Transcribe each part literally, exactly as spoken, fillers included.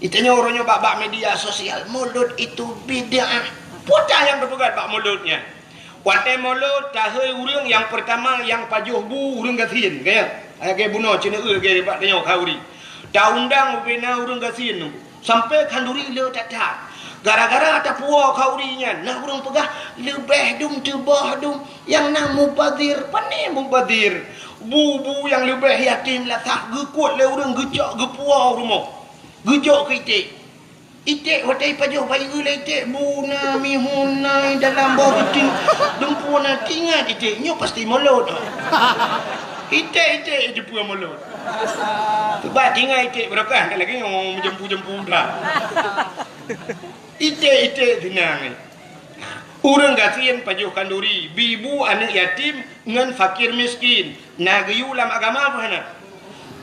Itanyoe uroe nyoe bak-bak media sosial, mulod itu bid'ah. Peue nyang teupeugah bak mulod nyan? Watée mulod, tahôi ureuëng nyang peurtama nyang pajoh bu ureuëng gasien, ka nyan? Lagée bunoe ceuneuk lagée bak tanyoe khanduri. Taundang ubena ureuëng gasien nyoe. Sampoe khanduri le that-that. Gara-gara tapuwoe khanduri nyan, na ureuëng peugah, "Leubeh dum teuboh dum, nyang na mubazir." Pane mubazir? Bu-bu nyang leubeh yatim lasah geukuet lé ureuëng geucok geupuwoe u rumoh. Geujok keu iték. Iték watée pajoh bayeue lé iték, bu na mihun na dalam boh geuti. Dumpeue na tingat iték, nyoe pasti mulod. Iték-iték jipeu mulod. Sebab tingat iték beurokah, kan lagée nyoe meujempu-jempu dah. Iték-iték sinang. Ureuëng gasien pajoh khanduri, bi bu aneuëk yatim ngon fakir miskin. Na geuyue lam agama peue hana?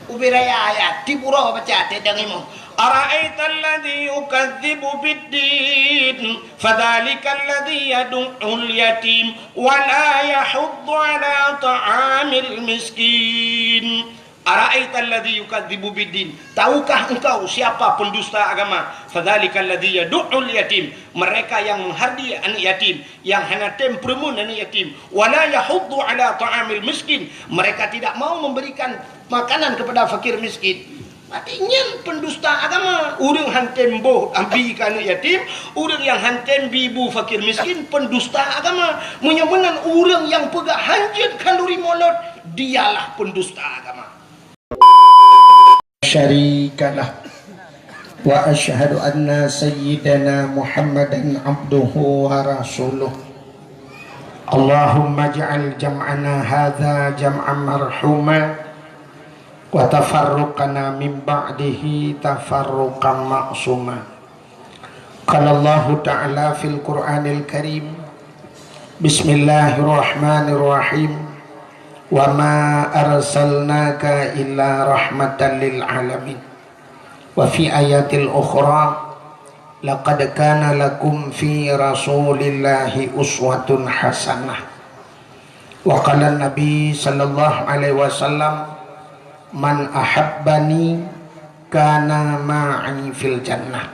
Ubé raya ayat, tiep uroe baca teudeung imoe. Ara'aital ladzi yukadzibu biddin, fadzalikal ladzi yadu'ul yatim, wa la yahuddu ala ta'amil miskin. Ara'aital ladzi yukadzibu biddin. Tahukah engkau siapa pendusta agama? Fadzalikal ladzi yadu'ul yatim. Mereka yang menghardi anak yatim, yang hana tem peureumeun anak yatim. Wa la yahuddu ala ta'amil miskin. Mereka tidak mau memberikan makanan kepada fakir miskin. Berarti nyan pendusta agama. Ureuëng han tem boh abi keu anak yatim, ureuëng nyang han tem bi bu fakir miskin, pendusta agama. Meunyoe meunan ureuëng nyang peugah hanjeuet khanduri mulod, dialah pendusta agama. Syarikalah. Wa asyhadu anna sayyidana Muhammadan abduhu wa rasuluh. Allahumma ij'al jam'ana hadza jam'an marhuma, wa tafarruqana min ba'dihi tafarruqan ma'suma. Qala Allahu Ta'ala fil Qur'anil Karim, Bismillahirrahmanirrahim, "Wa ma arsalnaka illa rahmatan lil alamin." Wa fi ayatil ukhra, "Laqad kana lakum fi Rasulillahi uswatun hasanah." Wa qala Nabi sallallahu alaihi wasallam, "Man ahabbani kana ma'i fil jannah."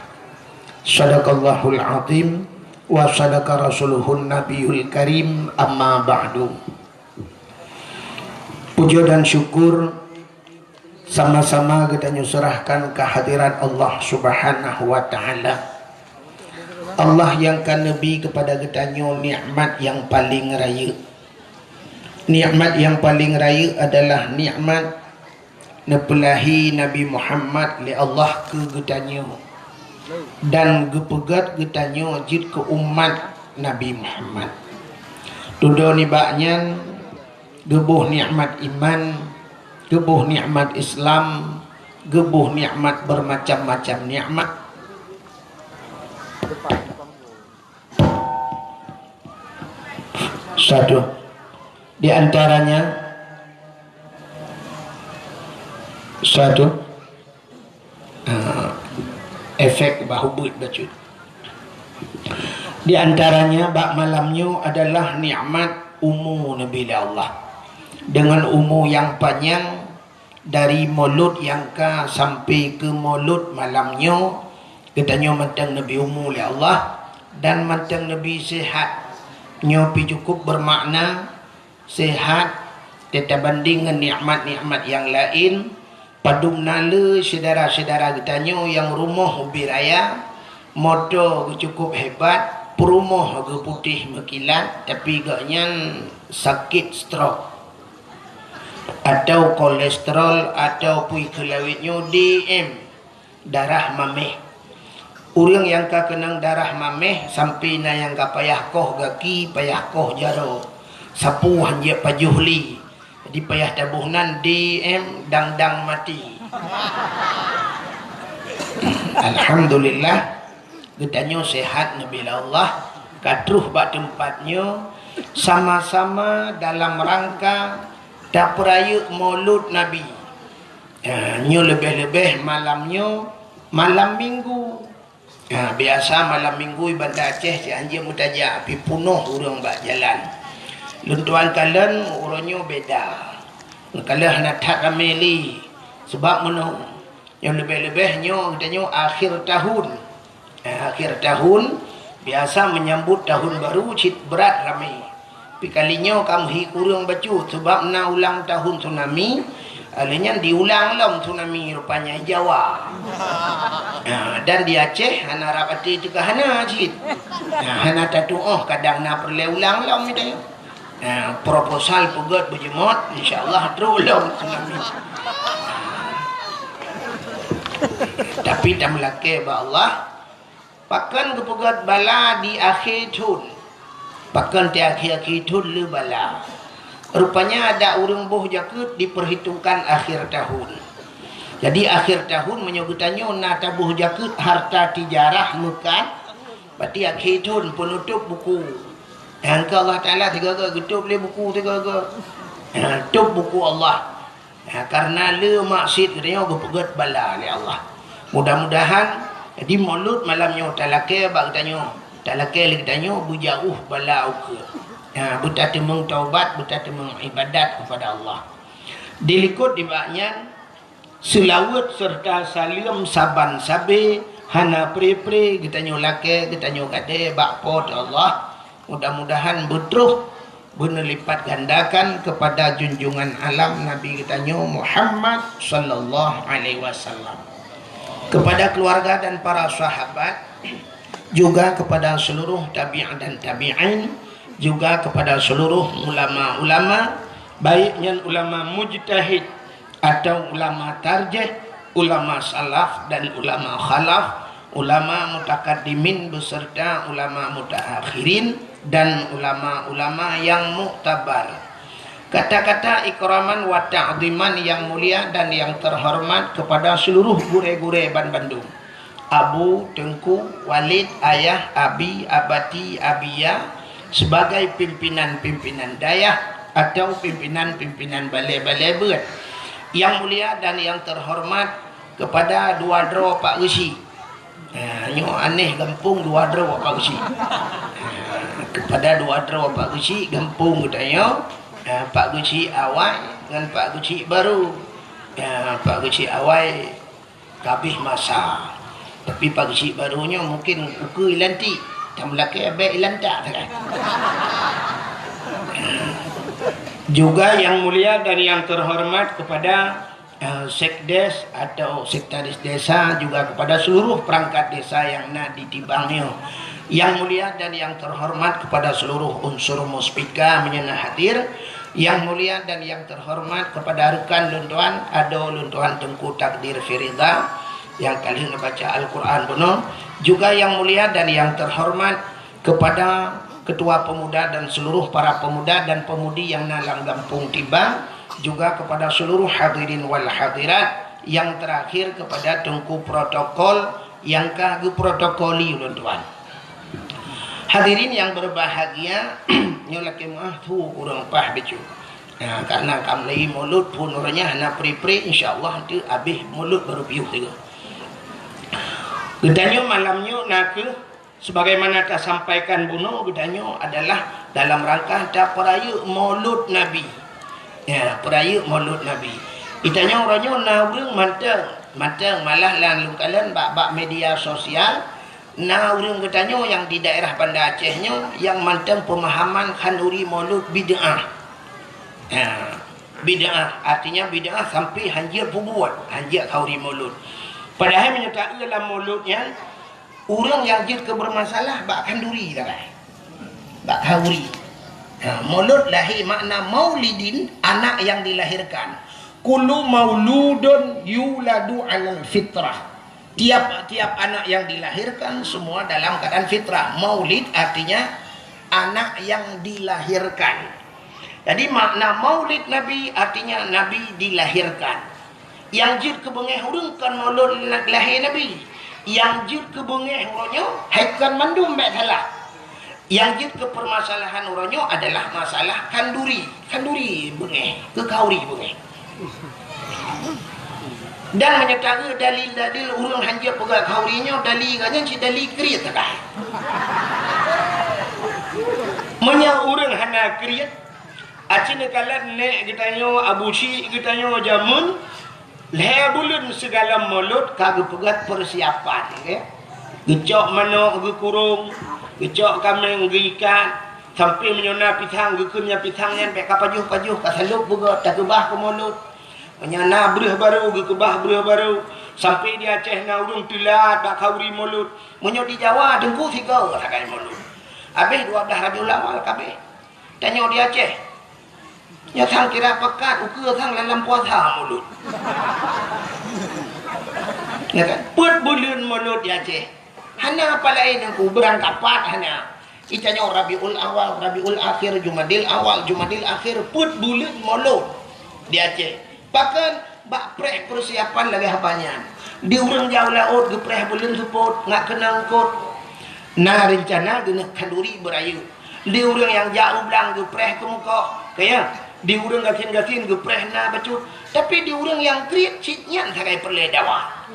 Sadaqallahul azim wa sadaqa rasuluhun nabiyul karim, amma ba'du. Puja dan syukur sama-sama geutanyoe serahkan kehadirat Allah Subhanahu wa Ta'ala. Allah nyang ka neubi kepada geutanyoe nikmat nyang paling rayeuk. Nikmat nyang paling rayeuk adalah nikmat neupeulahi Nabi Muhammad lé Allah keu geutanyoe dan geupeugét geutanyoe jeuet keu umat Nabi Muhammad. Dudoe nibak nyan, geuboh nikmat iman, geuboh nikmat Islam, geuboh nikmat bermacam-macam nikmat. Satu. Di antaranya, satu, ah, efek bahu buet bacut. Di antaranya, bak malam nyoe adalah nikmat umu neubi lé Allah. Dengan umu nyang panyang, dari mulod nyang ka sampai keu mulod malam nyoe, geutanyoe mantong neubi umu lé Allah dan mantong neubi sehat. Nyoe pi cukup bermakna sehat teutabanding ngon nikmat-nikmat nyang laén. Padum na le syedara-syedara geutanyoe nyang rumoh ubé raya, moto geuh cukup hebat, peurumoh geuh putéh meukilat, tapi gobnyan sakét stroke. Atau kolesterol, atau pui keulawét nyoe D M, darah maméh. Ureuëng nyang ka keunong darah maméh, sampai na nyang ka payah koh gaki, payah koh jaroe, sapu hanjeuet pajoh lé. Jadi payah taboh nan D M dang-dang mati. Alhamdulillah, geutanyoe sehat neubi lé Allah, ka troh bak teumpat nyoe, sama-sama dalam rangka tapeurayeuk Maulud Nabi. Ha, nyoe leubeh-leubeh malam nyoe, malam Minggu. Ha, biasa malam Minggu di Banda Aceh cit hanjeuet meutajak, tapi punoh ureuëng bak jalan. Lôn tuan kalon uroe nyoe beda. Kalon hana that ramé lé. Sebab meunoe, Nyoe leubeh-leubeh nyoe geutanyoe akhir tahun. Eh, akhir tahun biasa menyambut tahun baru cit brat ramé. Tapi kali nyoe ka meuhi kureueng bacut sebab na ulang tahun tsunami. Lheueh nyan diulang lom tsunami rupanya di Jawa. Ah, dan di Aceh hana rab até teuka hana cit. Ah, hana tatuoh kadang na peureulée ulang lom geutanyoe. Ah, proposal peugét beujeumot, insya Allah trok lom tsunami. Tapi tameulakée bak Allah, pakon geupeugét bala di akhé thon. Pakon di akhé-akhé thon le bala. Rupanya adak ureuëng boh jakeuet diperhitungkan akhir tahun. Jadi akhir tahun meunyoe geutanyoe na taboh jakeuet harta tijarah meukat, berarti akhé thon peunutôb buku. Nyang keu Allah Taala sigoe-goe geutôb lé buku sigoe-goe. Ha, tôb buku Allah. Ha, karena le maksiet geutanyoe geupeugét bala lé Allah. Mudah-mudahan jadi Maulud malam nyoe talakée bak geutanyoe, talakée lé geutanyoe beujauh bala ukeue. Ha, beutateumeung taubat, beutateumeung ibadat kepada Allah. Dilikot dibak nyan, seulaweuet serta saleuem saban sabe hana pre-pre geutanyoe lakée, geutanyoe gadée bak Po teu Allah. Mudah-mudahan beutroh beuneulipat gandakan kepada junjungan alam Nabi geutanyoe Muhammad sallallahu alaihi wasallam. Kepada keluarga dan para sahabat, juga kepada seluruh tabi'in dan tabi'in, juga kepada seluruh ulama-ulama, baik nyan ulama mujtahid atau ulama tarjih, ulama salaf dan ulama khalaf, ulama mutakaddimin beserta ulama mutaakhirin, dan ulama-ulama yang muktabar. Kata-kata ikraman wa ta'ziman yang mulia dan yang terhormat kepada seluruh gurée-gurée banbandum. Abu, Teungku, Walid, Ayah, Abi, Abati, Abiya, sebagai pimpinan-pimpinan dayah atau pimpinan-pimpinan balée-balée beuet. Yang mulia dan yang terhormat kepada dua droe Pak Geuchik. Ha, nyoe aneh gampông dua droe Pak Geuchik. Ha, kepada dua droe Pak Geuchik gampông geutanyoe, ha, Pak Geuchik Awai ngon Pak Geuchik Baru. Ha, Pak Geuchik Awai ka abéh masa. Tapi Pak Geuchik Baru nyoe mungkin ukeue ilantik, tam lakée bék ilantak sagai. Juga yang mulia dan yang terhormat kepada eh, sekdes atau sekretaris desa, juga kepada seluruh perangkat desa yang na di Tibang nyoe. Yang mulia dan yang terhormat kepada seluruh unsur muspika meunyoe na hadir. Yang mulia dan yang terhormat kepada rekan lôn tuan, adoe lôn tuan Teungku Takdir Firida yang ka lheueh neubaca Al-Quran bunoe. Juga yang mulia dan yang terhormat kepada Ketua Pemuda dan seluruh para pemuda dan pemudi yang na lam gampông Tibang, juga kepada seluruh hadirin wal hadirat, yang terakhir kepada Teungku Protokol yang ka geuprotokoli ulôn tuan. Hadirin yang berbahagia, nyoe lakée meuah thu kureueng paih bacut. Nah, karena ka mulai Maulud phon uroe nyan hana pre-pre, insya Allah nanti abéh Maulud baru piôh tiga. Geutanyoe malam nyoe na keuh Sebagaimana tasampaikan bunoe, geutanyoe adalah dalam rangka tapeurayeuk Maulud Nabi. Ya, peurayeuk Maulud Nabi. Geutanyoe uroe nyoe na ureuëng mantong, mantong malah lam lôn kalon bak, bak media sosial, na ureuëng geutanyoe nyang di daerah Banda Aceh nyoe nyang mantong peumahaman khanduri Maulud bid'ah. Ya, bid'ah, artinya bid'ah sampai hanjeuet peubuet, hanjeuet khanduri Maulud. Padahai meunyoe taeu lam Maulud nyan, ureuëng nyang jeuet keu beureumasalah bak khanduri sagai. Bak khanduri. Ha, Maulud lahé makna maulidin, anak yang dilahirkan. Kullu mauludun yuladu alal fitrah. Tiap-tiap anak yang dilahirkan semua dalam keadaan fitrah. Maulid artinya anak yang dilahirkan. Jadi makna Maulid Nabi artinya Nabi dilahirkan. Nyang jeuet keu beungéh ureuëng kon Maulud lahé Nabi. Nyang jeuet keu beungéh uroe nyoe hai kon mandum bék salah. Nyang jeuet keu peumasalahan uroe nyoe adalah masalah khanduri. Khanduri beungéh, keu khanduri beungéh. Dan meunyoe taeu dalil-dalil ureuëng hanjeuet peugah khanduri nyoe, dalil geuh nyan cit dalil kriet sagai. Meunyoe ureuëng hana kriet, aci neukalon nék geutanyoe, abu chik geutanyoe jameun, Lhèe buleuen sigohlom mulod ka geupeugöt peusiapan, ya. Geucok manok geukurong, geucok kaméng geuikat, sampoe meunyoe na pisang geukeun nyan, pisang nyan bèk ka pajoh-pajoh, ka salôb beugöt, takeubah keu mulod. Meunyoe na breuh barô, geukeubah breuh barô. Sampoe di Aceh na ureueng teulat bak khauri mulod. Meunyoe di Jawa, teungku, sigoe sagai mulod. Abéh dua blah Rabiul Awal ka abéh. Tanyoe di Aceh, nyoe sang kira peukat, ukeue sang lam puasa mulod. Ya kan? Peuet buleuen mulod di Aceh. Hana apa laén, teungku, beurangkapat hana. Itanyoe Rabiul Awal, Rabiul Akhir, Jumadil Awal, Jumadil Akhir, peuet buleuen mulod di Aceh. Pakon? Bak preh peusiapan lagèe haba nyan. Di ureueng jak u laôt geupreh buleuen seupôt, ngat keunong eungkôt. Na reuncana geuneuk khanduri beurayeuk. Di ureueng nyang jak u blang geupreh keumeukoh, ka ya. Di ureueng gasien-gasien geupreh na bacut. Tapi di ureueng nyang kriet cit nyan sagai peureulèe dawa.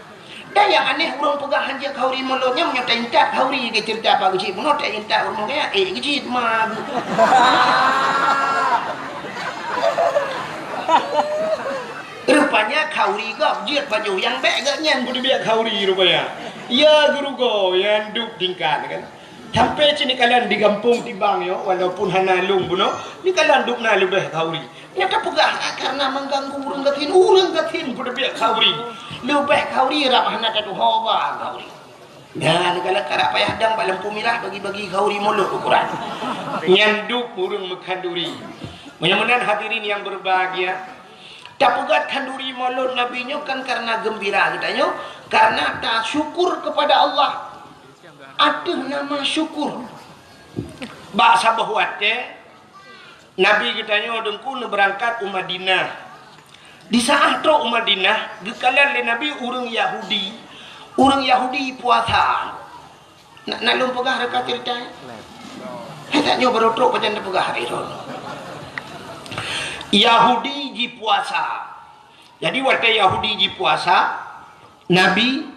Dan nyang aneh, ureueng peugah hanjeuet khauri mulod nyan, meunyoe taintat khauri, geuceurita bak geuchik bunoe, taintat ureueng kaya, eh, geuchik ma. Rupanya khauri gob jeuet pajoh, nyang bèk gobnyan peuteubiet khauri rupanya. Ya geurugoe, nyan dub tingkat kan. Sampoe cit neukalon di gampông Tibang nyoe, walaupun hana lôn bunoe, neukalon dub na leubeh khauri. Nyan tapeugah, ah, karena mengganggu ureueng gasien, ureueng gasien peuteubiet khauri. Leubeh khauri rab hana tatuho ba khauri. Nyan neukalon karap payah dang bak lampu mirah bagi-bagi khauri mulod ukoran. Nyan dub ureueng meukhanduri. Meunyoe meunan hadirin yang berbahagia, tapeugöt khanduri mulod Nabi nyoe kan karena geumbira geutanyoe, karena tasyukur kepada Allah. Ateueh nama syukur. Bak saboh watèe, Nabi geutanyoe teungku neubeurangkat u Madinah. Di saat trok u Madinah, geukalon lé Nabi ureueng Yahudi. Ureueng Yahudi puasa. Nak, nak lôn peugah reuka ceurita? Hai, tanyoe barô trok pajan tapeugah hari nyoe. Yahudi jipuasa. Jadi watèe Yahudi jipuasa, Nabi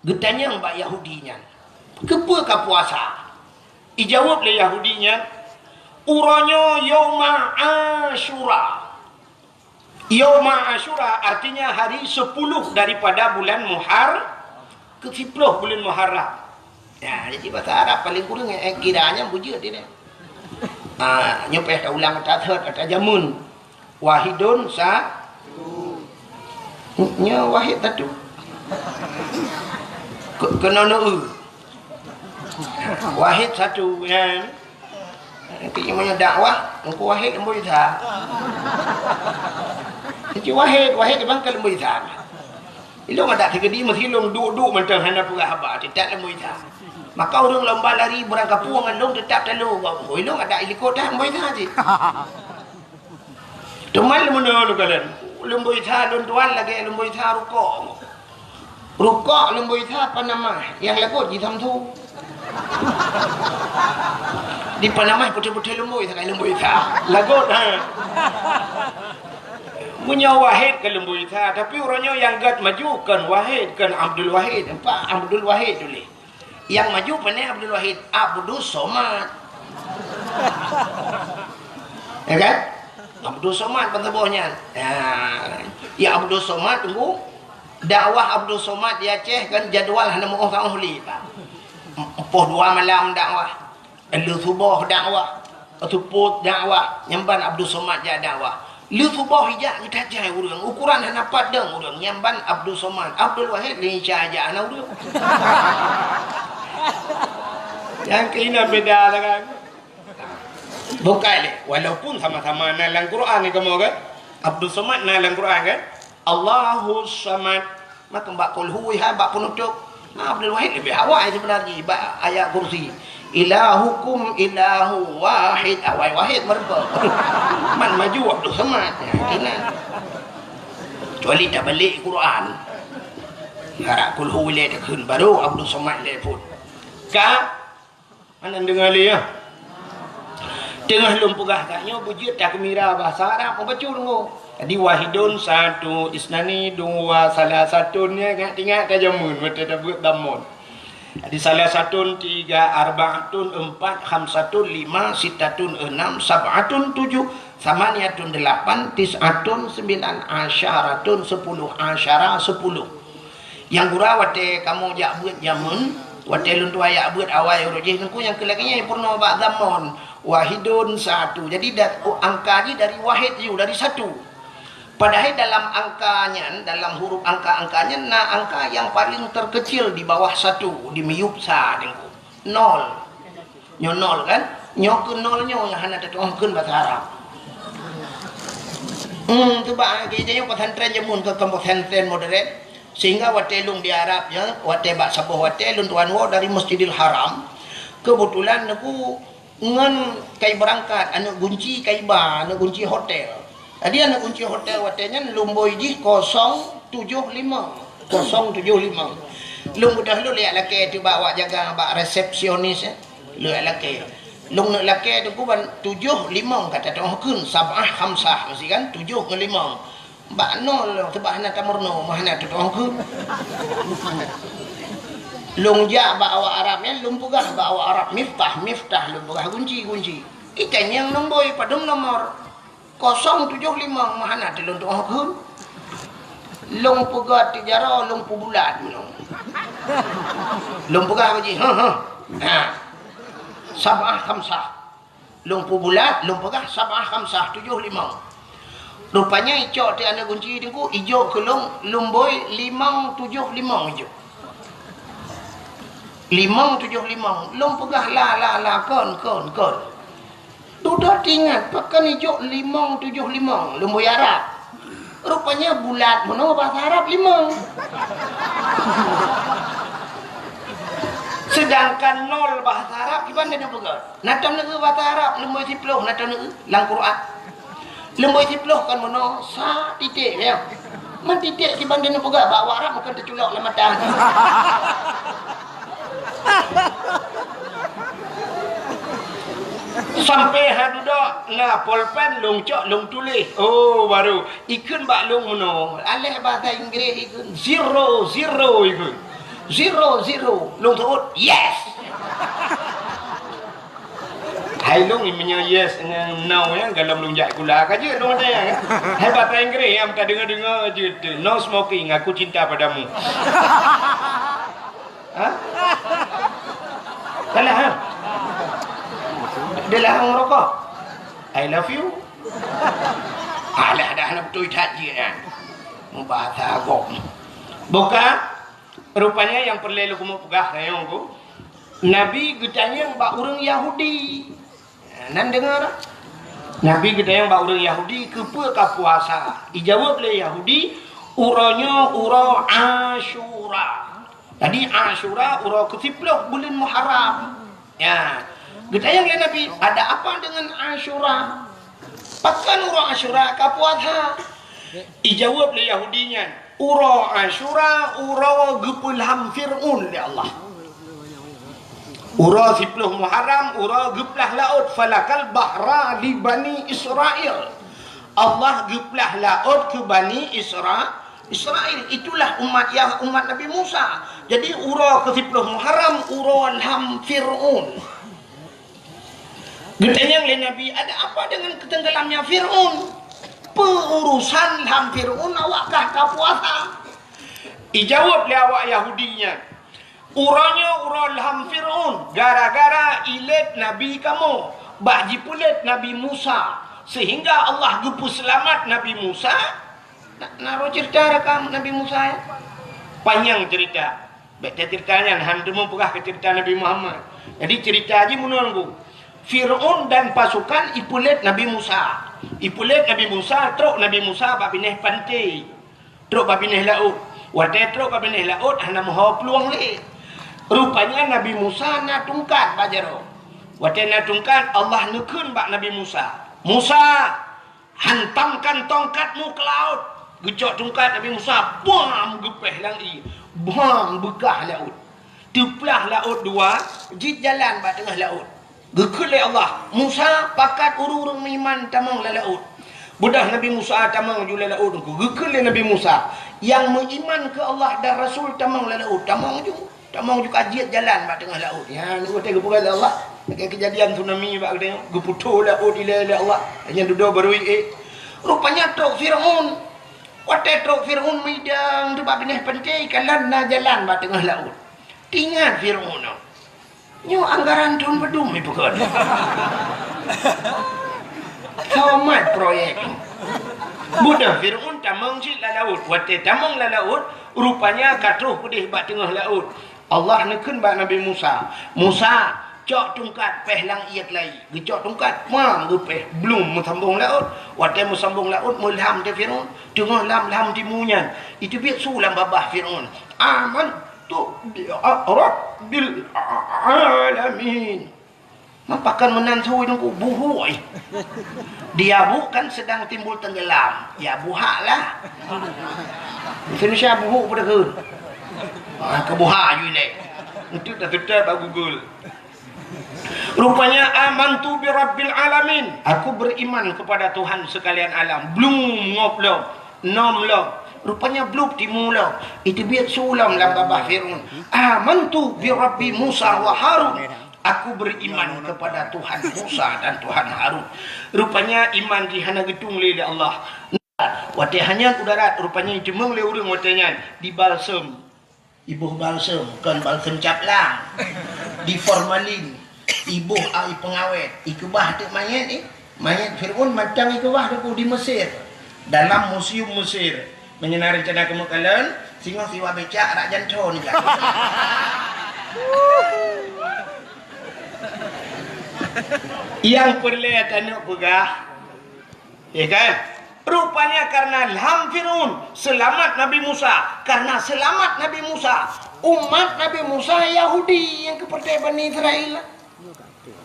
geutanyong bak Yahudi nyan, "Keupeue kapuasa?" Ijaweueb lé Yahudi nyan, "Uroe nyoe Yauma Asyura." Yauma Asyura artinya hari sepuluh daripada bulan Muhar-, keu siplôh bulan Muharram. Ya, jadi bahasa Arab paling kurang, eh, kira nyan beujeuet dia. Ah, nyoe payah taulang, tathot, tajameun. Wahidun sa-, nyoe wahid satu. Ke-, keunoe neu-eu. Wahid satu, nyan. Tapi meunyoe dakwah, Teungku Wahid Leumboi Sa. Teungku Wahid, Wahid bang keu Leumboi Sa. Ilôn adak sigeudi meusi lôn duek-duek mantong hana peugah haba, teutap Leumboi Sa. Maka ureueng lomba lari beurangkapeue ngon lôn teutap talo, ilôn adak ilikot dah Leumboi Sa cit. Teuma lôn meunoe lôn kalon, Leumboi Sa lôn tuan lagèe Leumboi Sa rukok. Rukok Leumboi Sa panamah, nyang lagot ji Samsu. Di panamah putih-putih Leumboi Sa, Leumboi Sa. Lagot, ha. Meunyoe Wahid keu Leumboi Sa, tapi uroe nyoe nyang gèt maju kon Wahid, kon Abdul Wahid. Nampak Abdul Wahid tuléh. Nyang maju pane Abdul Wahid, Abdus Somad. Ya kan? Abdus Somad ban saboh nyan. Ya. Ya Abdus Somad, Teungku. Dakwah Abdus Somad di Aceh kan jadwal hana meuoh-oh lé, Pak. Empoh dua malam dakwah. Lheuh suboh dakwah. Seupôt dakwah. Nyan ban Abdus Somad jak dakwah. Lheuh suboh ijak geutajai ureueng, ukoran hana pat dong ureueng, nyan ban Abdul Somad, Abdul Wahid lé Isa jak hana ureueng. Nyang keunan beda lah kan. Bukai lé, walaupun sama-sama na lam Quran ni kamoe kan. Abdul Somad na lam Quran kan. Allahus Samad. Maka bak kulhu ha bak penutup. Nah, Abdul Wahid lebih awai sebenarnya bak ayat kursi. Ilahukum ilahu wahid. Awai wahid meureumpok. Man maju Abdul Samad. Ya, kena. Kecuali tabalik Quran. Harap kulhu lé takheun baru Abdul Samad lé pun. Ka Hana deungoe lé, ya. Teungoh lôn peugah tanyoe beujeuet takeumira bahasa Arab, meubacut deungoe. Jadi, wahidun, satu, isnani, dua, salasatun, ya, ingat-ingat ka jameun, watèe tabeuet damon. Jadi, salasatun, tiga, arbaatun, empat, khamsatun, lima, sittatun, enam, sab'atun, tujuh, Samaniyatun delapan, tis'atun sembilan, asyaratun sepuluh, asyara sepuluh. Nyang gura watée kamoe jak beuet jameun, watée lôn tuan jak beuet awai uroe jih teungku nyang keu lagée nyan peurunoe bak zamon, wahidun satu. Jadi da-, angka jih dari wahid yu, dari satu. Padahai dalam angka nyan, dalam huruf angka-angka nyan na angka nyang paléng terkecil di bawah satu, di miyueb sa teungku. Nol. Nyoe nol kan? Nyoe keu nol nyoe nyang hana tatu'oh kheun basa Arab. Hmm, tu bak geujak nyoe pesantren jameun keu kon pesantren modern. Sehingga watée lôn di Arab nyoe, watée bak saboh watée lôn tuan woe dari Masjidil Haram. Keubeutulan neuku ngon kai beurangkat, aneuk gunci kai ba, aneuk gunci hotel. Jadi aneuk gunci hotel watée nyan lumboi jih kosong tujoh limong. Kosong tujoh limong. Lôn beudôh lôn jak lakée teuh bak awak jaga, bak resepsionis, eh. Lôn jak lakée. Lôn neuk lakée teungku ban tujoh limong ka tatu'oh kheun, sab'ah khamsah meusti kan, tujoh ngon limong. Bak nol lôn seubab hana tameurunoe, meuhana tatu'oh kheun. Lôn jak bak awak Arab nyan, lôn peugah bak awak Arab, "Miftah, miftah," lôn peugah, "gunci, gunci." Itanyong lumboi, "Padum nomor?" "Kosong tujoh limong," meuhana teuh lôn tu'oh kheun. Lôn peugah teuh jaroe, lôn peubulat meunoe. Lôn peugah bak jih, "Heh, heh." Ha. Sab'ah khamsah. Lôn peubulat, lôn peugah sab'ah khamsah, tujoh limong. Rupanya icok teuh aneuk gunci teungku, ijok keu lôn, lumboi limong tujoh limong ijok. Limong tujoh limong. Lôn peugah la, la, la, kon, kon, kon. Dudoe teuingat, pakon ijok limong tujoh limong, lumboi Arab. Rupanya bulat meunoe basa Arab limong. Sedangkan nol basa Arab kiban teuh peugah. Na tom neueu basa Arab lumboi siplôh, na tom neueu lam Quran. Lumboi siplôh kon meunoe sa titék ya. Man titék kiban teuh peugah bak awak Arab kon teuculok lam mata. Sampai ha dudoe na polpen lôn cok lôn tuléh. Oh, baru ikheun bak lôn meunoe. Aléh basa Inggréh ikheun zero, zero ikheun. Zero, zero. Lôn seuôt, "Yes!" Hai lôn meunyoe yes ngon no ya, galom lôn jak sikula ka jeuet lôn ada ya. Hai basa Inggréh nyang tadeungoe-deungoe jeuet tu, "No smoking, aku cinta padamu." Ha? Salah ha? Dia larang rokok. "I love you." Alah dah hana beutôi that jih nyan. Mubahasa agam. Buka, rupanya nyang peureulée lôn keumeung peugah nyoe ku. Nabi geutanyong bak ureuëng Yahudi. Nan deungoe dah. Nabi geutanyong bak ureuëng Yahudi, "Keupeue ka puasa?" Ijaweueb lé Yahudi, "Uroe nyoe uroe Asyura." Jadi Asyura uroe keusiplôh buleuen Muharram. Ya. Geutanyong lé Nabi, "Ada apa dengan Asyura? Pakon uroe Asyura ka puasa?" Ijaweueb lé Yahudi nyan, "Uroe Asyura uroe geupeulham Fir'aun lé Allah." Uroe siplôh Muharram, uroe geuplah laôt, "Falakal bahra li Bani Israel." Allah geuplah laôt keu Bani Isra-, Israel. Itulah umat Yah-, umat Nabi Musa. Jadi, uroe keusiplôh Muharram, uroe lham Fir'aun. Geutanyong lé Nabi, "Ada apa dengan keutenggelamnya Fir'aun? Peu urusan lham Fir'aun awak kah ka puasa?" Ijaweueb lé awak Yahudi nyan, "Uroe nyoe uroe lham Fir'aun, gara-gara ilét Nabi kamoe, bak jipeulét Nabi Musa, sehingga Allah geupeuseulamat Nabi Musa." Na, na roh cerita rakam Nabi Musa, ya? Panyang cerita. Bék tacerita nyan, han teuma peugah keu cerita Nabi Muhammad. Jadi, cerita jih meunoe nunggu. Fir'aun dan pasukan ipeulét Nabi Musa. Ipeulét Nabi Musa, trok Nabi Musa bak binéh panté. Trok bak binéh laôt. Watée trok bak binéh laôt, hana meuho plueng lé. Rupanya Nabi Musa na tungkat bak jaroe. Watée na tungkat, Allah neukheun bak Nabi Musa, "Musa, hantamkan tongkatmu ke laut." Geucok tungkat Nabi Musa, bam, geupéh lam ié. Bam, beukah laôt. Teuplah laôt dua, jeuet jalan bak teungoh laôt. Geukheun lé Allah, "Musa, pakat ureuëng-ureuëng meuiman tamong lam laôt." Beudôh Nabi Musa tamong ju lam laôt, geukheun lé Nabi Musa, "Nyang meuiman keu Allah dan Rasul tamong lam laôt." Tamong ju. Tamong ju ka jeuet jalan bak teungoh laôt. Nyan watée geupeugah lé Allah. Lagèe keujadian tsunami bak geutanyoe, geuputôh laôt ilèe lé Allah, nyan dudoe barô ié. Rupanya trok Fir'aun. Watèe trok Fir'aun meudang teubak binéh pantai, kalon na jalan bak teungoh laôt. Teuingat Fir'aun nyoe. Nyoe anggaran thôn padum ipeukon. Somat proyek. Beudôh Fir'aun tamong cit lam laôt. Watèe tamong lam laôt, rupanya ka troh keudéh bak teungoh laôt. Allah neukheun bak Nabi Musa, "Musa, cok tungkat, péh lam ié keulayi." Geucok tungkat, pang, geupéh, blum meusambong laôt. Watèe meusambong laôt, meulam teuh Fir'aun. Teungoh lam-lam timu nyan, iteubiet su lam babah Fir'aun, "Amantu bi rabbil alamin." Mapakon meunan su Teungku, buhôi. Di Yabu kan sedang timbul tenggelam. Ya, buhak lah. Indonesia buhuk pada ke? Ah, ke buhak you leh. Itu dah tetap bak Google. Rupanya, "Amantu bi rabbil alamin." Aku beriman kepada Tuhan sekalian alam. Blum ngop lom, nom lom. Rupanya blub timu lom. Iteubiet su lom lam babah Fir'aun. "Amantu bi rabbi Musa wa Harun." Aku beriman kepada Tuhan Musa dan Tuhan Harun. Rupanya iman jih hana geutung lé lé Allah. Watèe hana u darat, rupanya iteumong lé ureueng watèe nyan dibalsem. Iboh balsem, kon balsem caplang. Di formalin, iboh ai peungawét, ikeubah teuk manyét, eh. Manyét Fir'aun macam ikeubah teuk di Mesir. Dalam museum Mesir. Meunyoe na reuncana keumeung kalon, singoh siwa becak rak janto nibak. Nyang peureulèe taneuk peugah, ya kan? Rupanya karena lam Fir'aun, seulamat Nabi Musa. Karena seulamat Nabi Musa, umat Nabi Musa Yahudi nyang keupeurteh Bani Israel.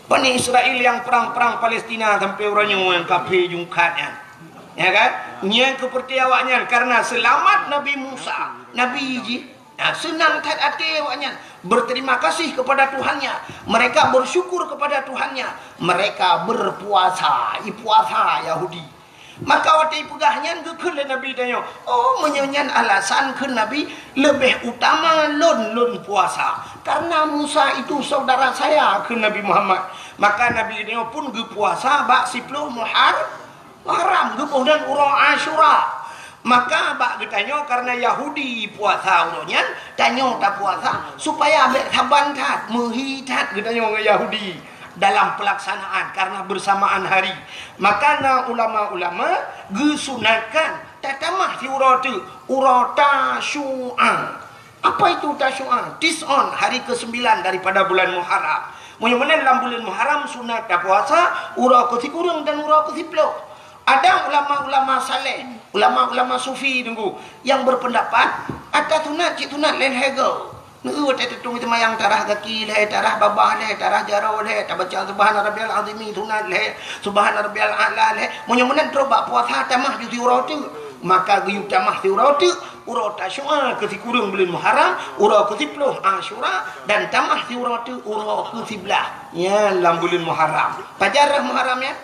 Bani Israel nyang prang-prang Palestina sampai uroe nyoe nyang kafé jungkat nyan. Ya kan? Nyang keupeurteh awaknyan karena seulamat Nabi Musa, nabi jih. Nah, seunang that até awaknyan, berterima kasih kepada Tuhannya. Mereka bersyukur kepada Tuhannya. Mereka berpuasa, ipuasa Yahudi. Maka watèe ipeugah nyan geukheun lé Nabi tanyoe, "Oh, meunyoe nyan alasan," kheun Nabi, "leubeh utama lôn, lôn puasa. Karena Musa itu saudara saya," kheun Nabi Muhammad. Maka Nabi tanyoe pun geupuasa bak siploh Muhar-, Muharram, geuboh nan uroe Asyura. Maka bak geutanyoe karena Yahudi puasa uroe nyan, tanyoe tapuasa supaya bèk saban that, meuhi that geutanyoe ngon Yahudi dalam pelaksanaan karena bersamaan hari. Maka na ulama-ulama geusunatkan tatamah siuroe teuk, uroe Tasyu'a. Apa itu Tasyu'a? Tis'un, hari kesembilan daripada bulan Muharram. Meunyoe meunan lam buleuen Muharram sunat tapuasa uroe keusikureueng dan uroe keusiploh. Ada ulama-ulama saleh, ulama-ulama sufi Teungku, yang berpendapat ata sunat cit sunat lhèe-lhèe goe. Neu watèe teutueng seumayang tarah gaki lhèe, tarah babah lhèe, tarah jaroe lhèe, tabaca Subhana Rabbiyal Azimi sunat lhèe, Subhana Rabbiyal A'la lhèe. Meunyoe meunan trok bak puasa tamah ju siuroe teuk, maka geuyue tamah siuroe teuk uroe Tasyu'a keusikureueng buleuen Muharram, uroe keusiploh Asyura, dan tamah siuroe teuk uroe keusiblaih. Nyan lam buleuen Muharram. Pajan rhah Muharram nyan?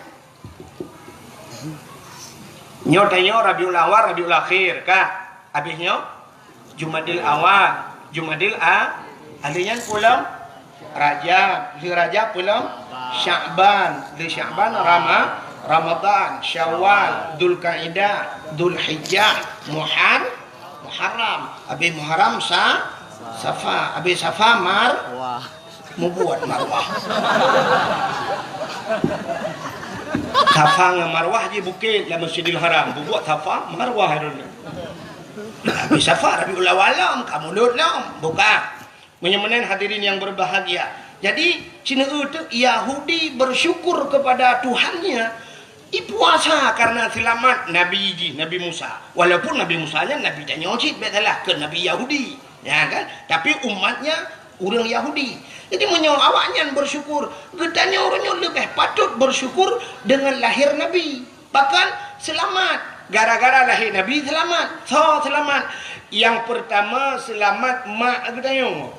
Nyoe tanyoe Rabiul Awal, Rabiul Akhir, ka? Habéh nyoe Jumadil Awal, Jumadil A-, ahli nyan peue lom? Rajab, lheueh Rajab peue lom? Sya'ban, lheueh Sya'ban Rama-, Ramadan, Syawal, Dzulkaidah, Dzulhijjah, Muhar-, Muharram, habéh Muharram Sa-, Safa, habéh Safa Mar-, Wah. Mubuet marwah. Safa ngon Marwah jih bukét lam Masjidil Haram. Bubuet Safa, Marwah droeneuh. Tapi Safa Rabiul Awal lom, ka mulod lom. Buka. Meunyoe meunan hadirin yang berbahagia. Jadi, sineuk teuk Yahudi bersyukur kepada Tuhannya, ipuasa karena selamat Nabi jih, Nabi Musa. Walaupun Nabi Musa nyan Nabi tanyoe cit, bèk salah, keu Nabi Yahudi. Ya kan? Tapi umatnya ureueng Yahudi. Jadi meunyoe awaknyan bersyukur, geutanyoe uroe nyoe leubeh patut bersyukur dengan lahir Nabi. Bahkan selamat. Gara-gara lahé Nabi selamat. Soe selamat? Nyang pertama selamat mak geutanyoe.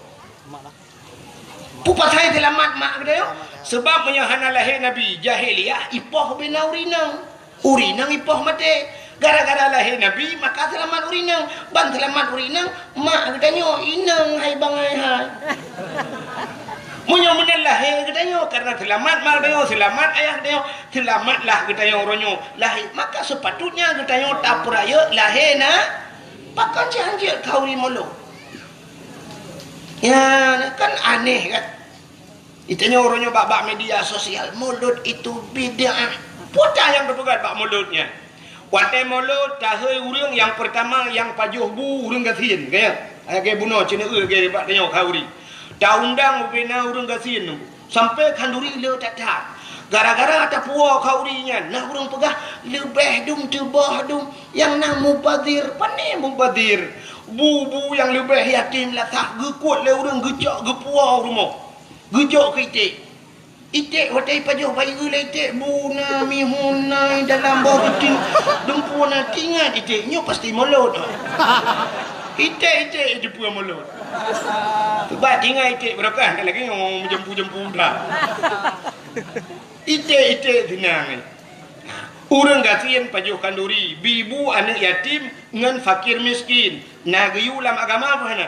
Peue pasai selamat mak geutanyoe? Sebab meunyoe hana lahé Nabi, jahiliyah ipoh bina ureueng inong. Ureueng inong ipoh maté. Gara-gara lahé Nabi, maka seulamat ureueng inong. Ban seulamat ureueng inong, mak geutanyoe inong hai bangai hai. Meunyoe meunan lahé geutanyoe, karena seulamat ma geutanyoe, seulamat ayah geutanyoe, seulamatlah geutanyoe uroe nyoe lahé, maka sepatutnya geutanyoe tapeurayeuk lahé na. Pakon cit hanjeuet khauri mulod? Ya, kan aneh kan? Geutanyoe uroe nyoe bak-bak media sosial, mulod itu bid'ah. Peue nyang teupeugah bak mulod nyan? Watée mulod, tahôi ureuëng nyang peurtama nyang pajoh bu ureuëng gasien, ka nyan? Lagée bunoe ceuneuk lagée bak tanyoe khauri. Taundang ubena ureuëng gasien nyoe, sampoe khanduri le that-that. Gara-gara tapuwoe khauri nyan, na ureuëng peugah, "Leubeh dum teuboh dum, nyang na mubazir." Pane mubazir? Bu-bu nyang leubeh yatim lasah geukuet lé ureuëng geucok geupuwoe u rumoh. Geujok keu iték. Iték watée pajoh bayeue lé iték, bu na, mihun na, dalam boh geuti, dumpeue na, tingat iték nyoe pasti mulod. Iték-iték jipeu mulod. Sebab tingat iték barokah, lagée nyoe meujempu-jempu dah. Iték-iték sinang. Ureuëng gasien pajoh khanduri, bi bu aneuëk yatim ngon fakir miskin. Na geuyue lam agama peue hana?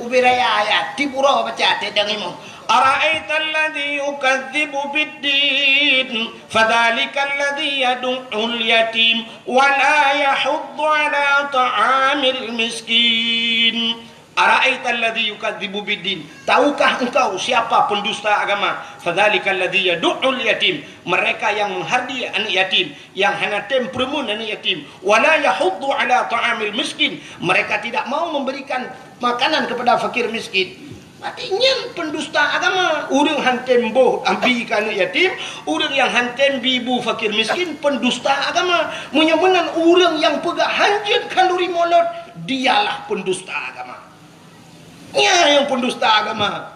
Ubé raya ayat, tiep uroe baca teuh dang imoe. Ara'aital ladzi yukadzibu biddin, fadzalikal ladzi yadu'ul yatim, wa la yahuddu ala ta'amil miskin. Ara'aital ladzi yukadzibu biddin. Tahukah engkau siapa pendusta agama? Fadzalikal ladzi yadu'ul yatim. Mereka yang menghardi anak yatim, yang hana tem peureumeun anak yatim. Wa la yahuddu ala ta'amil miskin. Mereka tidak mau memberikan makanan kepada fakir miskin. Berarti nyan pendusta agama. Ureuëng han tem boh abi keu anak yatim, ureuëng nyang han tem bi bu fakir miskin, pendusta agama. Meunyoe meunan ureuëng nyang peugah hanjeuet khanduri mulod, dialah pendusta agama. Nyan nyang pendusta agama.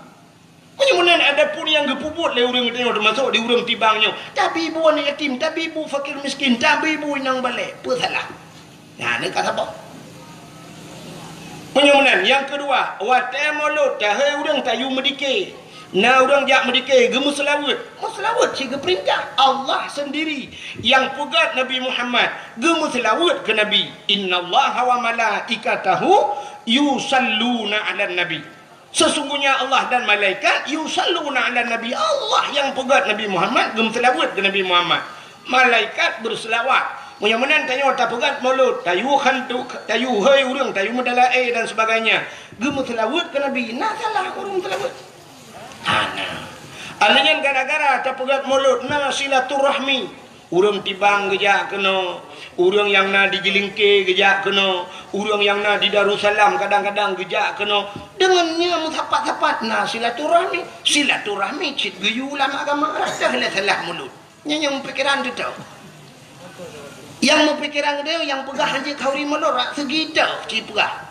Meunyoe meunan adapun nyang geupeubuet lé ureuëng geutanyoe, teumasok di ureuëng tibang nyoe, tabi bu aneuk yatim, tabi bu fakir miskin, tabi bu inong balek, peue salah? Nyan ka saboh. Meunyoe meunan, nyang keudua, watée mulod, tahôi ureuëng tayue meudike. Na ureuëng jak meudike, geumeuseulaweuet. Meuseulaweuet cit geupeurintah. Allah sendiri nyang peugah Nabi Muhammad geumeuseulaweuet keu Nabi. Innallaha wa malaikatahu yusalluna 'alan nabi. Sesungguhnya Allah dan malaikat yusalluna 'alan nabi. Allah nyang peugah Nabi Muhammad, geumeuseulaweuet keu Nabi Muhammad. Malaikat beuseulaweuet. Meunyoe meunan tanyoe tapeugah mulod, tayue khantu, tayue hôi ureuëng, tayue meudalaé dan sebagainya. Geumeuseulaweuet keu Nabi, na salah ureuëng seulaweuet? Hana. Alheuh nyan gara-gara tapeugah mulod na silaturahmi. Ureuëng tibang geujak keunoe, ureuëng nyang na di Jeulingke geujak keunoe, ureuëng nyang na di Darussalam kadang-kadang geujak keunoe. Deungon nyan meusapat-sapat na silaturahmi. Silaturahmi cit geuyue lam agama, rasa lé salah mulod. Nyan nyang meupikiran teuh. Nyang meupikiran teuh nyang peugah hanjeuet khanduri mulod rak seugi teuh cit peugah.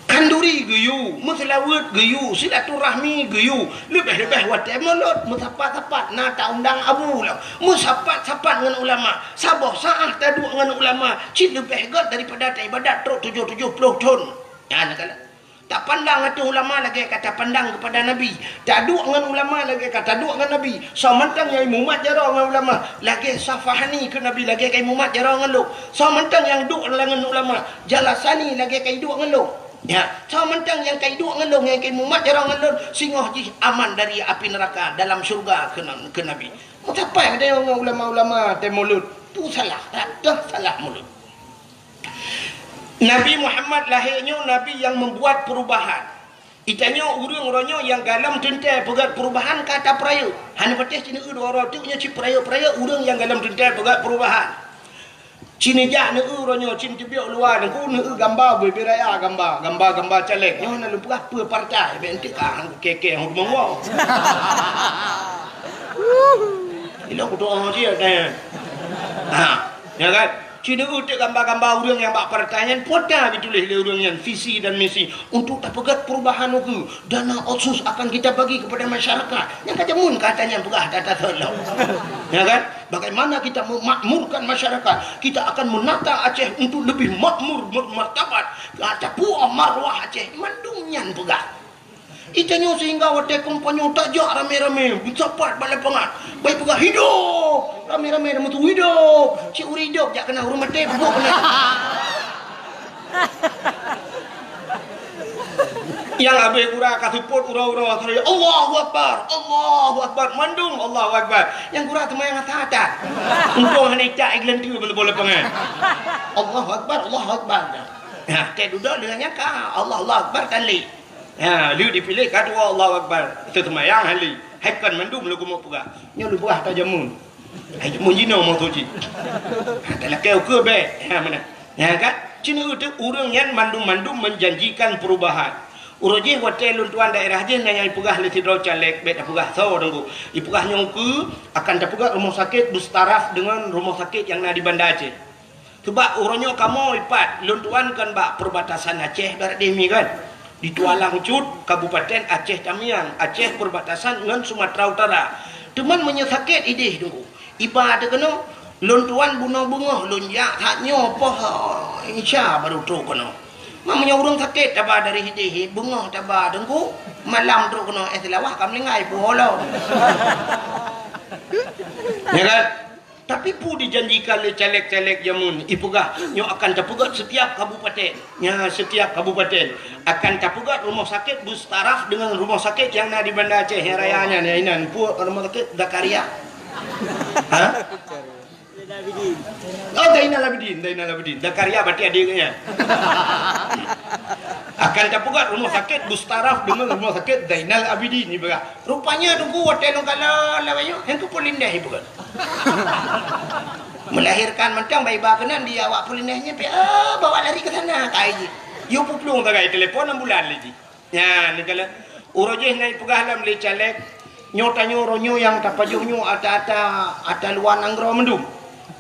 Khanduri geuyue, meuseulaweuet geuyue, silaturahmi geuyue, leubeh-leubeh watée mulod, meusapat-sapat na taundang abu lom. Meusapat-sapat ngon ulama, saboh saát taduek ngon ulama, cit leubeh gét daripada taibadat trok tujoh tujoh ploh thon. Nyan kala. Tapandang ateueh ulama lagée ka tapandang keupada Nabi. Taduek ngon ulama lagée ka taduek ngon Nabi. Soe mantong nyang imumat jaroe ngon ulama, lagée Safahani keu Nabi, lagée ka imumat jaroe ngon lôn. Soe mantong nyang duek ngon ulama, jalasani lagée ka iduek ngon lôn. Ya, soe mantong nyang ka iduek ngon lôn, nyang ka imumat jaroe ngon lôn, singoh jih aman dari api neuraka dalam syeuruga keu, keu Nabi. Meusapat geutanyoe ngon ulama-ulama tém mulod, tu salah, rata salah mulod. Nabi Muhammad lahé nyoe nabi nyang membuat perubahan. Geutanyoe ureuëng uroe nyoe nyang galom teuntée peugét perubahan ka tapeurayeuk. Hana patéh cit neueu dua uroe teuk nyoe cit peurayeuk-peurayeuk ureuëng nyang galom teuntée peugét perubahan. Cit neujak neueu uroe nyoe cit teubiet luwa Teungku neueu gamba bubé raya gamba, gamba-gamba caleg. Nyoe na lôn peugah peue partai, bèk enteuk ka han kukée-kée hom rumoh. Ilong kutoe cit, eh. Ha, ya kan? Cit neueu teuk gamba-gamba ureuëng nyang bak partai nyan, peue ata beutuléh lé ureuëng nyan visi dan misi untuk tapeugét perubahan ukeue. Dana otsus akan kita bagi kepada masyarakat. Nyang ka jameun kata nyan peugah data seulo. Ya kan? Bagaimana kita memakmurkan masyarakat? Kita akan menata Aceh untuk lebih makmur, bermartabat. Kata puoh marwah Aceh, mandum nyan peugah. Geutanyoe sehingga watée kampanye tajak ramé-ramé, meusapat bak lapangan. Bai peugah, "Hidup!" Ramé-ramé na meusu, "Hidup!" Cit ureuëng hidup jak keunan, ureuëng maté bubuk keunan. Nyang abéh gura ka seupôt uroe-uroe, "Allahu Akbar, Allahu Akbar," mandum Allahu Akbar. Nyang gura teuma nyang ata-ata. Untông hana icak i geulanteue meuneuboh lapangan. "Allahu Akbar, Allahu Akbar." Nah, teududoe lheueh nyan ka Allah, Allahu Akbar kali. Ha, lheueh dipiléh ka dua Allahu Akbar. Teuseumayang hali. Hai kon mandum lôn keumeung peugah. Nyoe lôn peugah ata jameun. Hai jameun jinoe maksud jih. Ha, talakée ukeue bék. Ha, meunan. Nyan kan? Cina ureuëng nyan mandum-mandum menjanjikan perubahan. Uroe jih watée lôn tuan daerah jih na nyang ipeugah lé sidroe caleg, bék tapeugah soe teungku. Ipeugah nyoe ukeue akan tapeugah rumah sakit bertaraf dengan rumah sakit yang na di Banda Aceh. Sebab uroe nyoe kamoe ipat, lôn tuan kan bak perbatasan Aceh barat deh mi kan. Di Tualang Cut, Kabupaten Aceh Tamiang, Aceh perbatasan ngon Sumatera Utara. Teuma meunyoe sakét ideh teungku, iba teuh keunoe, lôn tuan bunoe beungoh lôn jak that nyoe poh Isya baru trok keunoe. Ma meunyoe ureuëng sakét taba dari ideh, beungoh taba teungku, malam trok keunoe, eh, Seulawah ka meulinggai puho lom. Ya kan? Tapi peue dijanjikan lé caleg-caleg jameun, ipeugah nyoe akan tapeugét setiap kabupaten. Nya, setiap kabupaten akan tapeugét rumah sakit bertaraf dengan rumah sakit yang na di Banda Aceh nyang raya nyan, ya inan. Peue rumah sakit Zakaria? Ha? Oh, Zainal Abidin, Zainal Abidin. Zakaria berarti adik nyan. Akan tapeugét rumah sakit bertaraf dengan rumah sakit Zainal Abidin, ipeugah. Rupanya teungku watée lôn kalon lawét nyoe, nyang keu Polindeh ipeugah. Melahirkan mantong bak iba keunan di awak Polindeh nyan pih, ah, bawa lari ke sana, kai jih. Yue peuplueng sagai telepon ambulan lé jih. Nyan, neukalon uroe jih na ipeugah lom lé caleg, nyoe tanyoe uroe nyoe nyang tapajoh nyoe ata-ata, ata luwa nanggroe mandum.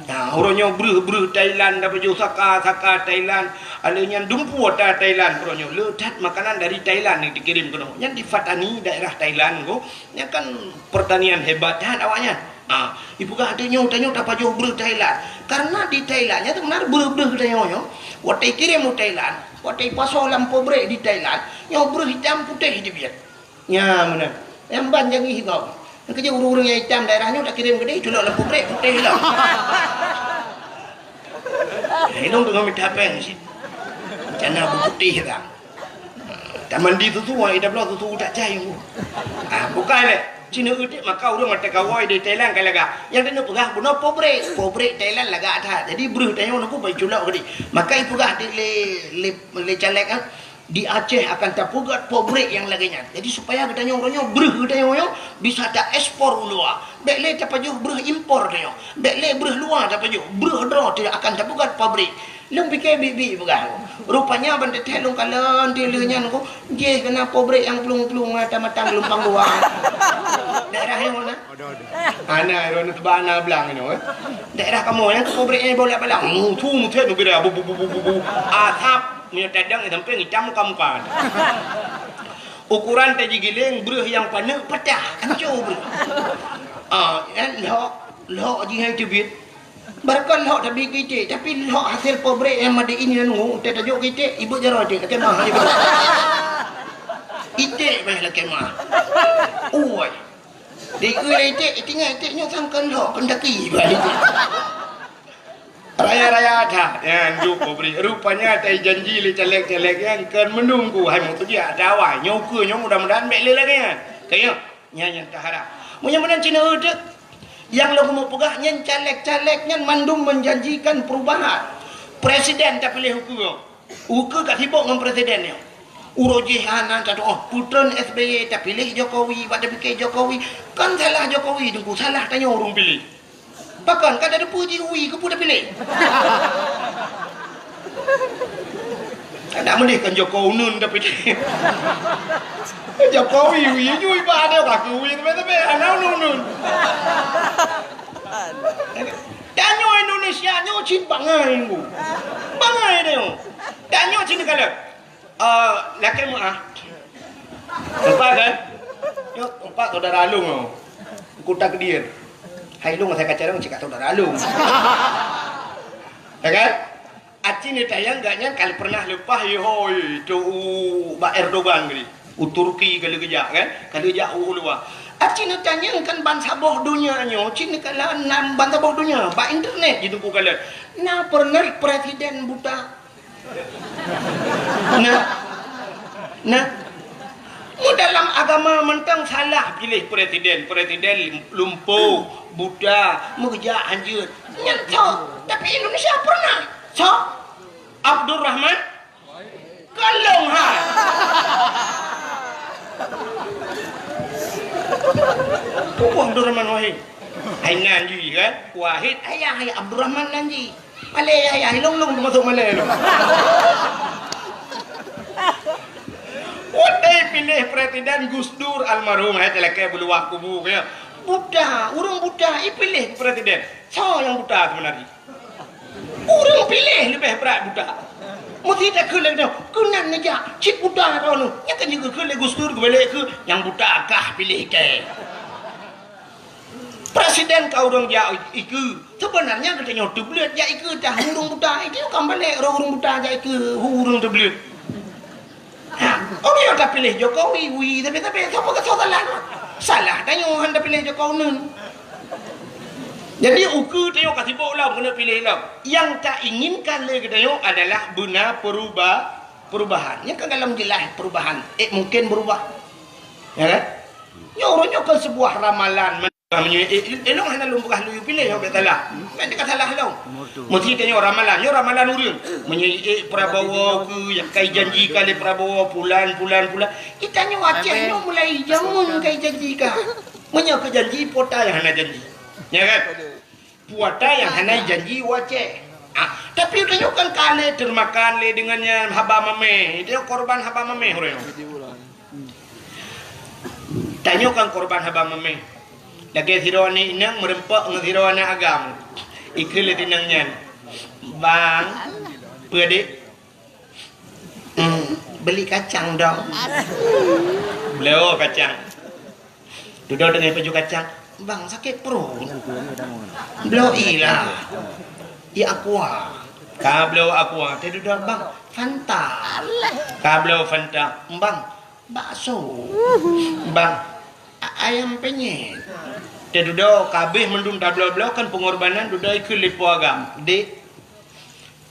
Nah, uroe nyoe breuh-breuh Thailand, tapajoh saka-saka Thailand, alé nyan dumpeue ata Thailand uroe nyoe. Le that makanan dari Thailand nyang dikirim keunoe. Nyan di Pattani, daerah Thailand ko, nyan kan pertanian hebat that awaknyan. Ah, ipeugah tanyoe, tanyoe tapajoh breuh Thailand. Karena di Thailand nyan sebenarnya breuh-breuh tanyoe nyoe, watée ikirim u Thailand, watée ipasoh lam pabrik di Thailand, nyoe breuh itam putéh jibiet. Nya meunan. Nyang ban jangih gob. Nyang keujeuet ureuëng-ureuëng nyang itam daerah nyoe takirém keudeh, culok lam pabrik putéh lom. Ilong teungoh mita péng cit. Rencana beuputéh ka. Tamandi susu, ai tabloe susu tak cai. Ah, bukai lé. Cina utik maka ureuëng mata kawai di Thailand ka lagak. Nyang keuneuk peugah bunoe pabrik. Pabrik Thailand lagak that. Jadi breuh tanyoe nungku bai culok keudeh. Maka ipeugah di lé, lé, lé caleg, ah. Di Aceh akan tapeugét pabrik nyang lagée nyan. Jadi, supaya geutanyoe uroe nyoe breuh geutanyoe nyoe bisa taekspor u luwa. Bék lé tapajoh breuh impor tanyoe. Bék lé breuh luwa tapajoh. Breuh droe teuh akan tapeugét pabrik. Lôn pike biet-biet peugah. Rupanya ban teuthée lôn kalon teuh lheueh nyan ko, jih keunan pabrik nyang plueng-plueng mata-mata geulumpang dua. Daerah nyang mana? Ada, ada. Ana, iro na teuba ana blang inoe, eh. Daerah kamoe nyang keu pabrik nyang bolak-balak. Mutu mutet nubira bu, bu, bu, bu, bu, bu. Asap, meunyoe tadang sampai ngitam muka-muka. Ukuran taji giléng breuh nyang paneuk patah. Anco breuh. Ah, kan lhok, lhok jih hai teubiet. Barangkon lhok tabi keu iték, tapi lhok hasil pabrik nyang made in nyan ngu, teutajok keu iték, ibeut jaroe iték, lakée mah. Iték bah lakée mah. Ui. Di ui lé iték, itingai iték nyoe sangkon lhok, keundaki bah iték. Raya-raya that, nyan juk pabrik. Rupanya tai janji lé caleg-caleg nyan kon meununggu, hai meutujiak dawai. Nyoe ukeue nyoe mudah-mudahan bék lé lagée nyan. Kayeuh. Nyan nyang taharap. Meunyoe meunan Cina uteuk, nyang lôn keumeung peugah nyan caleg-caleg nyan mandum menjanjikan perubahan. Presiden tapiléh ukeue. Ukeue ka sibok ngon presiden nyoe. Uroe jih hana tatuoh, peutreun S B Y tapiléh Jokowi, bak tapike Jokowi. Kan salah Jokowi teungku, salah tanyoe ureuëng piléh. Pakon ka tateupeue jih ui keupeue tapiléh? Kada meulih kan Joko Uneun tapiléh. Jokowi ui nyui ba ada kaki ui tapi tapi ana Uneun. Tanyoe Indonesia nyoe cit bangai ngu. Bangai nyoe. Tanyoe cit kalau Eh, lakée meuah. Empat kan? Nyoe empat saudara along nyoe. Kota Kediri. Hai long saya kacang cik saudara along. Ya kan? Aci ni tayang gak nyan kali pernah leupah ye hoi tu u bak Erdogan gini. U Turki kali gejak kan? Kali gejak u luar. Aci ni tanyang kan ban saboh dunia nyoe, cit ni kala nan ban saboh dunia bak internet ji teungku kala. Na pernah presiden buta Nah, nah, Mu dalam agama mantong salah piléh presiden. Presiden lumpoh, buta, meukeujak hanjeuet. Nyan sok. Tapi Indonesia pernah. Sok. Abdurrahman Kalong ha. Pupuh Abdurrahman Wahid. Hai nan jih kan? Wahid ayah, hai Abdurrahman nan jih. Malèe ayah, ilong-long teumasok malèe lôn. Watèe piléh presiden Gus Dur almarhum, hai talakèe beuluwah kubu keu nyan. Buta, ureueng buta ipiléh presiden. Soe nyang buta seubeuna jih? Ureueng piléh leubeh brat buta. Meusti takheun lé geutanyoe, keunan neujak cit buta droeneuh. Nyan kan jikheun lé Gus Dur geubalek keu nyang buta kah piléh kèe. Presiden ka ureueng jak ikeue. Seubeunarnya geutanyoe teubleuet jak ikeue dah ureueng buta. Itu kan balek ureueng buta jak ikeue ureueng teubleuet. Ha, ureueng nyang tapiléh Jokowi, wi, tapi, tapi, sapa keusah salah? Salah tanyoe han tapiléh Jokowi neun. Jadi, ukeue tanyoe ka sibok lom keuneuk piléh lom. Nyang tainginkan lé geutanyoe adalah beuna peruba-, perubahan. Nyan ka galom jeulaih perubahan. Eh, mungkin berubah. Ya kan? Nyoe uroe nyoe kan sebuah ramalan. Meunyoe, eh, eh, ilong hana lôn peugah lôn piléh, nyoe bèk salah. Bèk teuka salah lôn. Meusti tanyoe ramalan, nyoe ramalan ureueng. Meunyoe, eh, Prabowo keu nyang kai janji ka lé Prabowo, pulan, pulan, pulan. Itanyoe Aceh nyoe mulai jameun kai janji ka. Meunyoe keu janji, peue ata nyang hana janji. Ya kan? Peue ata nyang hana janji u Aceh. Ah, tapi tanyoe kan ka lé teumakan lé deungon nyan haba mamèh. Tanyoe korban haba mamèh uroe nyoe. Tanyoe kan korban haba mamèh. Lagèe sidroe aneuk inong meureumpok ngon sidroe aneuk agam. Ikheun lé inong nyan, "Bang, peue, Dek?" "Hmm, beli kacang dong." Bloe kacang. Dudoe deungon paju kacang, "Bang, sakét pruet." "Bloe ilah. Ié aqua." Ka bloe aqua, teududoe, "Bang, Fanta." Ka bloe Fanta, "Bang, bakso." "Bang, a-, ayam penyet." Teududoe, ka abéh mandum tabloe-bloe kan peungorbanan, dudoe ikheun lé po agam, "Dek,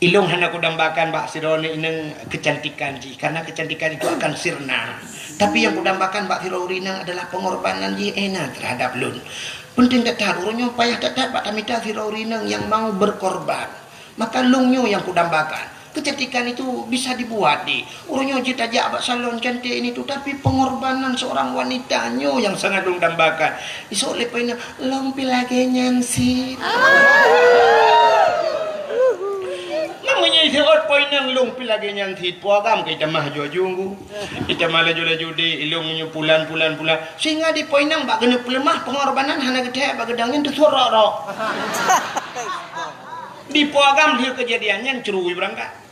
ilong hana kudambakan bak sidroe aneuk inong keucantikan jih, karena keucantikan itu akan sirna. Tapi nyang kudambakan bak sidroe ureueng inong adalah peungorbanan jih Ena terhadap lôn." Peunteng that-that, uroe nyoe payah that-that bak tamita sidroe ureueng inong nyang mau berkorban. Maka lôn nyoe nyang kudambakan. Keucantikan itu bisa dibuat, Dek. Uroe nyoe jeuet tajak bak salon cantik ini tu, tapi pengorbanan seorang wanita nyoe nyang sangat lôn dambakan. Isok lé po inong, "Lôn pi lagèe nyan cit." Meunyoe isok po inong, "Lôn pi lagèe nyan cit," po agam ka itamah aju-aju, itamah laju-laju, "Dek, ilong nyoe pulan, pulan, pulan." Sehingga di po inong bak keuneuk peuleumah, pengorbanan hana geuthèe bak geudong nyan teusurok-rok. Di po agam lheueh keujadian nyan crui beurangkat.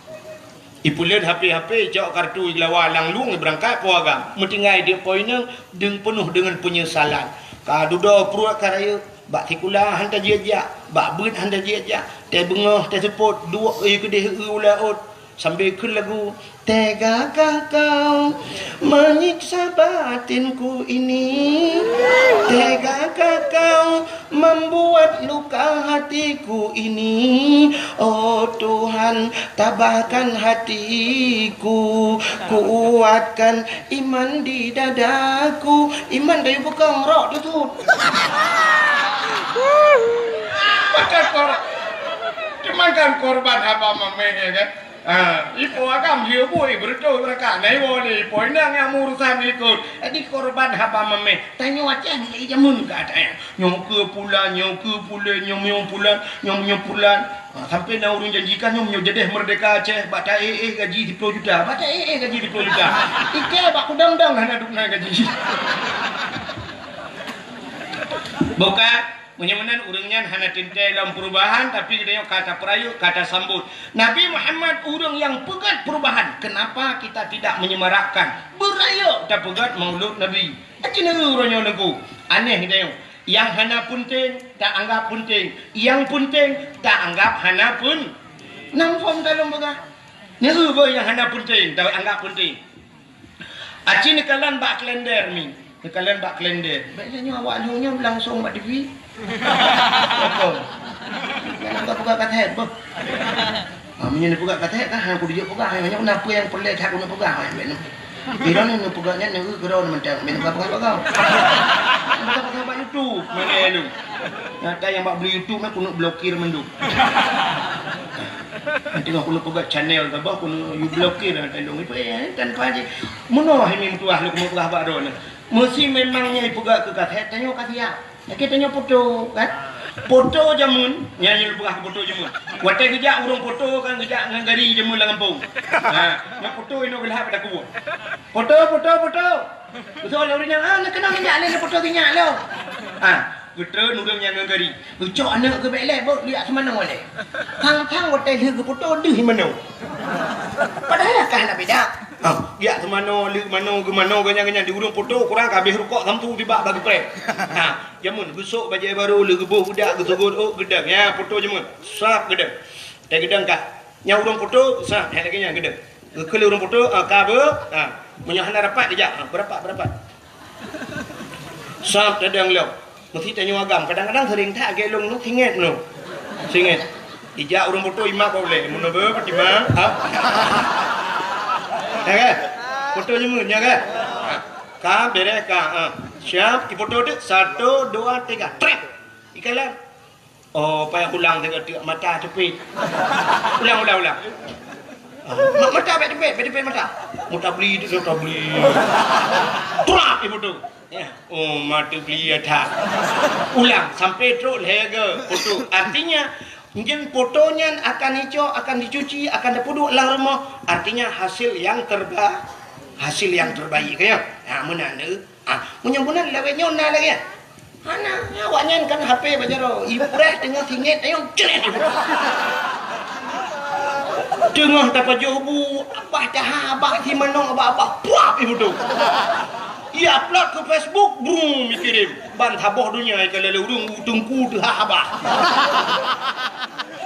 Ipuleuen H P-H P, icok kartu, iglawa lam lueng, ibeurangkat po agam. Meutinggai di po inong deung peunoh deungon peunyesalan. Ka dudoe pruet ka rayeuk, bak sikula han tajak-jak, bak beuet han tajak-jak, teubeungoh teuseupôt, duek ie keudeh eu u laôt, sambil kheun lagu, "Tegakah kau menyiksa batinku ini? Tegakah kau membuat luka hatiku ini? Oh Tuhan, tabahkan hatiku, kuatkan iman di dadaku." Iman dari bukang rok tu tu. Makan kor-, cuman kan korban haba mameh, ya kan? Ha, ipo agam dia bui beureutoh rakan. Nah, iwoe lé ipo inong nyang meurusan likot. Jadi korban haba mameh. Tanyoe Aceh mulai jameun ka ada. Nyoe keu pulan, nyoe keu pulan, nyoe, nyoe pulan, nyoe, nyoe pulan. Ha, sampai na ureueng janjikan nyoe, nyoe jadeh merdeka Aceh, bak ta éh-éh gaji siploh juta. Bak ta éh-éh gaji siploh juta. Ike bak kudang-dang hana dum na gaji. Bukan. Meunyoe meunan ureueng nyan hana teuntèe lom perubahan, tapi geutanyoe ka tapeurayeuk, ka tasambot. Nabi Muhammad ureueng nyang peugèt perubahan. Kenapa kita tidak menyemarakkan? Beurayeuk tapeugèt Maulud Nabi. Aci neu uroe nyoe Teungku. Aneh geutanyoe. Nyang hana peunteng, taanggap peunteng. Nyang peunteng, taanggap hana peun-, nam phom talom peugah. Neu beuh nyang hana peunteng, taanggap peunteng. Aci neukalon bak kalender mi. Neukalon bak kalender. Bèk nyoe awak lheueh nyoe langsong bak T V. Betul. Nyan ka peugah kaset beuh. Ah, meunyoe neupeugah kaset kan, hana peue dijok peugah. Nyoe na peue nyang peureulèe that keuneuk peugah, bèk nyoe. Di droeneuh neupeugah nyan, neueu keudroe mantong, meupeugah-peugah bak gob. Meupeugah-peugah bak YouTube, mana lu? Nyata nyang bak beli YouTube nyan keuneuk blokir mandum. Nanti keuneuk peugah channel saboh keuneuk you blokir, nyata lôn ipeugah, eh, tan paji. Meunoe hai meutuah lôn meupeugah bak droeneuh. Meusi memang nyan ipeugah keu ka thèe, tanyoe ka siap. Lakèe tanyoe poto, kan? Poto jameun, nyan nyang peugah poto jameun. Watèe geujak ureueng poto kan geujak ngon gari jameun lam gampông. Ha, nyan poto inoe geulhab pada kuwoe. Poto, poto, poto. Beutôi lé ureueng nyan, ah, neukeunong jak lé poto sinyak lom. Ha, geutreun ureueng nyan ngon gari. Geucok aneuk geuh bèk lé, beuh, jak seumanoe lé. Thang-thang watèe lheueh geupoto deuh manoe. Padahai ka hana beda. Ah, jak seumanoe, lheueh manoe, geumanoe, geuh nyan, geuh nyan, di ureueng poto kurang ka habéh rukok sampoe tibak bagi preh. Ha, jameun geusok bajèe barô, lheueh geuboh budak, geusugot ôk, geudong. Nyan poto jameun. Sab geudong. Teugeudong ka. Nyan ureueng poto, sab, hai lagèe nyan geudong. Geukheun lé ureueng poto, ah, ka beuh, ah. Meunyoe hana rapat, geujak, ah, beurapat, beurapat. Sab tadong lom. Meusi tanyoe agam, kadang-kadang sering that lagèe lôn nyoe, singét nyoe. Singét. Ijak ureueng poto imak bak ulèe, meunoe beuh, Fatimah, ha? Ya kan? Poto jameun, ya kan? Ha. Ka, bèrèh ka, ha. Siap, ipoto teuk, satu, dua, tiga, trép. Ikalon. Oh, payah ulang sigoe teuk, mata teupit. Ulang, ulang, ulang. Ah, ma-, mata bèk teupit, bèk teupit mata. Meutabli teuk, meutabli. Trap ipoto. Ya. Oh, mata beli ya that. Ulang sampai trok lhèe go poto. Artinya, nyan poto nyan akan icok, akan dicuci, akan dipeuduek lam rumoh. Artinya, hasil yang terba-, hasil yang terbaik, ya. Ha, meunan tu. Ah, meunyoe meunan lawét nyoe na lagèe nyan. Hana, awak nyan kan H P bak jaroe. Ipreh teungoh singét, ayong cret ipreh. Teungoh tapajoh bu, abah taha, abah si manong, abah, abah, puap ibuto. Ia upload ke Facebook, brum, ikirém. Ban saboh donya ikalon lé ureueng, teungku teuhah abah.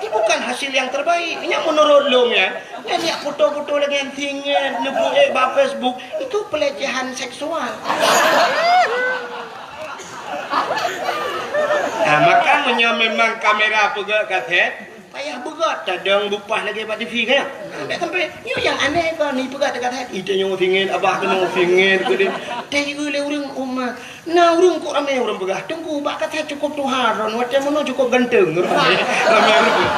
Ini bukan hasil yang terbaik. Nyan menurut lôn nyan. Nyan jak foto-foto lagèe nyan singét, neupost bak Facebook, itu pelecehan seksual. Nah, maka meunyoe memang kamera peugöt kasét, payah beugöt, tadong bupah lagèe bak T V kan? Bèk sampai, nyoe nyang aneh kon, ipeugöt kasét. Ita nyoe singét, abah keunoe singét, keudeh. Teuieu lé ureueng umat. Na ureueng kok ramé ureueng peugah, "Teungku, bak kasét cukôp tuha droen, watèe meunoe cukôp ganteng." Ramé, ramé ureueng.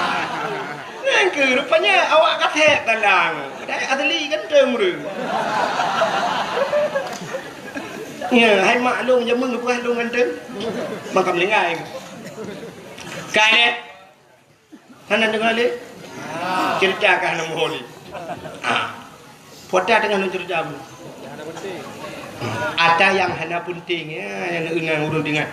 Nyan keuh rupanya awak kasét talang. Padahai asli ganteng ureueng. Ya, hai mak lôn jameun geupeugah lôn ganteng. Maka meulinggai. Ka lé. Hana deungoe lé? Cerita ka hana muphom lé. Ah. Peue ata teungoh lôn cerita bu. Ata nyang hana peunteng, ya, nyang ingat ureueng ingat.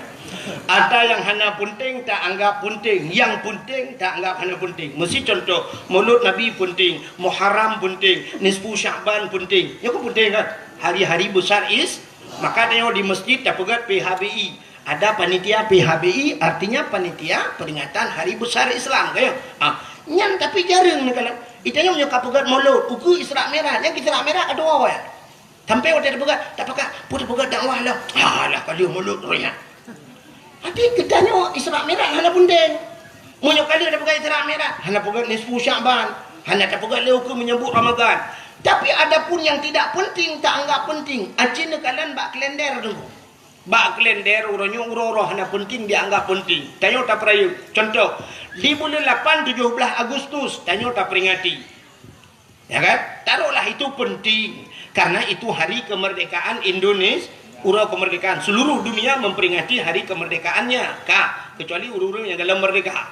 Ata nyang hana peunteng ta anggap peunteng, nyang peunteng ta anggap hana peunteng. Meusi contoh, Maulud Nabi peunteng, Muharram peunteng, Nisfu Sya'ban peunteng. Nyoe kan peunteng kan? Hari-hari besar is, maka tanyoe di masjid tapeugöt P H B I. Ada panitia P H B I, artinya panitia peringatan hari besar Islam, kan? Ah, nyan tapi jareueng neukalon. Itanyoe nyoe ka peugöt Maulud, ukeue Isra Mi'raj, nyang Isra Mi'raj ka tuwoe. Sampai watèe tapeugöt, tapakat, peue tapeugöt dakwah lah. Alah, ka lheueh Maulud roh nyan. Tapi geutanyoe Isra Mi'raj hana peunteng. Meunyoe ka lheueh tapeugöt Isra Mi'raj, hana peugöt nisfu Sya'ban, hana tapeugöt lé ukeue menyambut Ramadan. Tapi adapun yang tidak penting, ta anggap penting, aci neukalon bak kalender tu. Bak kalender uroe nyoe uroe-uroe hana peunteng dianggap peunteng. Tanyoe tapeurayeuk. Contoh, di buleuen lapan tujoh blaih Agustus tanyoe taperingati. Ya kan? Taruhlah itu penting karena itu hari kemerdekaan Indonesia, uroe kemerdekaan. Seluruh dunia memperingati hari kemerdekaannya. Ka, kecuali ureueng-ureueng nyang galom merdeka.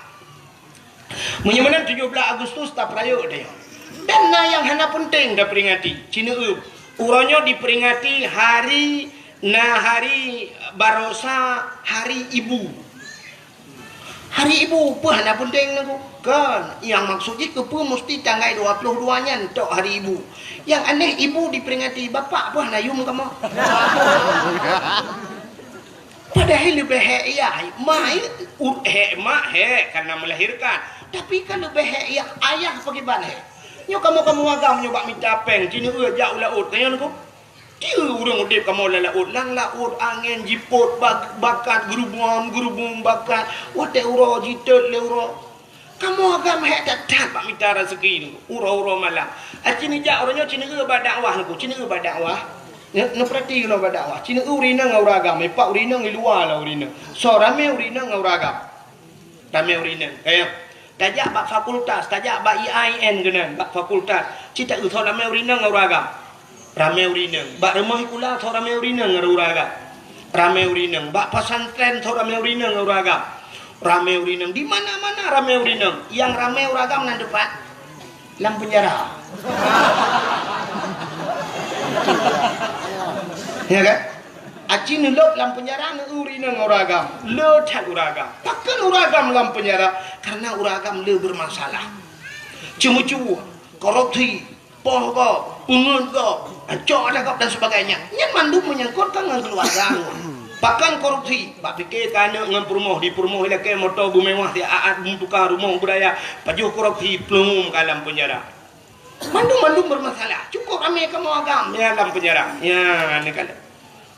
Meunyoe meunan tujoh blaih Agustus tapeurayeuk tanyoe. Dan na nyang hana peunteng taperingati. Ci neueu, uroe nyoe diperingati hari, na hari barosa, hari ibu. Hari ibu peue hana peunteng lagu? Kon, nyang maksud jih keupeue musti tanggai dua puluh dua nyan tok hari ibu. Nyang aneh ibu diperingati, bapak peue hana yum kamoe? Padahai leubeh hék yah, mak, u-, hék mak, hék karena melahirkan. Tapi kan leubeh hék yah, ayah pakriban hék. Nyoe kamoe-kamoe agam nyoe bak mita péng, ci neueu jak u laôt, ka nyan ku. Tieu ureueng udép kamoe lam laôt, lam laôt angén jipot bak-, bakat geurubom-geurubom bakat, watèe uroe jitot lé uroe. Kamoe agam hék that-that bak mita raseuki nyoe, uroe-uroe malam. Aci neujak uroe nyoe, ci neueu bak dakwah nyoe, ci neueu bak dakwah. Neu-, neupeurati keunoe bak dakwah. Ci neueu ureueng inong ngon ureueng agam, ipak ureueng inong i luwa lah ureueng inong. Soe ramé ureueng inong ngon ureueng agam. Ramé ureueng inong. Kayang. Tajak bak fakultas, tajak bak I A I N keunan, bak fakultas. Ci taeu soe ramé ureueng inong ngon ureueng agam. Ramé ureueng inong. Bak rumoh sikula soe ramé ureueng inong ngon ureueng agam. Ramé ureueng inong. Bak pesantren soe ramé ureueng inong ngon ureueng agam. Ramé ureueng inong. Di mana-mana ramé ureueng inong. Nyang ramé ureueng agam nan teumpat lam penjara. Ya kan? Aci neulôb lam penjara neueu ureueng inong ngon ureueng agam. Le that ureueng agam. Pakon ureueng agam lam penjara? Karena ureueng agam le bermasalah. Ceumeucue, korupsi, poh gob, peungeut gob, cok ata gob dan sebagainya. Nyan mandum menyangkut ka ngon keuluwarga. Pakon korupsi? Bak pike keu aneuk ngon peurumoh, di peurumoh ilakée moto beumewah, siat-at meutuka rumoh beuraya, pajoh korupsi, plueng ka lam penjara. Mandum-mandum bermasalah. Cukup ramé kamoe agam, ya, lam penjara. Ya, ni kan.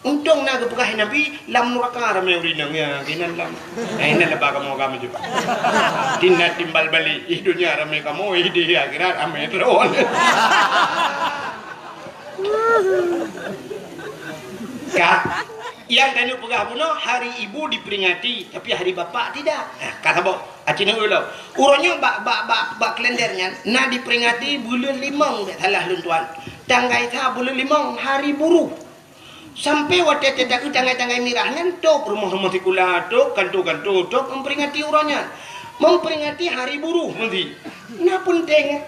Untông na geupeugah Nabi, lam nuraka ramé ureueng inong, ya, keunan lam. Nah, inan laba kamoe agam juga. Tina timbal balik, ih dunia ramé kamoe, ih di akhirat ramé droe. Ka, nyang tanyoe peugah bunoe, hari ibu diperingati, tapi hari bapak tidak. Nah, ka saboh, aci neueu lom. Uroe nyoe bak, bak, bak, bak kalender nyan, na diperingati buleuen limong, bèk salah lôn tuan. Tanggai sa buleuen limong, hari buruh. Sampai watèe teudaku tanggai-tanggai mirah nyan, tôp rumoh-rumoh sikula, tôp kanto-kanto, tôp memperingati uroe nyan. Memperingati hari buruh, meusi. Na peunteng.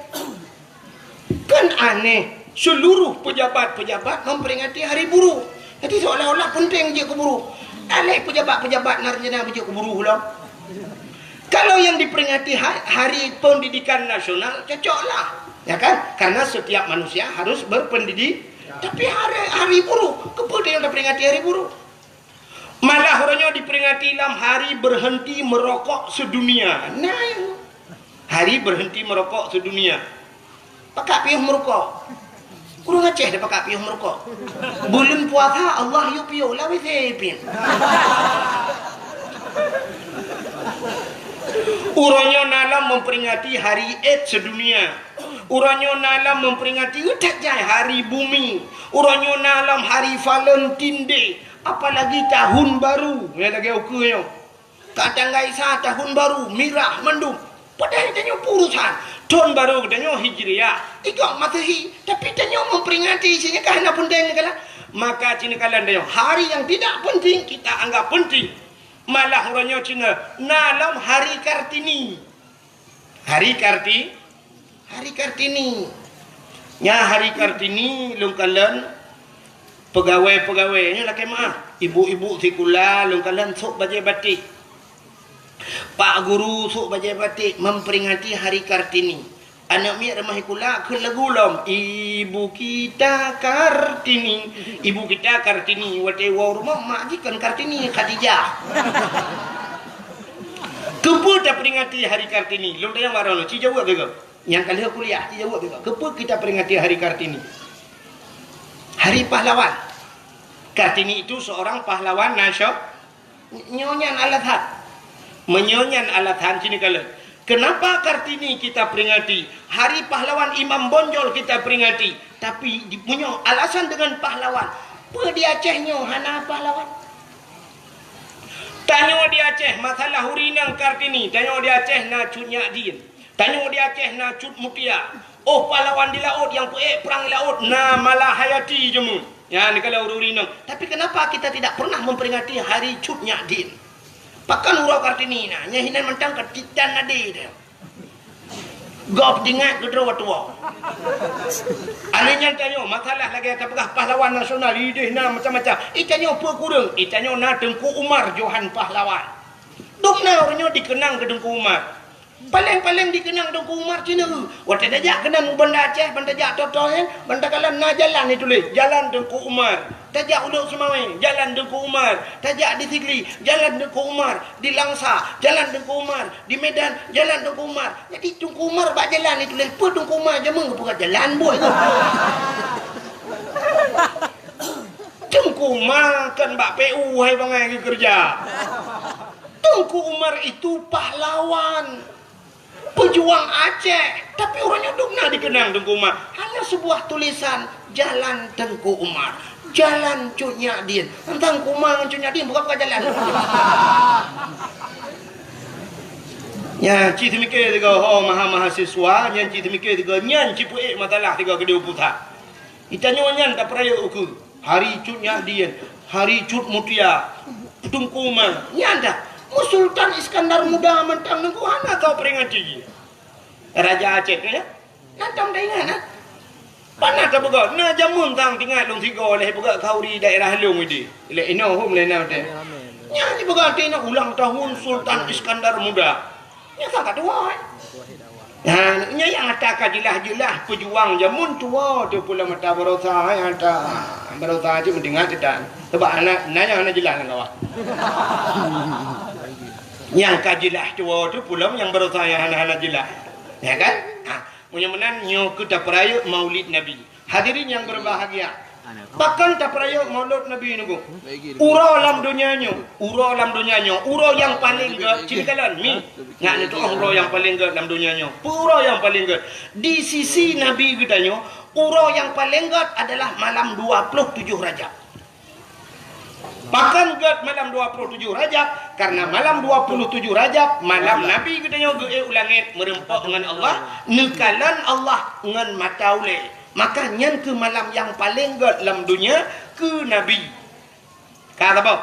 Kan aneh, seluruh pejabat-pejabat memperingati hari buruh. Jadi seolah-olah penting jeuet keu buruh. Aléh pejabat-pejabat na rencana beujeuet keu buruh lom. Kalau yang diperingati ha-, Hari Pendidikan Nasional, cocoklah. Ya kan? Karena setiap manusia harus berpendidik. Tapi hari, hari buruh, keupeue yang diperingati hari buruh? Malah uroe nyoe diperingati lam hari berhenti merokok sedunia. Nah, hari berhenti merokok sedunia. Pakak piôh meurukok? Ureueng Aceh dah pakak piôh meurukok. Buleuen puasa Allah yue piôh, lawét sipin. Uroe nyoe na lom memperingati hari AIDS sedunia. Uroe nyoe na lom memperingati, ih that jai, hari bumi. Uroe nyoe na lom hari Valentine Day. Apalagi tahun baru, nyang lagèe ukeue nyoe. Ka tanggai sa tahun baru, mirah mandum. Padahai tanyoe peue urusan. Thôn baru geutanyoe Hijriah, i gob Masehi, tapi tanyoe memperingati, ci nyan ka hana peunteng neukalon. Maka ci neukalon tanyoe, hari yang tidak penting kita anggap penting. Malah uroe nyoe ci na lom Hari Kartini. Hari Karti-, Hari Kartini. Nyan Hari Kartini lôn kalon peugawée-peugawée nyoe lakée meu'ah. Ibu-ibu sikula lôn kalon sôk bajée batik. Pak guru sôk bajée batik memperingati Hari Kartini. Aneuk miet rumoh sikula kheun lagu lom, "Ibu kita Kartini, ibu kita Kartini." Watée woe rumoh mak jih kon Kartini, Khadijah. Keupeue taperingati Hari Kartini? Lôn tanyong baroe nyoe, ci jaweueb lé gob. Nyang ka lheueh kuliah, ci jaweueb lé gob. Keupeue kita peringati Hari Kartini? Hari Pahlawan. Kartini itu seorang pahlawan nasio-, nyoe nyan alasan. Meunyoe nyan alasan, ci neukalon. Kenapa Kartini kita peringati? Hari Pahlawan Imam Bonjol kita peringati. Tapi di-, meunyoe alasan dengan pahlawan, peue di Aceh nyoe hana pahlawan? Tanyoe di Aceh, masalah ureueng inong Kartini, tanyoe di Aceh na Cut Nyak Dien. Tanyoe di Aceh na Cut Mutia. Oh, pahlawan di laôt nyang peuék prang di laôt na Malahayati jameun. Nyan neukalon ureueng inong. Tapi kenapa kita tidak pernah memperingati hari Cut Nyak Dien? Pakon uroe Kartini na, nyan hinan mantong ka titan nadi teuh. Gob teuingat keu droe tuwoe. Aneuk nyan tanyoe, masalah lagée tapeugah pahlawan nasional, ideh na macam-macam. I tanyoe peue kureueng? I tanyoe na Teungku Umar Johan Pahlawan. Dum na ureueng nyoe dikeunang keu Teungku Umar. Paleng-paleng dikeunang Teungku Umar ci neueu. Watée tajak keunan u Banda Aceh, ban tajak Toto nyan, ban takalon na jalan ituléh, Jalan Teungku Umar. Tajak Ulok Seumawé, Jalan Teungku Umar. Tajak di Sigli, Jalan Teungku Umar. Di Langsa, Jalan Teungku Umar. Di Medan, Jalan Teungku Umar. Jadi Teungku Umar bak jalan ituléh, peue Teungku Umar jameun geupeugah jalan buet tu. Teungku Umar kan bak P U hai bangai geukeureuja. Teungku Umar itu pahlawan. Cuang Aceh, tapi uroe nyoe dum na dikeunang Teungku Umar. Hanya sebuah tulisan, Jalan Teungku Umar, Jalan Cut Nyak Dien. Teuntang Teungku Umar ngon Cut Nyak Dien bukan, bukan jalan. Nyan cit teumikir tiga ho maha mahasiswa, nyan cit teumikir tiga nyan cit peuék masalah tiga keudeh pusat. Geutanyoe nyan tapeurayeuk ukeue. Hari Cut Nyak Dien, Hari Cut Mutia, Teungku Umar, nyan dah. Mu Sultan Iskandar Muda mantong Teungku hana tau peringati. Raja Aceh tu ya. Nyan tom dah ingat nah. Pana tapeugah, na jameun tang tingat lôn sigoe lé peugah khauri daerah lôn idi. Lé inoe hom lé na teh. Nyan dipeugah teh na ulang tahun Sultan Iskandar Muda. Nyan sang ka tuha eh. Nah, nyan nyang ata ka jeulaih-jeulaih peujuang jameun tuha teuh pulo mata barosa nyang ata barosa cit meudeungat teuh dan. Sebab aneuk na nyang hana jeulaih lam kawan. Nyang ka jeulaih tuha teuh pulo nyang barosa nyang hana-hana jeulaih. Ya kan? Ha, meunyoe meunan nyoe keu tapeurayeuk Maulid Nabi. Hadirin yang berbahagia, pakon tapeurayeuk Maulid Nabi nyoe? Uroe lam donya nyoe, uroe lam donya nyoe, uroe nyang paleng gét, cit kalon mi. Ngat neutu'oh uroe nyang paleng gét lam donya nyoe. Peue uroe nyang paleng gét? Di sisi Nabi geutanyoe, uroe nyang paleng gét adalah malam dua puluh tujoh Rajab. Pakon gét malam dua puluh tujoh Rajab? Karena malam dua puluh tujoh Rajab, malam Nabi geutanyoe geuék u langét meureumpok ngon Allah, neukalon Allah ngon mata ulée. Maka nyan keuh malam nyang paleng gét lam donya keu Nabi. Ka saboh.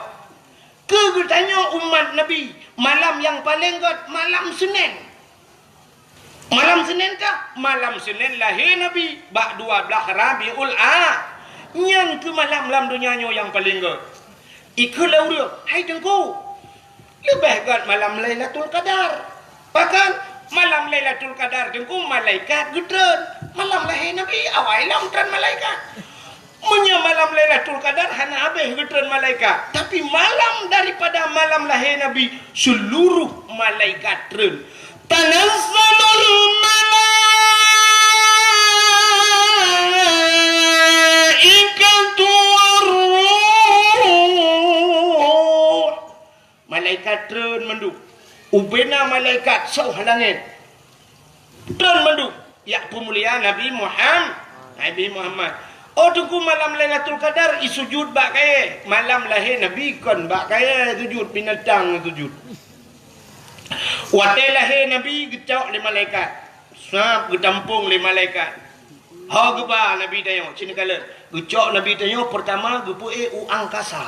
Keu geutanyoe umat Nabi, malam nyang paleng gét malam Senin. Malam Senin kah? Malam Senin lahé Nabi bak dua blaih Rabiul A. Nyan keuh malam lam donya nyoe nyang paleng gét. Ikheun lé ureuëng, "Hai Teungku, leubeh gét malam Lailatul Qadar." Pakon? Malam Lailatul Qadar Teungku malaikat geutreun. Malam lahé Nabi awai lom treun malaikat. Meunyoe malam Lailatul Qadar hana habéh geutreun malaikat, tapi malam daripada malam lahé Nabi, seluruh malaikat treun. Tanazzalul malaikatu war ruh. Malaikat treun mandum. Ubena malaikat soh langét. Treun mandum. Jak peumulia Nabi Muham-, Nabi Muhammad. Oh Teungku, malam Lailatul Qadar isujud bak kayée. Malam lahé Nabi kon bak kayée sujud, binatang sujud. Watée lahé Nabi geucok lé malaikat. Sab geutampong lé malaikat. Ho geuba Nabi tanyoe, cit neukalon. Geucok Nabi tanyoe peurtama geupeuék u angkasa.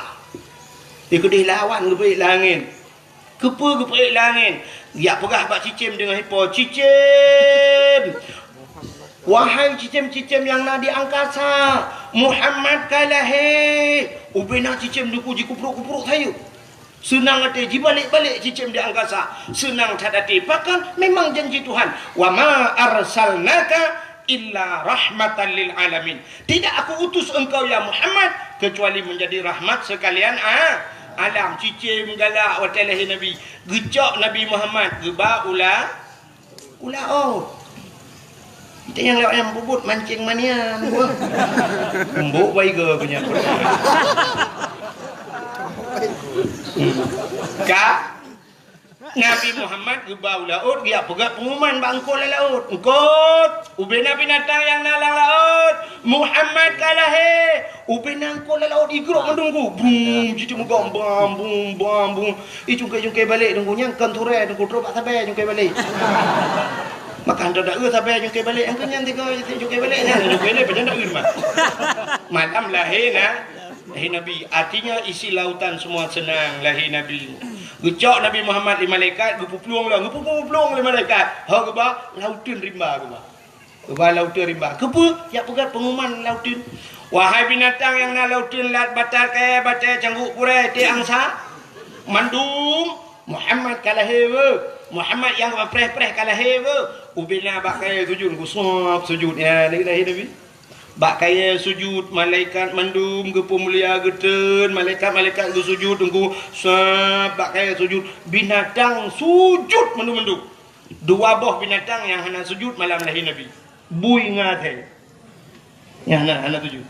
Di keudeh lawan geupeuék lam angén. Keupeue geupeuék lam angén? Jak peugah bak cicém deungon ipo, "Cicém! Wahai cicém-cicém nyang na di angkasa, Muhammad ka lahé!" Ubena cicém Teungku jikuprok-kuprok sayeuep. Seunang até jibalek-balek cicém di angkasa. Seunang that até. Pakon? Memang janji Tuhan. "Wa ma arsalnaka illa rahmatan lil alamin." Tidak Aku utus engkau, ya Muhammad, kecuali menjadi rahmat sekalian a-, alam. Cicém galak watée lahé Nabi. Geucok Nabi Muhammad, geuba u la-, u laôt. Kita nyang lewat nyang bubut mancing manian. Embok baiga punya. Ka? Nabi Muhammad geuba u laôt, geujak peugah pengumuman bak eungkôt lam laôt. "Eungkôt, ubena binatang nyang na lam laôt, Muhammad ka lahé." Ubena eungkôt lam laôt igrok mandum Teungku. Brum, jiteumeugang bam, bum, bam, bum. Icungkai-cungkai balek Teungku, nyang kon turée Teungku, trok bak sabai cungkai balek. Maka hantom taeu sabai cungkai balek, nyang kon nyan tiga cungkai balek, nyan cungkai balek, pajan taeu mah. Malam lahé na. Lahé Nabi, artinya isi lautan semua seunang lahé Nabi. Geucok Nabi Muhammad lé malaikat, geupeuplueng lom, geupeuplueng lé malaikat. Ho geuba, lauteun rimba geuba. Geuba lauteun rimba. Keupeue? Jak peugah pengumuman lauteun. Wahai binatang nyang na lauteun, lat, batat, kayée, batée, cangguek, purée, té, angsa, mandum, Muhammad ka lahé weuh. Muhammad nyang preh-preh ka lahé weuh. Ubena bak kayée sujud, geusuab sujud. Ya, lahé Nabi. Bak kayée sujud, malaikat mandum geupeumulia geutreun, malaikat-malaikat geusujud Teungku, sab bak kayée sujud, binatang sujud mandum-mandum. Dua boh binatang nyang hana sujud malam lahé Nabi. Bui ngon asée. Nyang hana, hana sujud.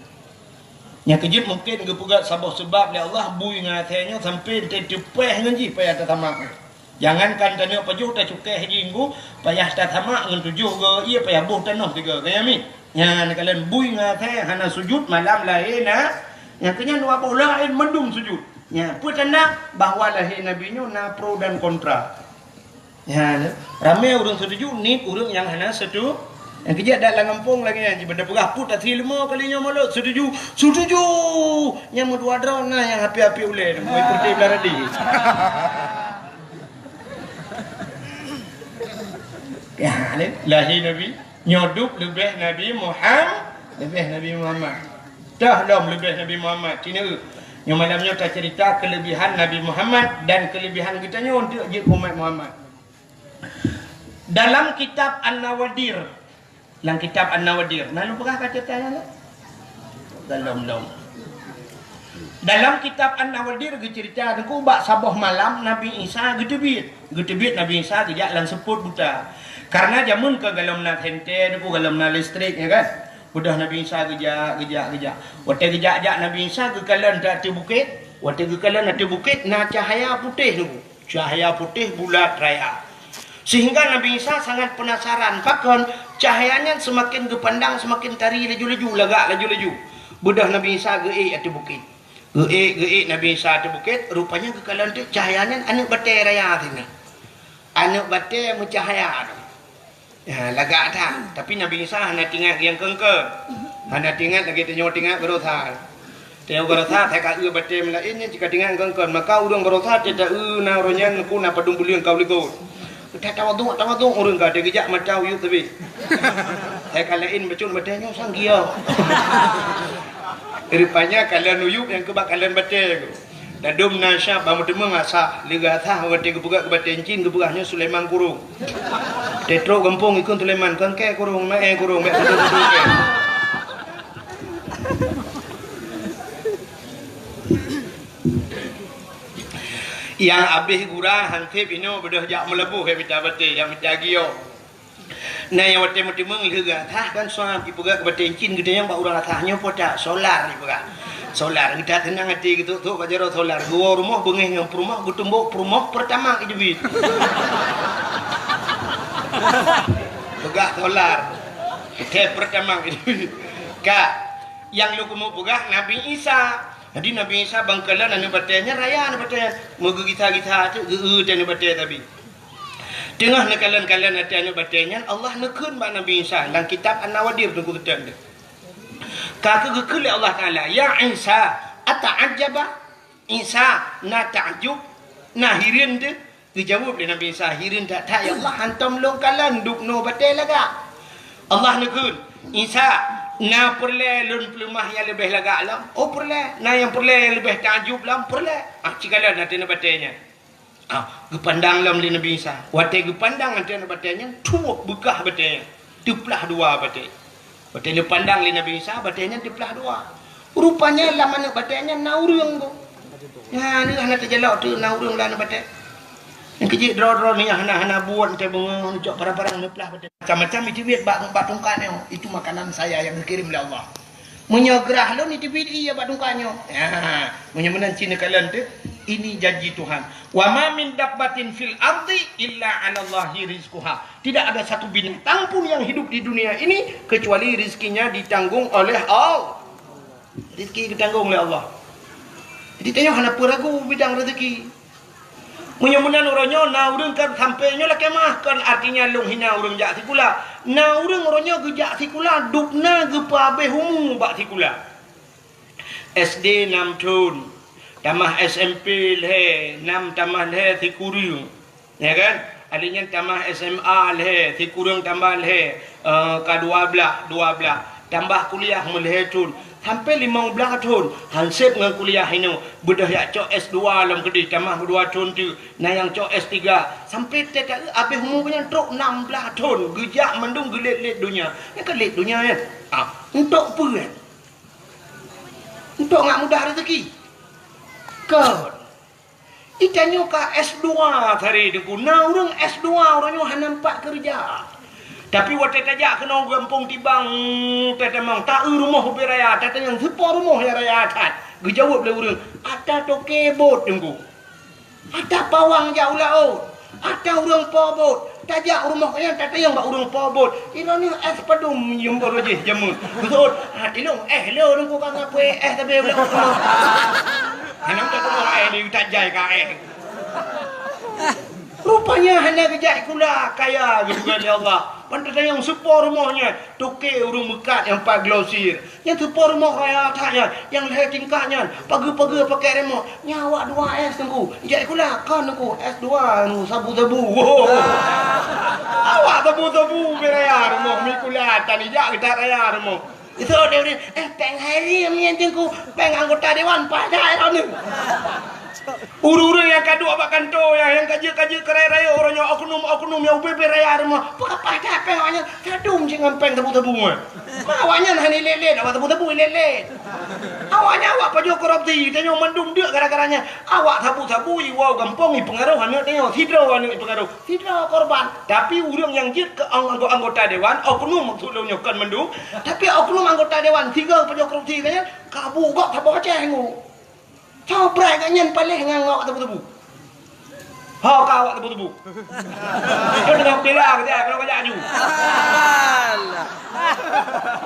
Nyang keujeuet mungken geupeugah saboh seubab lé Allah, bui ngon asée nyoe sampoe teupeue ngon jih payah tasamak. Jangankan tanyoe pajoh tacukée jih, payah tasamak ngon tujoh goe ie, payah boh tanoh tiga goe, ya mi. Nyan kalon bui ngon asèe hana sujud malam lahé na-, nyan keu nyan dua boh laén mandum sujud. Nyan peue tanda bahwa lahé Nabi nyoe na pro dan kontra. Nyan, ramé ureuëng setuju, nit ureuëng nyang hana setu-, nyang keujak dak lam gampông lagée nyan, jiban peugah put asai leumo kali nyoe mulod, setuju, setuju! Nyang meudua droe na nyang api-api ulée, meuikurti belah radi. Ya, lahé Nabi. Nyoe dub leubeh Nabi Muham-, leubeh Nabi Muhammad. Toh lom leubeh Nabi Muhammad. Cina, nyoe malam nyoe tacerita kelebihan Nabi Muhammad dan kelebihan geutanyoe untuk jeuet umat Muhammad. Dalam kitab An-Nawadir, lam kitab An-Nawadir, na lôn peugah ka ceritanya, lom, lom. Dalam kitab An-Nawadir geucerita, teungku, bak saboh malam Nabi Isa geuteubiet. Geuteubiet Nabi Isa geujak lam seupôt buta. Karena jameun ka golom na senter, teungku, golom na listrik, ya kan? Beudôh Nabi Isa geujak, geujak, geujak. Watée geujak-jak Nabi Isa geukalon ateueh bukét. Watée geukalon ateueh bukét na cahya putéh, teungku. Cahya putéh bulat raya. Sehingga Nabi Isa sangat penasaran, pakon cahya nyan seumaken geupandang seumaken tari laju-laju, lagak laju-laju. Beudôh Nabi Isa geuék ateueh bukét. Geuék, geuék Nabi Isa ateueh bukét, rupanya geukalon teuk cahya nyan aneuëk batée raya sinan. Aneuëk batée meucahya tu. Ya, lagak that. Tapi Nabi Isa hana teuingat nyang keungkeuen. Hana teuingat lagée tanyoe teuingat baroesa. Tanyoe baroesa, hai ka eu batée meulaén nyan cit ka teuingat keungkeuen. Maka ureuëng baroesa, teuta eu na uroe nyan, ku na padum buleuen ka u likot. Teuta tawaduk, tawaduk ureuëng ka, teugeujak mata uyueb teubiet. Hai ka laén bacut batée nyoe sang giok. Rupanya kalon uyueb nyang keubak kalon batée. Dadum na syab bak meuteumeung asah, leuga asah watée geupeugah keu batée cin geupeugah nyoe Sulaiman Kurong. Teutrok gampông ikun Sulaiman, kangkée kurong, maé kurong, bék kudu-kudu kée. Nyang abéh gura hanseb inoe beudôh jak meulaboh, ya mita batée, ya mita giok. Na nyang watée meuteumeung lheueh geuasah kan suam jipeugah keu batée cin geutanyoe bak ureuëng asah nyoe po that solar jipeugah. Solar geutanyoe teunang até geutok-tok bak jaroe solar geuwoe rumoh beungéh ngon peurumoh geutumbok peurumoh peurtama jeuet. Peugah solar. Teh peurtama jeuet. Ka nyang lôn keumeung peugah Nabi Isa. Jadi Nabi Isa bangkalan aneuëk batée nyan raya aneuëk batée nyan meugeugisa-gisa teuk geu-eu teh aneuëk batée tabi. Teungoh neukalon-kalon ateueh aneuëk batée nyan, Allah neukheun bak Nabi Isa lam kitab An-Nawadir teungku teuh. Ka keuh geukheun lé Allah Taala, "Ya Isa, ata'ajjaba?" Isa na takjub, na hireuen teuh? Geujaweueb lé Nabi Isa, "Hireuen that-that ya Allah, hantom lôn kalon dubnoe batée lagak." Allah neukheun, "Isa, na peureulée lôn peuleumah nyang leubeh lagak lom?" "Oh peureulée." "Na nyang peureulée nyang leubeh takjub lom?" "Peureulée." Ah, cikalon ateueh aneuëk batée nyan. Ah, geupandang lom lé Nabi Isa. Watée geupandang ateueh aneuëk batée nyan, tuwoe beukah batée nyan. Teuplah dua batée. Watée geupandang lé Nabi Isa, batée nyan teuplah dua. Rupanya lam aneuëk batée nyan na ureuëng ko. Nyan hana teujalok teuk na ureuëng lam aneuëk batée. Nyang keujeuet droe-droe ni hana-hana buet teuh beungoh neucok parang-parang neuplah batée. Macam-macam iteubiet bak, bak tungkat nyoe. Itu makanan saya yang dikirim oleh Allah. Meunyoe grah lôn iteubiet ie bak tungkat nyoe. Ya, meunyoe meunan cit neukalon teuh, ini janji Tuhan. "Wa ma min dabbatin fil ardi illa 'alallahi rizquha." Tidak ada satu binatang pun yang hidup di dunia ini kecuali rizkinya ditanggung oleh Allah. Rizki geutanggong lé Allah. Jadi tanyoe hana peue ragu bidang rezeki. Meunyoe meunan uroe nyoe na ureuëng ka sampoe nyoe lakée meu'ah, kon artinya lôn hina ureuëng jak sikula. Na ureuëng uroe nyoe geujak sikula, dubna geupeuabéh umu bak sikula. S D nam thon, tamah S M P lhée, nam tamah lhée sikureueng. Ya kan? Akhé nyan tamah S M A lhée, sikureueng tambah lhée, eh, ka dua blaih, dua blaih. Tambah kuliah meulhée thon, sampoe limong blaih thon. Hanseb ngon kuliah inoe, beudôh jak cok S dua lom keudeh, tamah dua thon teuk. Na nyang cok S tiga. Sampoe teuka abéh umu nyan trok nam blaih thon. Geujak mandum geulét-lét donya. Nyan ka lét donya nyan. Ah, untuk peue nyan? Untuk ngat mudah rezeki. Kon. Itanyoe ka S dua tadi teungku. Na ureuëng S dua, ureuëng nyoe hana meupat keureuja. Tapi watée tajak keunoe gampông Tibang, tatamong, ta-eu rumoh ubé raya, tatanyong, "Soe po rumoh nyang raya that?" Geujaweueb lé ureuëng, "Ata toke bot teungku. Ata pawang jak u laôt." Ata ureuëng po buet, tajak rumoh nyan tatanyong bak ureuëng po buet. Inoe nyoe es padum nyum baru jih jameun. Beutôi. Ha, ilong, eh, lé ureuëng ku ka ngapui es tapi belum. Hana minta teumoh eh, ni tak jai ka eh. Rupanya hana geujak sikula kaya geupeugah lé Allah. Pan tatanyong soe po rumoh nyan, toke ureuëng meukat nyang pat glosir. Nyang soe po rumoh raya that nyan, nyang lhée tingkat nyan, pageue-pageue pakai remote. Nyan awak dua es teungku. Jak sikula kon teungku, es dua teungku, sabu-sabu. Awak sabu-sabu beu raya rumoh, mi sikula tan ijak geutak raya rumoh. Itu dia, eh, péng harim nyan teungku, péng anggota dewan paih that droeneuh. Ureuëng-ureuëng nyang ka duek bak kantô nyan, nyang ka jeuet-ka jeuet keu raya-raya uroe nyoe, oknum-oknum nyang ubé-bé raya rumoh, peukapah that péng awaknyan, sadum cit ngon péng sabu-sabu nyan. Ma awaknyan hana ilét-lét, awak sabu-sabu ilét-lét. Awaknyan awak pajoh korupsi, tanyoe mandum deuk gara-gara nyan. Awak sabu-sabu iwoe gampông ipeungaroh aneuëk tanyoe, sidroe aneuëk ipeungaroh, sidroe korban. Tapi ureuëng nyang jeuet keu ang-, anggo-, anggota dewan, oknum maksud lôn nyoe kon mandum, tapi oknum anggota dewan sigoe pajoh korupsi nyan, kabu gob saboh Aceh ngu. Soe brat gobnyan paléh ngon awak tebu-tebu. Ho ka awak tebu-tebu. Kau tengah bela ke dia kalau kau jaju.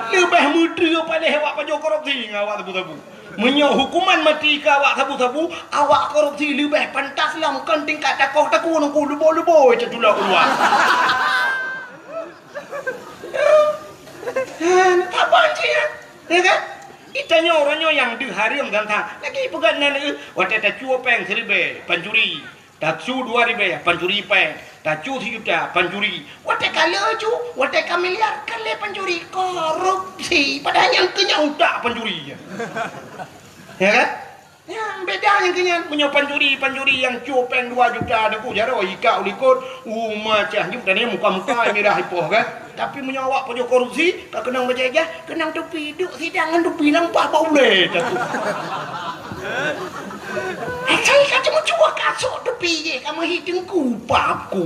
Leubeh meuteue paléh awak pajoh korupsi ngon awak tebu-tebu. Meunyoe hukuman mati keu awak sabu-sabu, awak korupsi leubeh pantas lom kon tingkat takoh-takoh nungku lubo-lubo itu tulak keluar. Hana saban cit nyan, ya kan? Itanyoe uroe nyoe nyang deuh hareuem gantang. Lagi peugah nan, eh, watée tacue péng siribée, pancuri. Tacue dua ribée, pancuri péng. Tacue sijuta, pancuri. Watée ka lheueh cu, watée ka miliar, ka lheueh pancuri. Korupsi. Padahai nyang keu nyan utak pancuri. Ya kan? Nyan beda nyang keu nyan. Meunyoe pancuri, pancuri nyang cue péng dua juta teungku jaroe, ikak u likot, uma cah nyoe, dan nyan muka-muka mirah ipoh kan. Tapi meunyoe awak pajoh korupsi, ka keunong bajée-jah, keunong tupi, duek sidang ngon tupi nampak bak ulée teungku. Asai ka cuma cuba kasok tupi jih, ka meuhi teungku paku.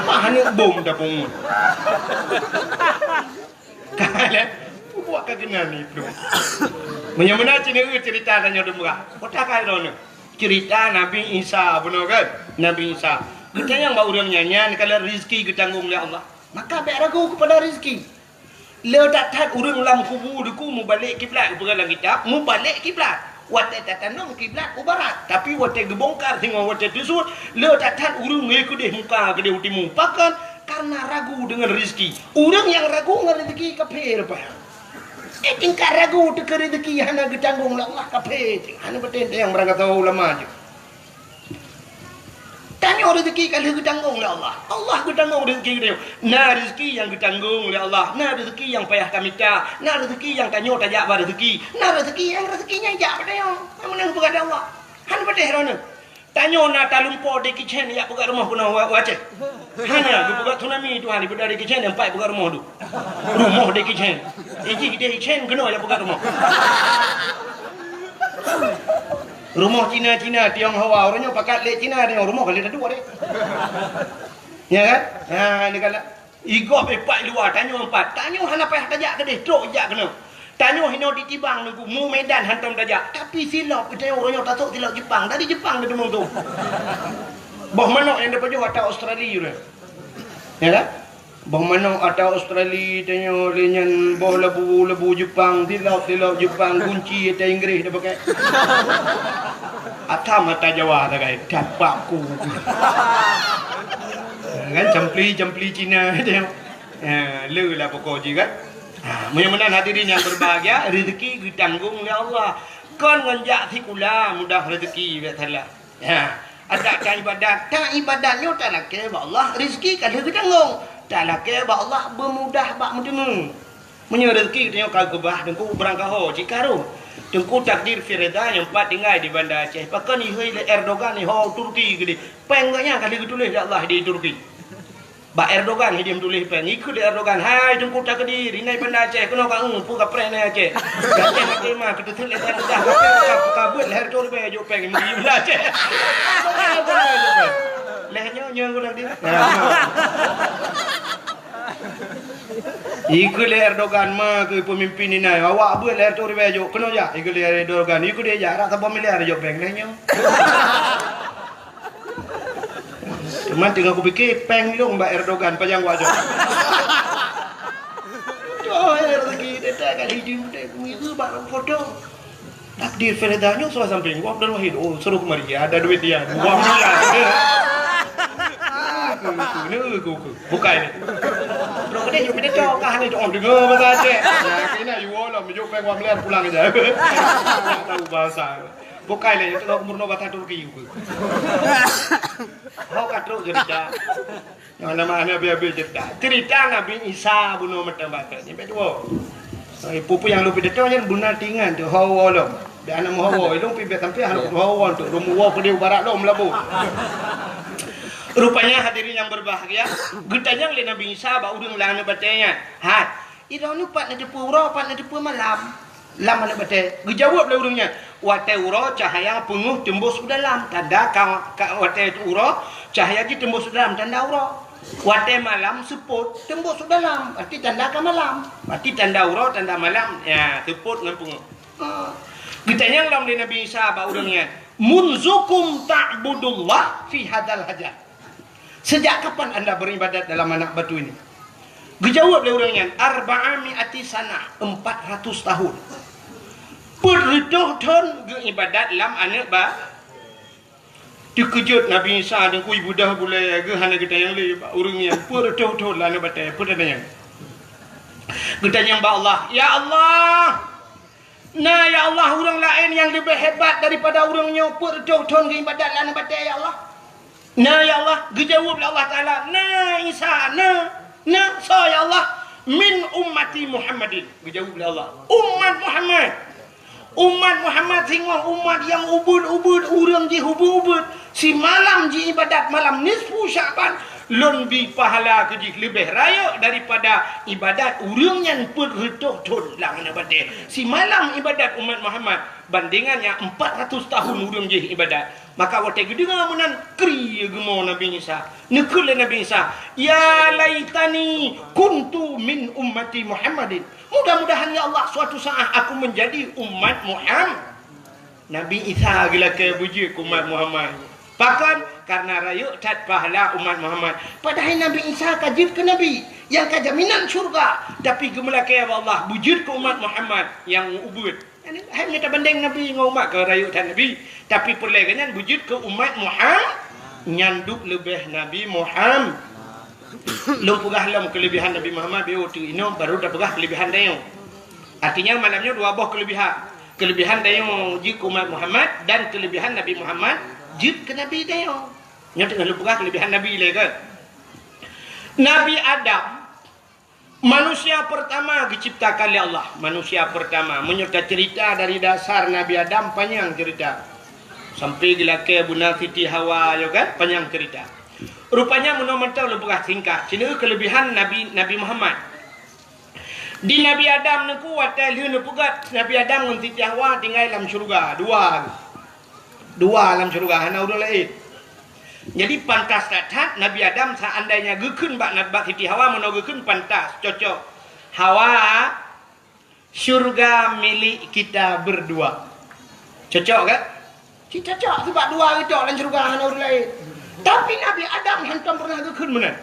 Mah aneuk bom dah pungut. Ka lé, bubuak ka keunan iplôh. Meunyoe meunan cit nyoe ceurita tanyoe dum bra. Kota ka droeneuh. Ceurita Nabi Isa bunoe kan? Nabi Isa. Geutanyong bak ureuëng nyan, nyan kalon rezeki geutanggong lé Allah. Maka bék ragu keupada rezeki. Le that-that ureuëng lam kubu teungku mubalek kiblat, geupeugah lam kitab, mubalek kiblat. Watée tatanom kiblat u barat, tapi watée geubongkar singoh watée teusut, le that-that ureuëng ngieng keudeh muka keudeh u timu. Pakon? Karena ragu deungon rezeki. Ureuëng nyang ragu ngon rezeki kafé rupa. Eh, tingkat ragu teuh keu rezeki hana geutanggong lé Allah kafé. Hana beutôi nyang beurangkat ulama jih. Tanyoe rezeki ka lheueh geutanggong lé Allah. Allah geutanggong rezeki geutanyoe. Na rezeki nyang geutanggong lé Allah, na rezeki nyang payah tamita, na rezeki nyang tanyoe tajak bak rezeki, na rezeki nyang rezeki nyang jak bak tanyoe. Nyang meunan geupeugah lé Allah. Han peudeh droeneuh. Tanyoe na talumpo Jackie Chan jak peugah rumoh keunoe wa-, u Aceh. Hana geupeugah tsunami Tuhan, ipeugah Jackie Chan nyang pat peugah rumoh tu. Rumoh Jackie Chan. Iji Jackie Chan keunoe jak peugah rumoh. Rumoh Cina-Cina, Tionghoa, ureuëng nyoe pakat lé Cina, Tiong rumoh ka lé tadu deh. Ya kan? Ha, ni kan. Igob ipat luwa, tanyoe empat. Tanyoe hana payah tajak keudeh, trok jak keunoe. Tanyoe hinoe di Tibang nunggu, mu Medan hantom tajak. Tapi silop, tanyoe ureuëng nyoe tasok silop Jepang. Dari Jepang dia teumong tu. Boh manok nyang dipajoh ata Australia tu. Ya kan? Boh manok ata Australia, tanyoe lé nyan boh labu-labu Jepang, silop-silop Jepang, gunci ata Inggris dah pakai. Ata mata Jawa sagai, dapat ku. Kan campli-campli Cina tengok. Ha, le lah pokok je kan. Ha, meunyoe meunan hadirin yang berbahagia, rezeki geutanggong lé Allah. Kon ngon jak sikula mudah rezeki biasalah. Ha, adak ka ibadat, ka ibadat nyoe talakée bak Allah, rezeki ka lheueh geutanggong. Talakée bak Allah beumudah bak meuteumé. Meunyoe rezeki geutanyoe ka geubah, teungku beurangkaho cit ka rhot. Teungku takdir Firda nyang pat tinggai di Banda Aceh. Pakon ihôi lé Erdogan iho Turki keudeh. Péng gobnyan ka lheueh geutuléh lé Allah di Turki. Bak Erdogan hidéh meutuléh péng. Ikheun lé Erdogan, "Hai Teungku Takdir, inan Banda Aceh keunoe ka eu peue kapreh inan Aceh. Gata maté ma keuteuseut lé Tuhan Tuhan, kapreh ka, ka beuet lhèe reutôh ribèe jok péng di Banda Aceh." Lhèe nyoe, nyoe guna dia. Ikheun lé Erdogan ma keu peumimpin inan, "Awak beuet lhèe reutôh ribèe jok, keunoe jak." Ikheun lé Erdogan, "Ikheun deh jak, rata saboh miliar jok péng lhèe nyoe." Teuma teungoh kupike, péng lôn bak Erdogan, pajan wajok. Tuh, rezeki teuka ka dijemput, kuihu bak foto. Takdir Firda nyoe salah sampéng, Abdul Wahid. Oh, suruh kemari, ada duit dia, dua miliar. Bukai ni. Terus dia juga dia cakap, ni, oh, dengar bahasa Aceh. Nah, kena you all lah, mejuk péng dua miliar pulang aja. Tak tahu bahasa. Bukai lé, itu umur nyoe bahasa Turki. Ho ka trok cerita. Nyang nama aneuk habéh-habéh cerita. Cerita Nabi Isa bunoe mantong bacut. Nyang dua. Hai, peue-peue nyang lôn pidato nyan beuna tingan tu, hawa lom. Dan aneuk hawa, lôn pi bèk sampai aneuk hawa tu. Lôn hawa peudeh barat lom labu. Rupanya hadirin yang berbahagia, geutanyong lé Nabi Isa bak ureueng lam aneuk batèe nyan. Hai, Idong nyoe pat neuteupeue uroe, pat neuteupeue malam? Lam aneuk batèe. Geujaweueb lé ureueng nyan, "Watèe uroe cahya peungeuh teumbôh u dalam, tanda ka, ka watèe uroe cahya jih teumbôh u dalam, tanda uroe. Watèe malam seupôt teumbôh u dalam, berarti tanda ka malam. Berarti tanda uroe, tanda malam, ya, seupôt ngon peungeuh." Ha. Geutanyong lom lé Nabi Isa bak ureueng nyan, "Munzukum ta'budullah fi hadzal hajar?" Sejak kapan anda beribadat dalam anak batu ini? Geujaweueb lé ureueng nyan, "Arba'a mi'ati sanah, empat ratus tahun." Peuet reutôh thon geuibadat lam aneuk ba-, teukeujot Nabi Isa deungkui beudah bulèe geuh hana geutanyong lé bak ureueng nyan, peuet reutôh thon lam aneuk batèe, peue tanyong? Geutanyong bak Allah, "Ya Allah, na ya Allah ureueng laén nyang leubeh hebat daripada ureueng nyoe peuet reutôh thon geuibadat lam aneuk batèe, ya Allah?" Na, ya Allah, geujaweueb lé Allah Taala, "Na, Isa, na, na, soe, ya Allah?" "Min ummati Muhammadin," geujaweueb lé Allah. Umat Muhammad. Umat Muhammad singoh umat nyang ubeuet-ubeuet, ureueng jih ubeuet-ubeuet. Simalam jiibadat malam nisfu Sya'ban, lôn bi pahala keu jih leubeh rayeuk daripada ibadat ureueng nyan peuet reutôh thon lam aneuk batèe. Simalam ibadat umat Muhammad, bandingan nyang empat ratus tahun ureueng jih ibadat. Maka watèe geudeungoe meunan, kri geumo Nabi Isa. Neukheun lé Nabi Isa, "Ya laitani kuntu min ummati Muhammadin." Mudah-mudahan, ya Allah, suatu saat aku menjadi umat Muhammad. Nabi Isa geulakèe beujeuet keu umat Muhammad. Pakon? Karena rayeuk that pahala umat Muhammad. Padahai Nabi Isa ka jeuet keu nabi, nyang ka jaminan syurga, tapi geumeulakèe bak Allah beujeuet keu umat Muhammad nyang ubeuet. Hai, meunyoe tabandeng Nabi ngon umat ka rayeuk that Nabi, tapi peureulèe geuh nyan beujeuet keu umat Muhammad, nyan duek leubeh Nabi Muhammad. Lôn peugah lom keuleubehan Nabi Muhammad, beu teuk inoe baru tapeugah keuleubehan tanyoe. Artinya malam nyoe dua boh keuleubehan. Keuleubehan tanyoe jeuet keu umat Muhammad dan keuleubehan Nabi Muhammad jeuet keu Nabi tanyoe. Nyoe teungoh lôn peugah keuleubehan Nabi lé kan. Nabi Adam Manusia pertama geuciptakan lé Allah. Manusia pertama. Meunyoe taceurita dari dasar Nabi Adam, panyang ceurita. Sampai geulakèe beuna Siti Hawa, yo kan? Panyang ceurita. Rupanya meunoe mantong lôn peugah singkat. Sineuk keuleubehan Nabi, Nabi Muhammad. Di Nabi Adam neuku watèe lheueh neupeugöt Nabi Adam ngon Siti Hawa tinggai lam syeuruga. Dua. Dua lam syeuruga, hana ureueng laén. Jadi, pantas that-that Nabi Adam seandainya geukheun bak, bak Siti Hawa, meunoe geukheun pantas, cocok. "Hawa, syurga milik kita berdua." Cocok kan? Cit cocok, sebab dua geucok lam syeuruga, hana ureueng laén. Tapi Nabi Adam hantom pernah geukheun meunan.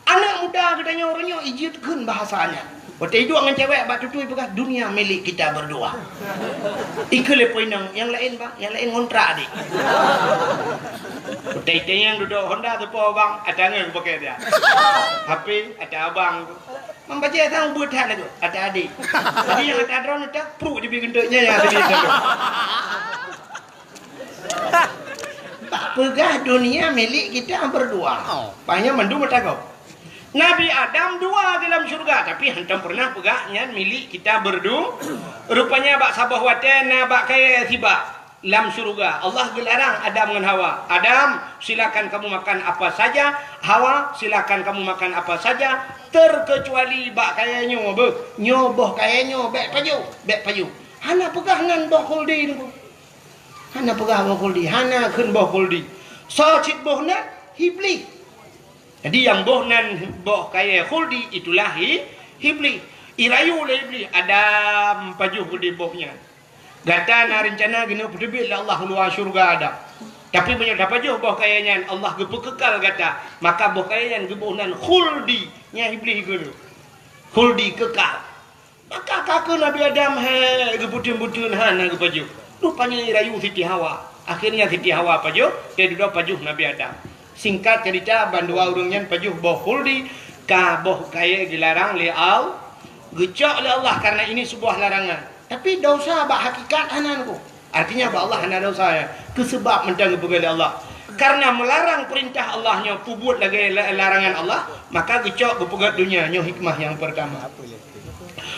Aneuk muda geutanyoe uroe nyoe ijeuet kheun bahasa nyan. Watèe iduek ngon cewek bak tutui peugah, "Dunia milik kita berdua." Ikheun lé po inong, "Nyang laén, Bang, nyang laén ngontrak, Adik." Watèe itanyong dudoe honda teupo, "Bang, ata ngon kupakè dia." H P, "Ata abang." Mambajèe sang ubeuet that lagoe, "Ata adik." Jadi nyang ata droeneuh ata, pruek jibi geunteuk nyan nyang ata adik. Peugah dunia milik kita berdua. Oh. Pahnyoe mandum meutakot. Nabi Adam dua di lam syeuruga, tapi hantom pernah peugah nyan milik kita berdu-, rupanya bak saboh watèe na bak kayèe sibak lam syeuruga. Allah geularang Adam ngon Hawa, "Adam, silakan kamu makan apa saja. Hawa, silakan kamu makan apa saja, terkecuali bak kayèe nyoe beuh. Nyoe boh kayèe nyoe, bèk pajoh, bèk pajoh." Hana peugah nan boh khuldi nyoe. Hana peugah boh khuldi, hana kheun boh khuldi. Soe cit boh nan? Iblih. Jadi nyang boh nan boh kayèe khuldi itulah i-, Iblih. Irayu lé Iblih, "Adam, pajoh khuldi boh nyan. Gata na reuncana keuneuk peuteubiet lé Allah u luwa syeuruga, Adam." Tapi meunyoe tapajoh boh kayèe nyan Allah geupeukekal gata, maka boh kayèe nyan geuboh nan khuldi, nyan Iblih geuneu. Khuldi kekal. Maka ka keuh Nabi Adam hai geubeuteun-beuteun hana geupajoh. Rupanya rayu Siti Hawa. Akhirnya Siti Hawa pajoh, teududoe pajoh Nabi Adam. Singkat cerita, bandua ureuëng nyan pajoh boh khuldi, ka boh kayèe geularang lé Allah, geucok lé Allah karena ini sebuah larangan. Tapi dosa bak hakikat hana ngon. Artinya bak Allah hana dosa ya. Keusabab mantong geupeugah lé Allah. Karena melarang perintah Allah nyoe peubuet lagèe la-, larangan Allah, maka geucok geupeugah donya nyoe hikmah nyang pertama.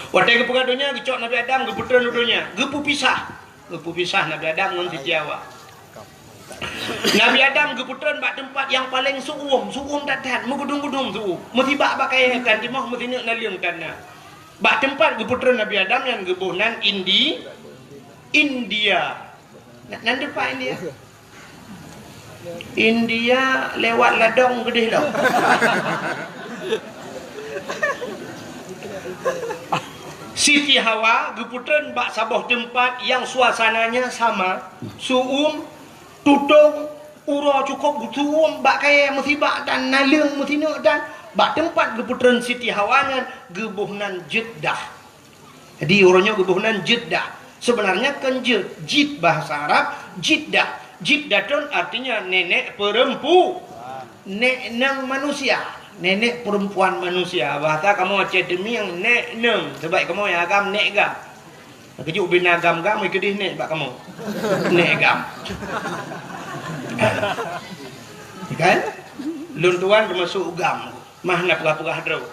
Watèe geupeugah donya, geucok Nabi Adam geupeutreun u donya, geupeupisah. Geupeupisah Nabi Adam ngon Siti Hawa. Nabi Adam geupeutreun bak teumpat nyang paleng su'um, su'um that-that, meugudum-gudum su'um. Meusibak bak kayèe tan timoh, meusineuk naleueng tan na. Bak teumpat geupeutreun Nabi Adam nyan geuboh nan Indi-, India. Na-, nan teumpat India? India lewat ladong geudeh lom. Siti Hawa geupeutreun bak saboh teumpat nyang suasananya sama, su'um, tutong, uroe cukôp geusu'um bak kayèe meusibak dan naleueng meusineuk dan bak teumpat geupeutreun Siti Hawa nyan geuboh nan Jeddah. Jadi, uroe nyoe geuboh nan Jeddah. Sebenarnya kon jeuet, jid bahasa Arab, Jiddah. Jiddatun artinya nenek perempu-, nek neng manusia, nenek perempuan manusia. Bahasa kamoe Aceh Teumieng, nek neng. Sebab kamoe nyang agam nek gam. Keujeuet ubé na gam-gam, keudeh nek bak kamoe. Nek gam. Kan? Lôn tuan teumasuk gam. Mah na peugah-peugah droe.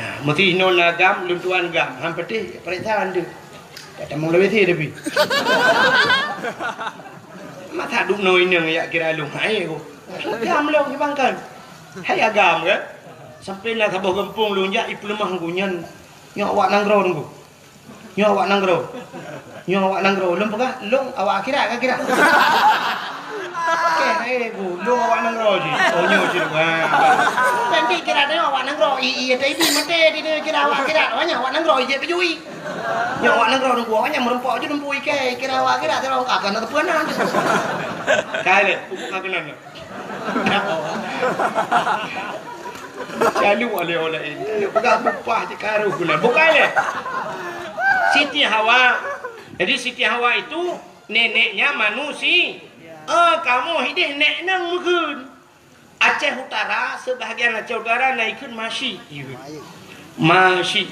Ha, meuti inoe na gam, lôn tuan gam. Han patéh, pareksa han deuh. Tak tamong lawét he tapi. Masa duek noe inong yak kira lôn hai ko. Gam lôn di bangkan. Hai agam kan? Sampai na saboh gampông lôn jak ipeuleumah ngku nyan. Nyoe awak nanggroe ngku. Nyoe awak nanggroe. Nyoe awak nanggroe. Lôn peugah, lôn awak akhirat ka kira. Oke, hai bu, lôn awak nanggroe jih. Oh, nyoe jih. Ha. Nanti kira tengok awak nanggroe. I, i, tadi mati di dia kira awak akhirat. Awaknya awak nanggroe je bejui. Nyoe awak nanggroe nunggu awaknya merempok je nunggu ikai kira awak akhirat terus akan ada pernah. Kali, aku nak. Caluk oleh-oleh ini. Caluk pegang bupah je karu guna. Bukan leh. Siti Hawa. Jadi Siti Hawa itu neneknya manusia. Eh, kamu hidih nek nang meukeun. Aceh Utara, sebahagian Aceh Utara na ikheun Mashi. Mashi.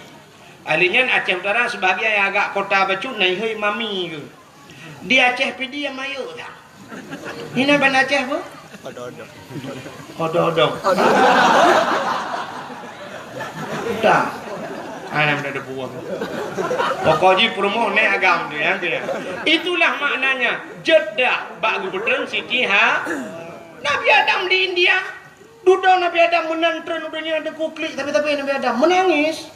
Ahli nyan Aceh Utara sebahagian yang agak kota bacut na ihoi Mami ke. Di Aceh Pidie mayeu dah. Ini ban Aceh apa? Odong-odong. Odong-odong. Dah. Anak dah ada buah. Pokok ji perumoh nek agam tu ya, tu ya. Itulah maknanya Jeddah bak gubernur Siti ha. Nabi Adam di India. Dudoe Nabi Adam meunan treun u donya teuku klik sabe-sabe Nabi Adam meunangis.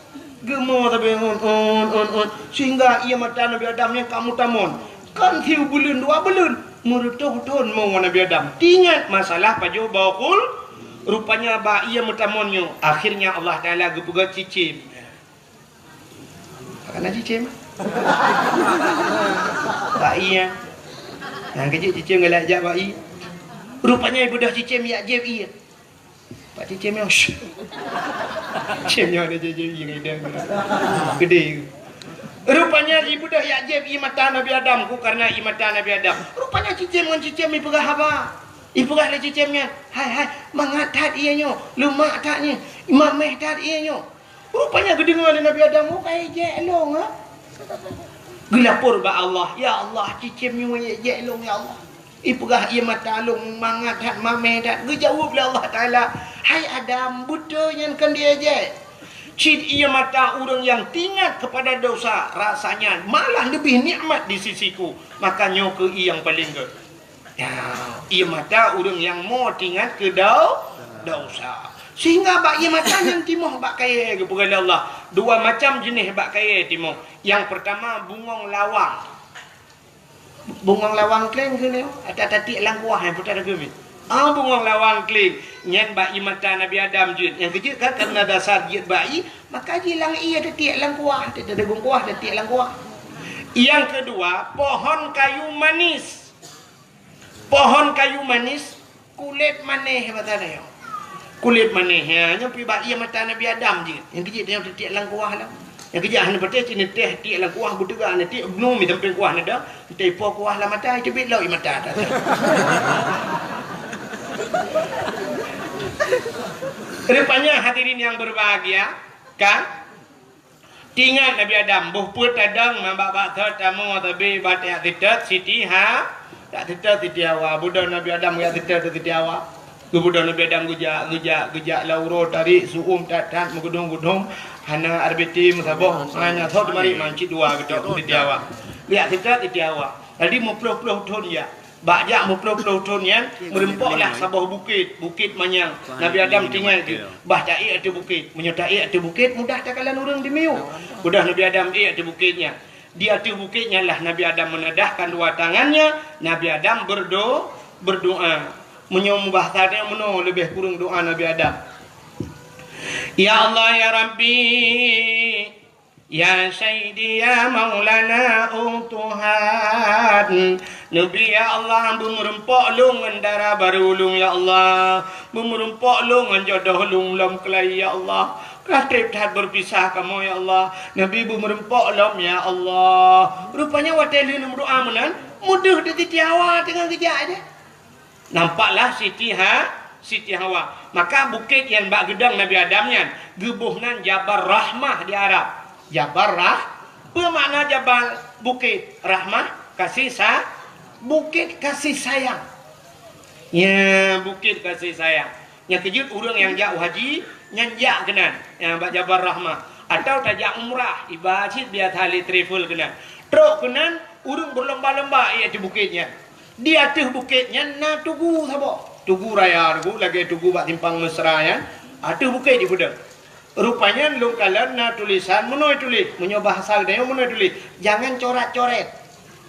Geumo sabe ngon on on on sehingga ié mata Nabi Adam nyang ka meutamon. Kan siubeuleueng dua beuleueng, meureutoh thon mo Nabi Adam. Tingat masalah pajoh boh khul, rupanya bak ié meutamon nyoe, akhirnya Allah Taala geupeugah cicém. Kana cicém. Bak ié. Nyang keujeuet cicém galak jak bak ié. Rupanya ibeudôh cicém yak jieb ié. Pak cicém nyoe. Cicém nyoe ada cicém ié ngideung. Gede. Rupanya ibeudôh yak jieb ié mata Nabi Adam ku karena ié mata Nabi Adam. Rupanya cicém ngon cicém ipeugah haba. Ipeugah lé cicém nyan, "Hai, hai, mangat that ié nyoe, leumak that nyoe, mameh that ié nyoe." Rupanya geudeungoe lé Nabi Adam, "Oh, ka ijek lôn, ha?" Geulapor bak Allah, "Ya Allah, cicém nyoe ijek lôn, ya Allah. Ipeugah ié mata lôn mangat that, mameh that." Geujaweueb lé Allah Taala, "Hai Adam, beutôi nyan kon diijek. Cit ié mata ureuëng nyang teuingat keupada dosa, rasanya malah leubeh nikmat di sisi-Ku. Maka nyoe keuh ié nyang paleng gét." Ya, ié mata ureuëng nyang mo teuingat keu dau-, dosa. Sehingga bak ié mata nyan timoh bak kayèe geupeugah lé Allah. Dua macam jeuneh bak kayèe timoh. Nyang pertama bungong lawang. Bungong lawang kleng keuh nyoe, ata tatiek lam kuah nyang putar geumi. Ah, bungong lawang kleng. Nyan bak ié mata Nabi Adam jeuet. Nyang keujeuet kan karena dasar jeuet bak ié, maka jilang ié tatiek lam kuah, tatiek lam kuah, tatiek lam kuah. Nyang keudua, pohon kayu manis. Pohon kayu manis, kulét manéh basa nyoe. Kulét manéh, ya, nyoe pih bak ié mata Nabi Adam jih. Nyang keujeuet nyoe teutiek lam kuah lah. Nyang keujeuet hana patéh cit neutéh tiek lam kuah, beuteuga neutik, bnu mi sampéng kuah neuda, teuipo kuah lam mata, teubiet lom ié mata. Rupanya hadirin yang berbahagia, kan? Teuingat Nabi Adam, boh peuet tadong ngon bak-bak thot tamu tabi bak jak seutôt Siti Ha, jak seutôt Siti Hawa. Budok Nabi Adam jak seutôt Siti Hawa. Geubeudôh Nabi Adam geujak, geujak, geujak lam uroe tarék, su'um that-that, meugudong-gudong, hana R B T meusaboh, hana thot marit man cit dua geutok Siti Hawa. Jak seutôt Siti Hawa. Jadi meuploh-ploh thon jak. Bak jak meuploh-ploh thon nyan, meurumpoklah saboh bukét, Bukét Manyang. Nabi Adam teuingat geuh, bah taék ateueh bukét. Meunyoe taék ateueh bukét, mudah takalon ureuëng dimiyueb. Mudah Nabi Adam ék ateueh bukét nyan. Di ateueh bukét nyan lah Nabi Adam meunadahkan dua tangannya, Nabi Adam berdo-, berdoa. Meunyoe mubahasa teuh meunoe leubeh kureueng doa Nabi Adam. Ya Allah, ya Rabbi, ya Sayyidi, ya Maulana, oh Tuhan. Neubi, ya Allah, beumeurumpok lôn ngon dara barô lôn, ya Allah. Beumeurumpok lôn ngon jodoh lôn lom keulai, ya Allah. Ka treb that beupisah kamoe, ya Allah. Neubi beumeurumpok lom, ya Allah. Rupanya watée lheueh meudoa meunan, meudeuh di Siti Hawa teungoh geujak aja. Nampaklah Siti Ha-, Siti Hawa. Maka bukét nyang bak geudong Nabi Adam nyan geuboh nan Jabal Rahmah di Arab. Jabal Rah-, peue makna jabal? Bukét. Rahmah, kasih sa-, bukét kasih sayang. Ya, bukét kasih sayang. Nyang keujeuet ureuëng nyang jak u haji, nyan jak keunan, nyang bak Jabal Rahmah. Atawa tajak umrah, iba cit biasa lé travel keunan. Trok keunan, ureuëng beulomba-lomba ék ateueh bukét nyan. Di ateueh bukét nyan na tugu saboh. Tugu raya tugu, lagée tugu bak simpang Mesra nyan, ateueh bukét jipeudong. Rupanya lôn kalon na tulisan meunoe tuléh, meunyoe bahasa geutanyoe meunoe tuléh, jangan corat-coret.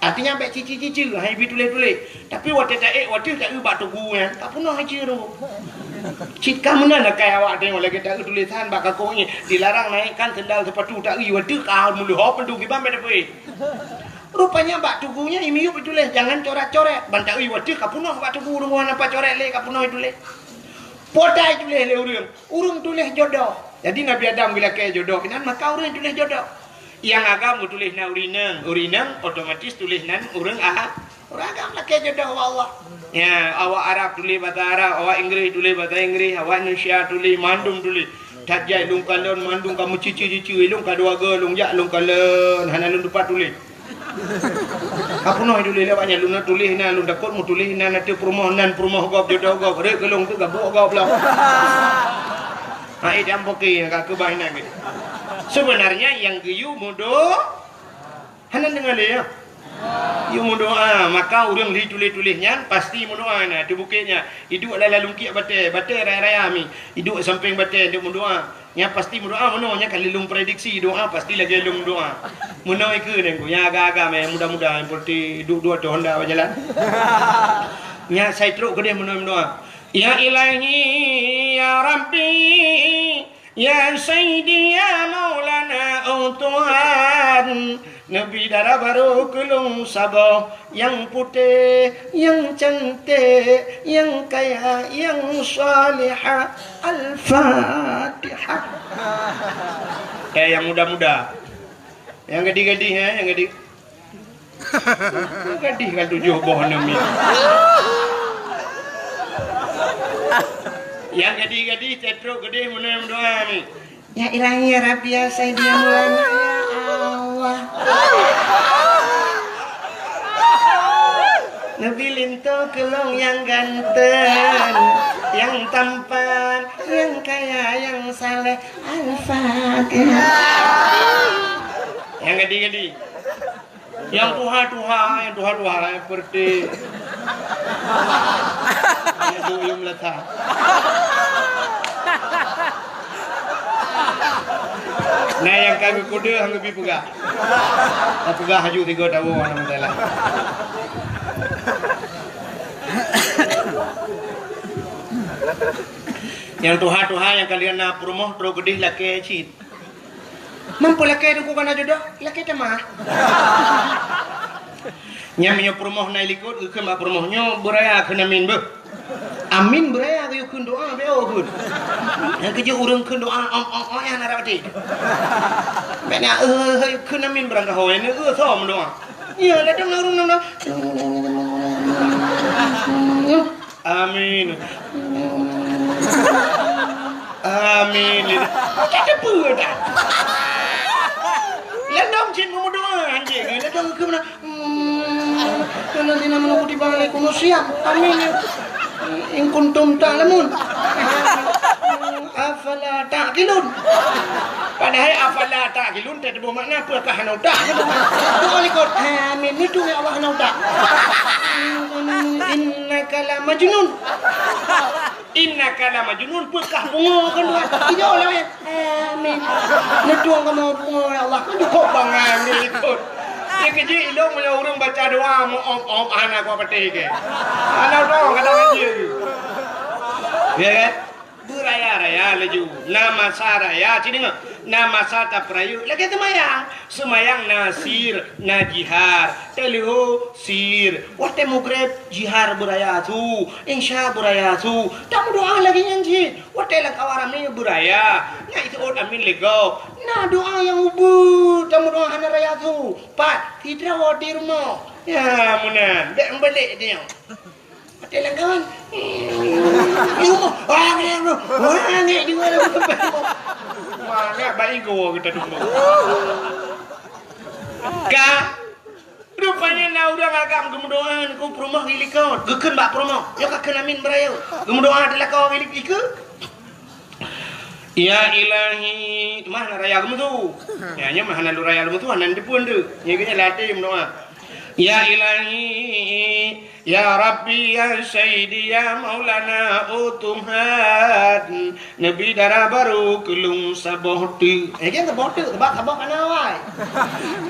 Artinya bék cici-cici, hai bi tuléh-tuléh. Tapi watée taék, watée taeu bak tugu nyan, ka peunoh ici tu. Cit ka meunan akai awak tanyoe lagée taeu tulisan bak kakoe nyan, dilarang naikkan sendal sepatu taeu, watée ka meuleuhop tu kiban bék tapeuék. Rupanya bak tugu nyan imiyueb tuléh, jangan coret-coret. Ban taeu watée ka peunoh bak tugu, ureuëng hana pacoret lé ka peunoh tuléh. Potai tuléh lé ureuëng. Ureuëng tuléh jodoh. Jadi Nabi Adam geulakée jodoh keunan, maka ureuëng tuléh jodoh. Nyang agam geutuléh nan ureuëng inong, ureuëng inong otomatis tuléh nan ureuëng a-, ureuëng agam lakée jodoh ubak Allah. Ya, awak Arab tuléh basa Arab, awak Inggréh tuléh basa Inggréh, awak Indonesia tuléh, mandum tuléh. That jai lôn kalon mandum ka meucici-cici, lôn ka dua go lôn jak lôn kalon, hana lôn tupat tuléh. Ka peunoh tuléh lé awak nyan, lôn na tuléh na, lôn takot meutuléh nan ateueh peurumoh nan, peurumoh gob, jodoh gob, rhot keu lôn teuh gabuek gob lom. Hai dan poke ka keubah inan geuh. Sebenarnya nyang geuyue mudo hana deungoe lé ya. Yue meudoa, maka ureuëng li tuléh-tuléh nyan pasti meudoa na ateueh bukét nyan. Iduek lam lalungkiek batée, batée raya-raya mi. Iduek sampéng batée deuek meudoa. Nyan pasti meudoa meunoe, nyan ka lheueh lôn prediksi doa pasti lagée lôn doa. Meunoe ikeue nyan ku, nyang agam-agam nyang muda-muda nyang peureute duek dua teuh honda bak jalan. Nyan sai trok keudeh meunoe meudoa. Ya Ilahi, ya Rabbi, ya Sayyidi, ya Maulana, oh Tuhan. Neubi dara barô keu lôn saboh, nyang putéh, nyang canték, nyang kaya, nyang salihah. Al-Fatihah. Eh, nyang muda-muda. Nyang gadih-gadih, eh, nyang gadih. Nyang gadih kan tujoh boh aneuk miet. Nyang gadih-gadih, tetrok gadih, meunoe meudoa ni. Ya Ilahi, ya Rabbi, ya Sayyidi, ya Maulana, ya Allah. Neubi linto keu lôn nyang ganteng, nyang tampan, nyang kaya, nyang saleh. Al-Fatihah. Nyang gadih-gadih. Nyang tuha-tuha, nyang tuha-tuha, nyang peureute. Nyang duek yum lata. Nah, nyang ka geukudeuh, han geubi peugah. Tapeugah haju tiga tahun, alhamdulillah. Nyang tuha-tuha, nyang kalian na peurumoh, trok keudeh lakée cit. Mampu lakée teungku kana jodoh, lakée tamah. Nyan meunyoe peurumoh na i likot, geukheun bak peurumoh nyoe beuraya kheun amin beuh. Amin beuraya geuyue kheun doa beu kheun. Nyang keujeuet ureuëng kheun doa ong ong ong nyang na rot até. Bèk na eh kheun amin beurangkaho, nyan eh soe meudoa. Ya, ladang ureuëng nang Amin. Amin. Bukan teupeu dah. Ladang cit meumeudoa anjing. Ladang ke mana? Hmm, alladzina amanu kutiba alaikumus siyam. Amin. In kuntum ta'lamun. Afala ta'qilun. Padahai afala ta'qilun teutuboh makna peue kah hana utak. Doa likot. Amin. Itu ya Allah hana utak. Innaka la majnun. Innaka la majnun, peue kah pungo kan doa. Tidak lah ya. Amin. Neutong kamoe pungo ya Allah. Cukup bangai di likot. Dia kejik ilong punya orang baca doa mu om om hana kuat petik ke. Hana doa kadang aja. Ya kan? Beuraya-raya laju. Na masa raya, ci deungoe. Na masa tapeurayeuk lagée seumayang. Seumayang na sir, na jihar. Teuleuho sir. Watée mugreb jihar beuraya su, insya beuraya su. Tameudoa lagée nyan cit. Watée lam kawan ramé beuraya. Na iseuôt amin lé gob. Na doa nyang ubeut tameudoa hana raya su. Pat sidroe di rumoh. Ya meunan. Bék meubeulek tanyoe. Watée lam kawan. Di rumoh. Wah, angék, bro. Wah, angék di mana? Mana baik gua kita dulu. Ka. Rupanya na ureuëng agam geumeudoa ngon peurumoh di likot. Geukheun bak peurumoh. Nyoe ka kheun amin beuraya. Geumeudoa teuh lakoe di likot. Ya Ilahi, mah na raya geumeusu. Ya, nyoe mah hana lôn raya geumeusu, hana neuteupeue deuh. Nyoe geuhnyan lam até meudoa. Ya Ilahi, ya Rabbi, ya Sayyidi, ya Maulana, oh Tuhan, neubi dara barô keu lôn saboh teuk. Eh, jangan saboh teuk, sebab saboh kana awai.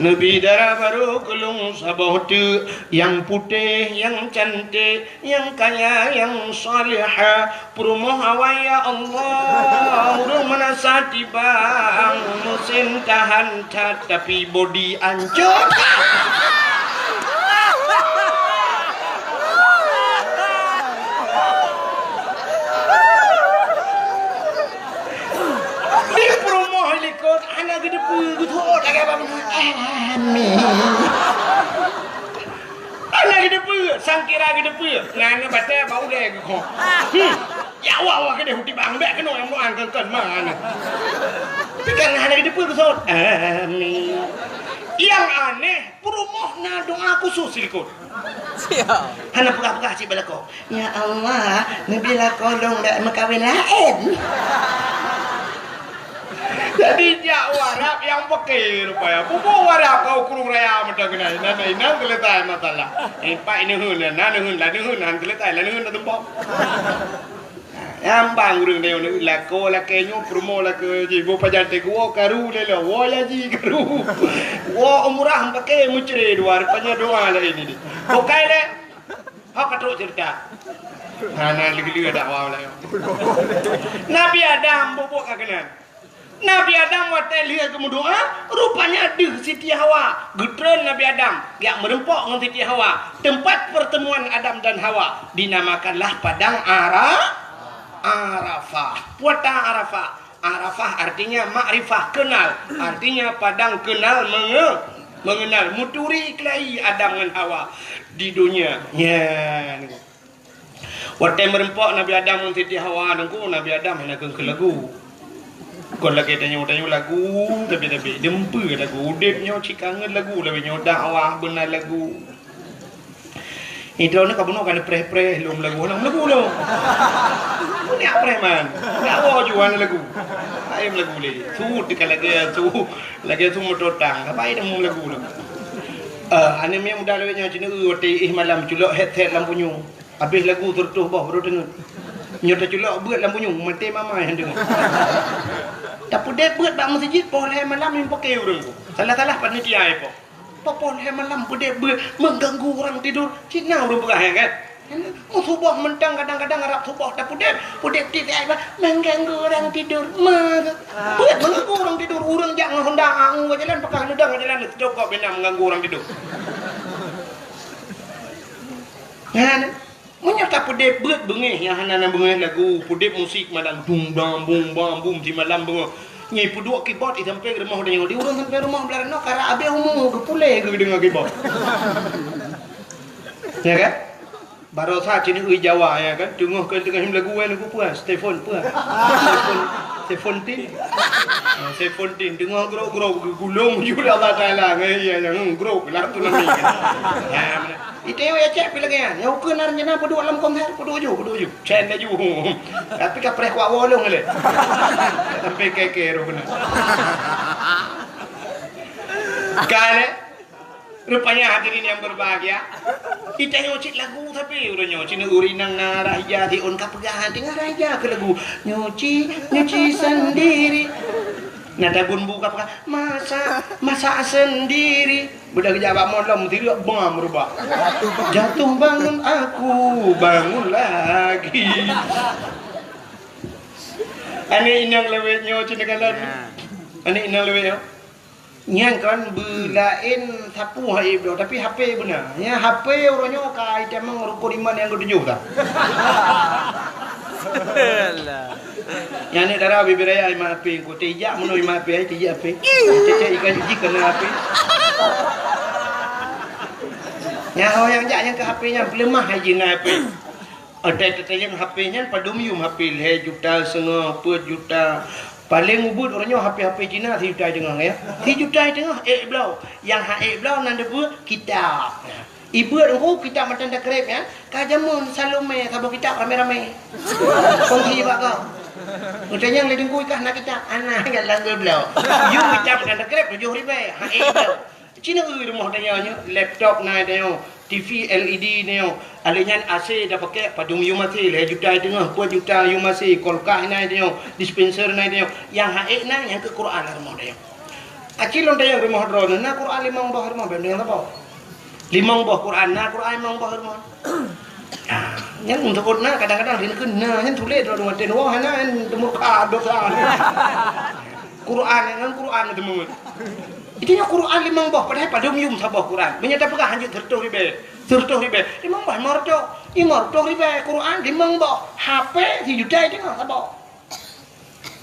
Neubi dara barô keu lôn saboh teuk, nyang putéh, nyang cantik, nyang kaya, nyang salihah, peurumoh awai ya Allah, ureuëng meunasah tibang, meusén tahan that, tapi bodi ancot. Di peurumoh likot, hana geuteupeue, geutuot lagée bak bunoe. Amin. Hana geuteupeue, sangkira geuteupeue. Ngon batée bak ulée geukoh. Hmm. Ya Allah, Allah keudeh uti bang bék keunoe nyang meudoa keun-keun mana. Tapi kan hana geuteupeue geusot. Amin. Nyang aneh, peurumoh na doa khusus silikot. Hana peugah-peugah cit bak lakoe. Ya Allah, neubi lakoe lôn bék meukawen laén. Jadi jak u Arab nyang peuke rupanya. Pupu u Arab ka u Krueng Raya mantong keunan. Inan, inan teuletai masalah. Eh, pak ineuen, na neuheun, la neuheun, han teuletai, la neuheun tatumpok. Nyang bang ureuëng nyoe lakoe lakée nyoe peurumoh lakée jih. Boh pajan teuh woe karu lé lo, woe ya ji karu. Woe umrah pake meucre dua, rupanya doa laén ini. Bukai lé. Hok ka trok ceurita. Hana lé-lé dakwah laén. Nabi Adam bubuk ka keunan. Nabi Adam watée lheueh geumeudoa, rupanya deuh Siti Hawa. Geutreun Nabi Adam, jak meureumpok ngon Siti Hawa. Teumpat peurteumuan Adam dan Hawa dinamakanlah Padang Ara-, Arafah. Puata Arafah. Arafah artinya makrifah, kenal. Artinya padang kenal menge-, mengenal. Meuturi keulayi Adam ngon Hawa di donya. Nyan. Watée meureumpok Nabi Adam ngon Siti Hawa nungku, Nabi Adam hana keuneuk lagu. Kon lagée tanyoe-tanyoe lagu, tapi-tapi deumpeu lagu. Udeb nyoe cit kangen lagu, lagée nyoe dakwah beuna lagu. Idroe nyoe ka bunoe ka neupreh-preh lom lagu, lom lagu lom. Bunoe preh man. Dakwah juan lagu. Laén lagu lé. Su teuka lagée su, lagée su mototang. Apa ai deumu lagu lom. Eh, aneuk miet muda lawét nyoe cit neu watée éh malam culok headset lam punyueng. Habéh lagu seureutôh boh baru deungoe. Nyoe teuculok beuet lam bunyueng, maté mama nyang deungoe. Tapeudeb beuet bak meuseujid poh lhée malam nyang pake ureuëng. Salah-salah panitia ipo. Poh lhée malam peudeb beuet mengganggu orang tidur. Cit na ureuëng peugah nyan kan? Meusuboh mantong kadang-kadang arab suboh tapeudeb, peudeb tieb ai bah mengganggu orang tidur. Beuet mengganggu orang tidur. Ureuëng jak ngon honda angu ka jalan, pakah neudong ka jalan, teucokok bina mengganggu orang tidur. Nyan, meunyoe tapeudeb beuet beungéh nyang hana na beungéh lagu, peudeb musik malam dung dang bung bang bum simalam beungoh. Nyan peuduek keyboard i sampéng rumoh tanyoe. Di ureueng sampéng rumoh blah ranoe karap abéh umu geupuléh geudeungoe keyboard. Ya kan? Barosa ceuneuk Jawa, ya kan? Teungoh keu teungoh lagu, eh, lagu peue? Stefan peue? Stefan, Seventeen. Ah, Seventeen. Teungoh grok-grok geugulong jeuet Allah Taala. Ngai, ya, ya, hmm, grok lah tu nami. Ya, beuna. Ite ya cek pih lagèe nyan. Nyang ukeue na rencana peuduek lam konser, peuduek ju, peuduek ju. Cen laju. Tapi ka preh kuak wolong le. Sampai keke roh kena. Kan, eh? Rupanya hadirin yang berbahagia, kita nyoe cit lagu tapi udah nyoe cit ureueng inong na raya di on ka peugah hati ngon raya ke lagu. Nyuci, nyuci sendiri. Nah, tabun bu ka peugah, masak, masak sendiri. Beudah geujak bak molom, tiruek bam rubah. Jatuh bangun aku, bangun lagi. Aneuk inong lewat nyoe cit kalon. Aneuk inong lewat nyoe. Nyan kan beulaén sapu hai bloe, tapi H P beuna. Nyan H P uroe nyoe ka itamong rukon iman nyang keutujôh dah. Alah. Nyan ni dara bibir raya iman H P, ku tijak meunoe iman H P, ai tijak H P. Cek-cek ikan jiji kena H P. Nyan ho nyang jak nyang ke H P nyan peuleumah hai jih na H P. Ada tetayang H P nyan padum yum H P lhèe juta seungoh, peuet juta. Paléng ubit uroe nyoe H P-H P Cina sijuta teungoh ya. Sijuta teungoh ék bloe. Nyang ha ék bloe nan deubeuet kitab. Ibeuet engku kitab matan takrib nyan, ka jameun Salome saboh kitab ramé-ramé. Kongsi bak kau. Utanyang lé teungku ikah na kitab, ana nyan langgur bloe. Yum kitab matan takrib tujoh ribèe, ha ék bloe. Cina eu rumoh tanyoe nyoe, laptop na tanyoe, T V L E D tanyoe, alèh nyan A C tapakèk padum yum A C, lhèe juta teungoh, peuet juta yum A C, kulkas na tanyoe, dispenser na tanyoe, nyang ha ék na nyang keu Quran lam rumoh tanyoe. Aci lôn tanyoe rumoh droeneuh na Quran limong boh rumoh, bèk neueng saboh. Limong boh Quran, na Quran limong boh rumoh. Ah, nyan untuk na kadang-kadang rinkeun na nyan tuléh droeneuh watèe nyoe hana nyan teumurka dosa. Quran nyan Quran teumeuet. Itu nyoe Quran limong boh, padahai padum yum saboh Quran. Meunyoe tapeugah hanjeuet seureutôh ribèe, seureutôh ribèe, limong boh, limong reutôh, limong reutôh ribèe Quran limong boh, H P sijuta teungoh saboh.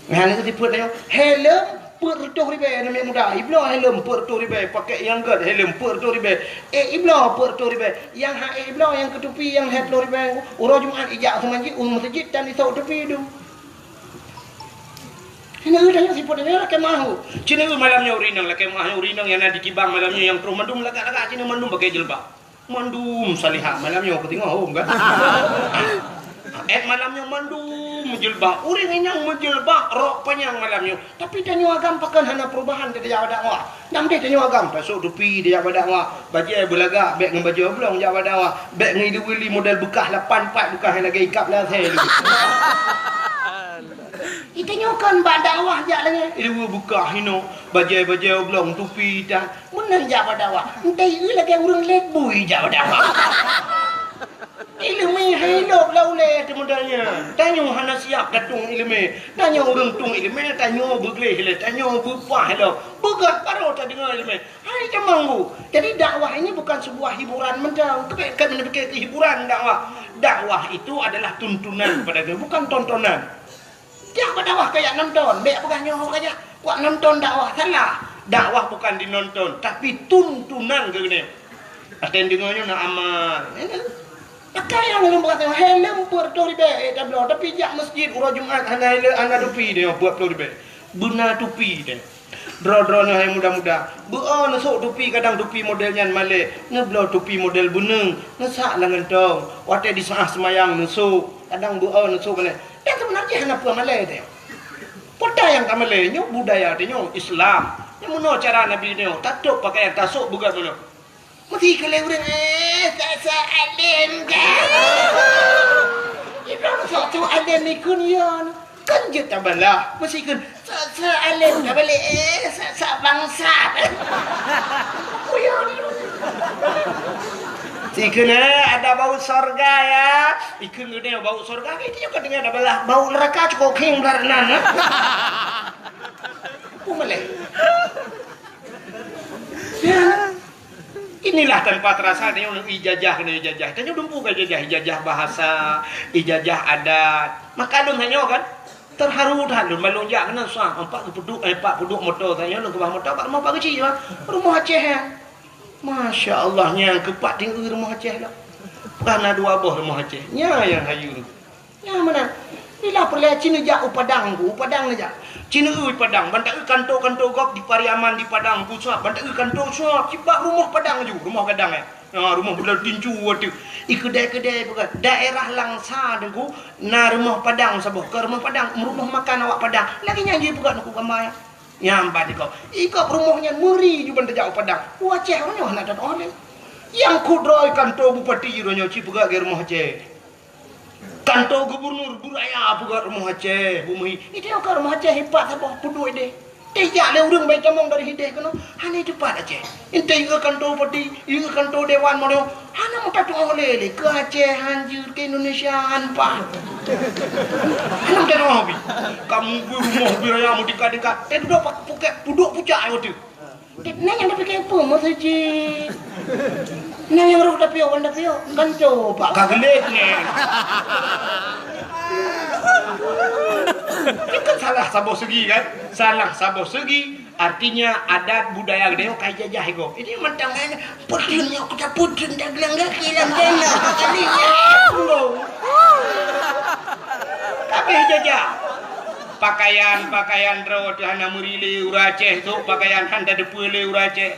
Nah, nyan sifeuet nyoe, helm peuet reutôh ribèe aneuk muda, ibloe helm peuet reutôh ribèe, pakèk nyang gèt helm peuet reutôh ribèe, ék ibloe peuet reutôh ribèe, nyang ha ék ibloe nyang keu tupi nyang lhèe plôh ribèe, uroe Jumat ijak seumanjit u meuseujid dan isôk tupi dum. Hana eu tanyoe sifeuet nyoe lakèe meu'ah. Cina eu malam nyoe ureueng inong lakèe meu'ah nyoe ureueng inong nyang na di Kibang malam nyoe nyang troh mandum lagak-lagak cina mandum pakai jilbab. Mandum salihah malam nyoe keu teungoh hom kan. Èt malam nyoe mandum meujilbab. Ureueng inong meujilbab rok panyang malam nyoe. Tapi tanyoe agam pakon hana perubahan di dakwah. Nyang deh tanyoe agam, tasôk tupi dijak bak dakwah, bajèe beulagak bèk ngon bajèe oblong jak bak dakwah, bèk ngon ileue-ileue model beukah lapan pat beukah nyang lagèe ikab lam asèe. Itanyoe kon bak dakwah jak lagèe ileue beukah hinoe, bajèe-bajèe oblong tupi tan, meunan jak bak dakwah. Entah ieu lagèe ureueng lét bui jak bak dakwah. Ileumèe hai lôb lam ulèe teuh modal nyan. Tanyoe hana siap tatueng ileumèe. Tanyoe ureueng tueng ileumèe, tanyoe beugleh lé, tanyoe beupah lom. Beugöt barô tadeungoe ileumèe. Hai jamang bu. Jadi dakwah ini bukan sebuah hiburan mantong. Keubiet kami neupike keu hiburan dakwah. Dakwah itu adalah tuntunan kepada kami, bukan tontonan. Jak bak dakwah kajak nonton, bèk peugah nyoe kajak kuat nonton dakwah, salah. Dakwah bukan dinonton, tapi tuntunan keu geutanyoe. Até deungoe nyoe na amal. Pakai nyang lôn peugah, helm peuet reutôh ribèe, eh, tabloe, tapi jak meuseujid uroe Jumat hana helm, hana tupi tanyoe peuet ploh ribèe. Beuna tupi tanyoe. Droe-droe nyoe hai muda-muda, beu-o neusôk tupi, kadang tupi model nyan malèe, neubloe tupi model beuneueng, neusak lam gantong, watèe di saat seumayang neusôk, kadang beu-o neusôk malèe. Nyang seubeuna jih hana peue malèe tanyoe. Peue nyang ka malèe nyoe budaya tanyoe Islam. Nyang meunoe cara Nabi nyoe, tatôb pakaian, tasôk beugöt meunoe. Meusti keu lé ureueng, eh, sa-sa além ka. Ibrahim sok tu além ikun yon. Kan jeuet tabalah. Meusti keu sa-sa além ka balek, eh, sa-sa bangsat. Kuyon. Meusti keu na ada bau sorga ya. Ikun geude bau sorga, itu juga dengan tabalah. Bau neraka cukup king belah nan. Peue malèe. Ya. Inilah tanpa terasa tanyoe ijazah keunoe ijazah. Tanyoe dumpeue ka ijazah, ijazah bahasa, ijazah adat. Maka lôn tanyoe kan terharu that lôn, ban lôn jak keunoe Suab, empat geupeuduk, eh, empat peuduek moto tanyoe lôn keubah moto bak rumoh Pak Geuchik, bah. Rumoh Aceh, eh. Masya Allah, nyang keupat tinggi rumoh Aceh lah. Peugah na dua boh rumoh Aceh. Nya nyang hayu. Nyang meunan. Bila peureulèe ci neujak u Padang ku, u Padang neujak. Ci neueu Padang, ban taeu kanto-kanto gob di Pariaman di Padang ku Suab, ban taeu kanto Suab, cit bak rumoh Padang ju, rumoh gadang, eh. Ha, rumoh beudôh tincu ateueh. I keudè-keudè peugah, daerah Langsa Teungku, na rumoh Padang saboh, keu rumoh Padang, rumoh makan awak Padang. Lagèe nyan jih peugah Teungku Gama nyan. Nyan ban ikôt. Ikôt rumoh nyan meuri ju ban tajak u Padang. U Aceh nyoe hana tatu'oh lé. Nyang kudroe kanto bupati uroe nyoe ci peugah lagèe rumoh Aceh. Kanto gubernur beuraya peugah rumoh Aceh, Bu Muhi. Itu ka rumoh Aceh ipat saboh peuduek deh. Teuh jak lé ureueng bai tamong dari hideh keunoe, hana teupat Aceh. Inteh ieu kanto bupati, ieu kanto dewan mono, hana meutatu'oh lé, lé keu Aceh hanjeuet, keu Indonesia han paih. Hana meutatu'oh bi. Kamu beurumoh beuraya meutika-tika, teuh dudoe pak pukek pudok pucak ai watèe. Na nyang tapike peue meuseujid? Na nyang roh tapiôh ban tapiôh? Kan coba ka geulet nyan. Itu kan salah saboh segi kan? Salah saboh segi, artinya adat budaya geutanyoe ka ijajah iko. Ini mantong kan putun nyok kita putun dah gelang kaki lam tanah. Kali nyan. Kabeh jajah. Pakaian-pakaian droe teuh hana meuri lé ureueng Aceh, sôk pakaian han tateupeue lé ureueng Aceh.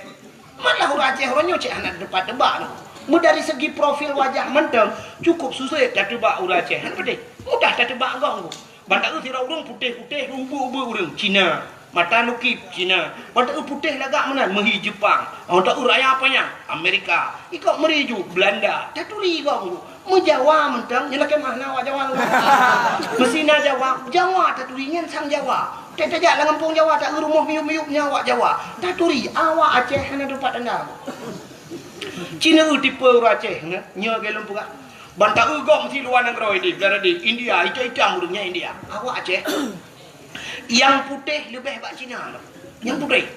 Malah ureueng Aceh uroe nyoe cit hana teupat teuba nyoe. Meudari segi profil wajah mantong cukup susah tateuba ureueng Aceh. Hana peudeh. Mudah tateuba gong tu. Ban taeu sidroe ureueng putéh-putéh, ubeuek-ubeuek ureueng Cina. Mata lukip Cina. Ban taeu putéh lagak meunan meuhi Jepang. Ban taeu raya panyang Amerika. Ikôt meuri ju Belanda. Taturi gong tu. Meujawa mantong, nyoe lakèe meuh na awak Jawa. Meusina Jawa, Jawa taturi nyan sang Jawa. Teuh tajak lam gampông Jawa, taeu rumoh miyup-miyup nyan awak Jawa. Taturi, awak Aceh hana teupat tanda. Cina eu tipe ureueng Aceh, nyoe, nyoe lagèe lôn peugah. Ban taeu gob meusi luwa nanggroe di, di India, itam-itam ureueng nyan India. Awak Aceh. Nyang putéh leubeh bak Cina lom. Nyang putéh.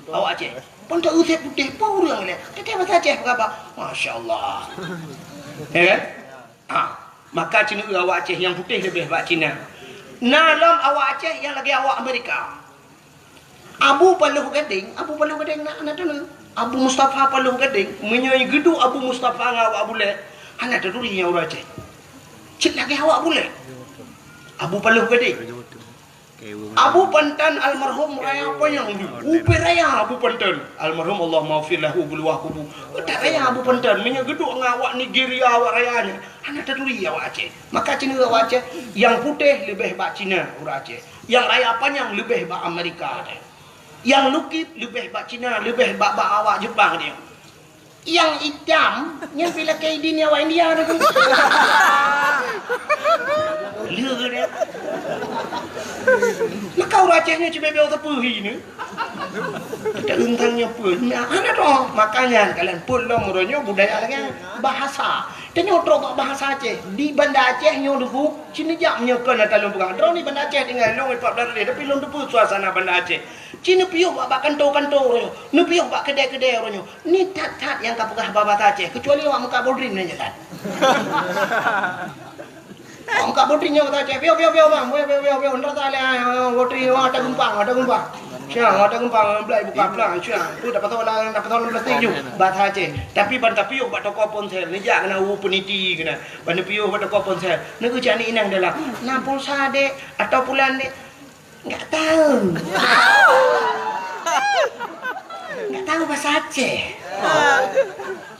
Awak Aceh. Ban taeu sép putéh, peue ureueng lé. Teuntèe basa Aceh peugah bak. Masya Allah. Ya kan? Ha, maka Cina eu awak Aceh nyang putéh leubeh bak Cina. Na lom awak Aceh nyang lagèe awak Amerika. Abu Paloh Gadeng, Abu Paloh Gadeng na, na teuneuk. Abu Mustafa Paloh Gadeng, meunyoe geuduek Abu Mustafa ngon awak bulèe, hana taturi nyan ureueng Aceh. Cit lagèe awak bulèe. Abu Paloh Gadeng. Abu Pantan almarhum raya panyang ju. Ubé raya Abu Pantan. Almarhum Allah maghfir lahu beuluwah kubu. Utak raya Abu Pantan. Meunyoe geuduek ngon awak Nigeria awak raya nyan, hana taturi awak Aceh. Maka Cina awak Aceh, nyang putéh leubeh bak Cina ureueng Aceh. Nyang raya panyang leubeh bak Amerika teuh. Nyang lukip leubeh bak Cina, leubeh bak, bak awak Jepang teuh. Nyang itam, nyan pih lakèe idin awak India teuh. Lé deh. Maka ureueng Aceh nyoe cuma beu teupeu hi ni. Kita teuntang nyoe peue? Nah, hana toh. Makanya kalian pun lom uroe nyoe budaya lagèe bahasa. Tanyoe trok bak bahasa Aceh. Di Banda Aceh nyoe Teungku, ci neujak meunyoe kon ata lôn peugah. Droeneuh di Banda Aceh tinggai lôn empat belas hari, tapi lôn teupeu suasana Banda Aceh. Ci neupiôh bak, bak kanto-kanto uroe nyoe, neupiôh bak keudè-keudè uroe nyoe. Ni that-that nyang ka peugah bahasa Aceh, kecuali awak Meukat Bodrin nyan that. Awak Meukat Bodrin nyan bahasa Aceh, piôh, piôh, piôh, bang, piôh, piôh, piôh, piôh, ndak talèh, ah, Bodrin, wah, ata geumpang, ata geumpang. Siang, ata geumpang, blai buka plang, siang. Tu dapat tahu lah, dapat tahu dalam plastik ju, bahasa Aceh. Tapi ban tapiôh bak toko ponsel, neujak keunan u peniti keunan. Ban neupiôh bak toko ponsel, neugeucak ni inong dalam. Na pulsa, Dek, atau pulan, Dek? Enggak tahu. Enggak tahu bahasa Aceh.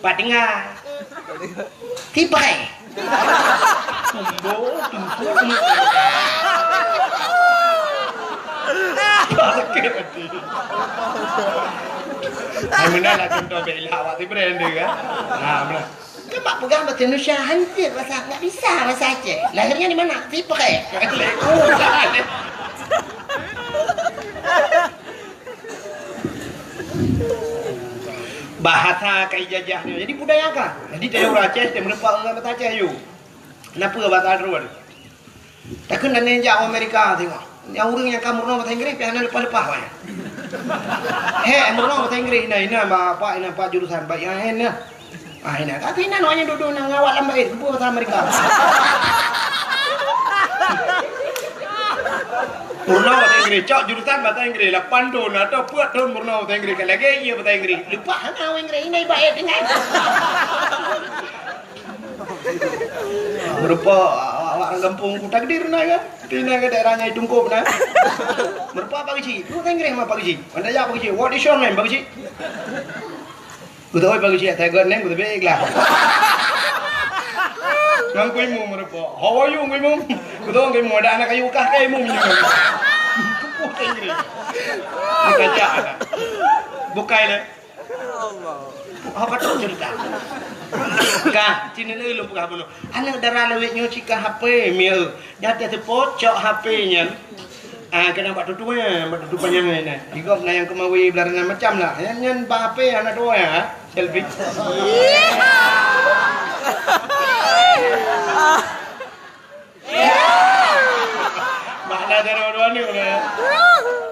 Pak dengar. Tipai. Tumbo, tumbo, tumbo. Sakit hati. Hai, meunan lah contoh bela awak si brand dia kan. Ha, meunan. Kan bak peugah bahasa Indonesia, hancur bahasa, nggak bisa bahasa Aceh. Lahirnya di mana? Siprek. Bahasa ka ijajah nyoe. Jadi budaya ka. Jadi tanyoe ureueng Aceh, tanyoe meureumpok ngon bahasa Aceh, yuk. Kenapa bahasa droe? Takheun dan jak Amerika tengok. Nyang ureueng nyang ka meurunoe bahasa Inggréh, pih hana leupah-leupah awaknyan. Hék, meurunoe bahasa Inggréh, inan, inan, Pak, inan, Pak, jurusan, baik, inan, inan. Ah, inan. Kata inan, awaknyan duek-duek na ngawak lam bait, geupeue bahasa Amerika. Meurunoe bahasa Inggréh, cok jurusan bahasa Inggréh, lapan thon atau peuet thon meurunoe bahasa Inggréh, ka lagèe ie bahasa Inggréh. Leupah hana bahasa Inggréh, inan ibaét dengan. Meurupa awak-awak ureueng gampông ku takdir na kan? Tina ke daerah nyai tungkop na. Meurupa Pak Geuchik. Lu Inggréh mah Pak Geuchik. Anda ya Pak Geuchik. What is your name, Pak Geuchik? Beutôi Pak Geuchik, saya got name, beutôi lah. Nang kui mu meurupa. How are you, kui mu? Beutôi kui mu, ada anak kayu kah kai mu minyak. Kupu Inggréh. Kita cak. Bukai le. Apa tu cerita? Kah, sini lagi lom peugah bunoe. Aneuk dara lawét nyoe cika H P, mieu. Dah teuseupôt cok H P nyan. Ah, kena bak tutu, eh, bak tutu panyang ni, nah. Digop na nyang keumawi beularenan macam lah. Nyan, nyan bak H P aneuk dua ya, selfie. Bak na dara dua ni, nah.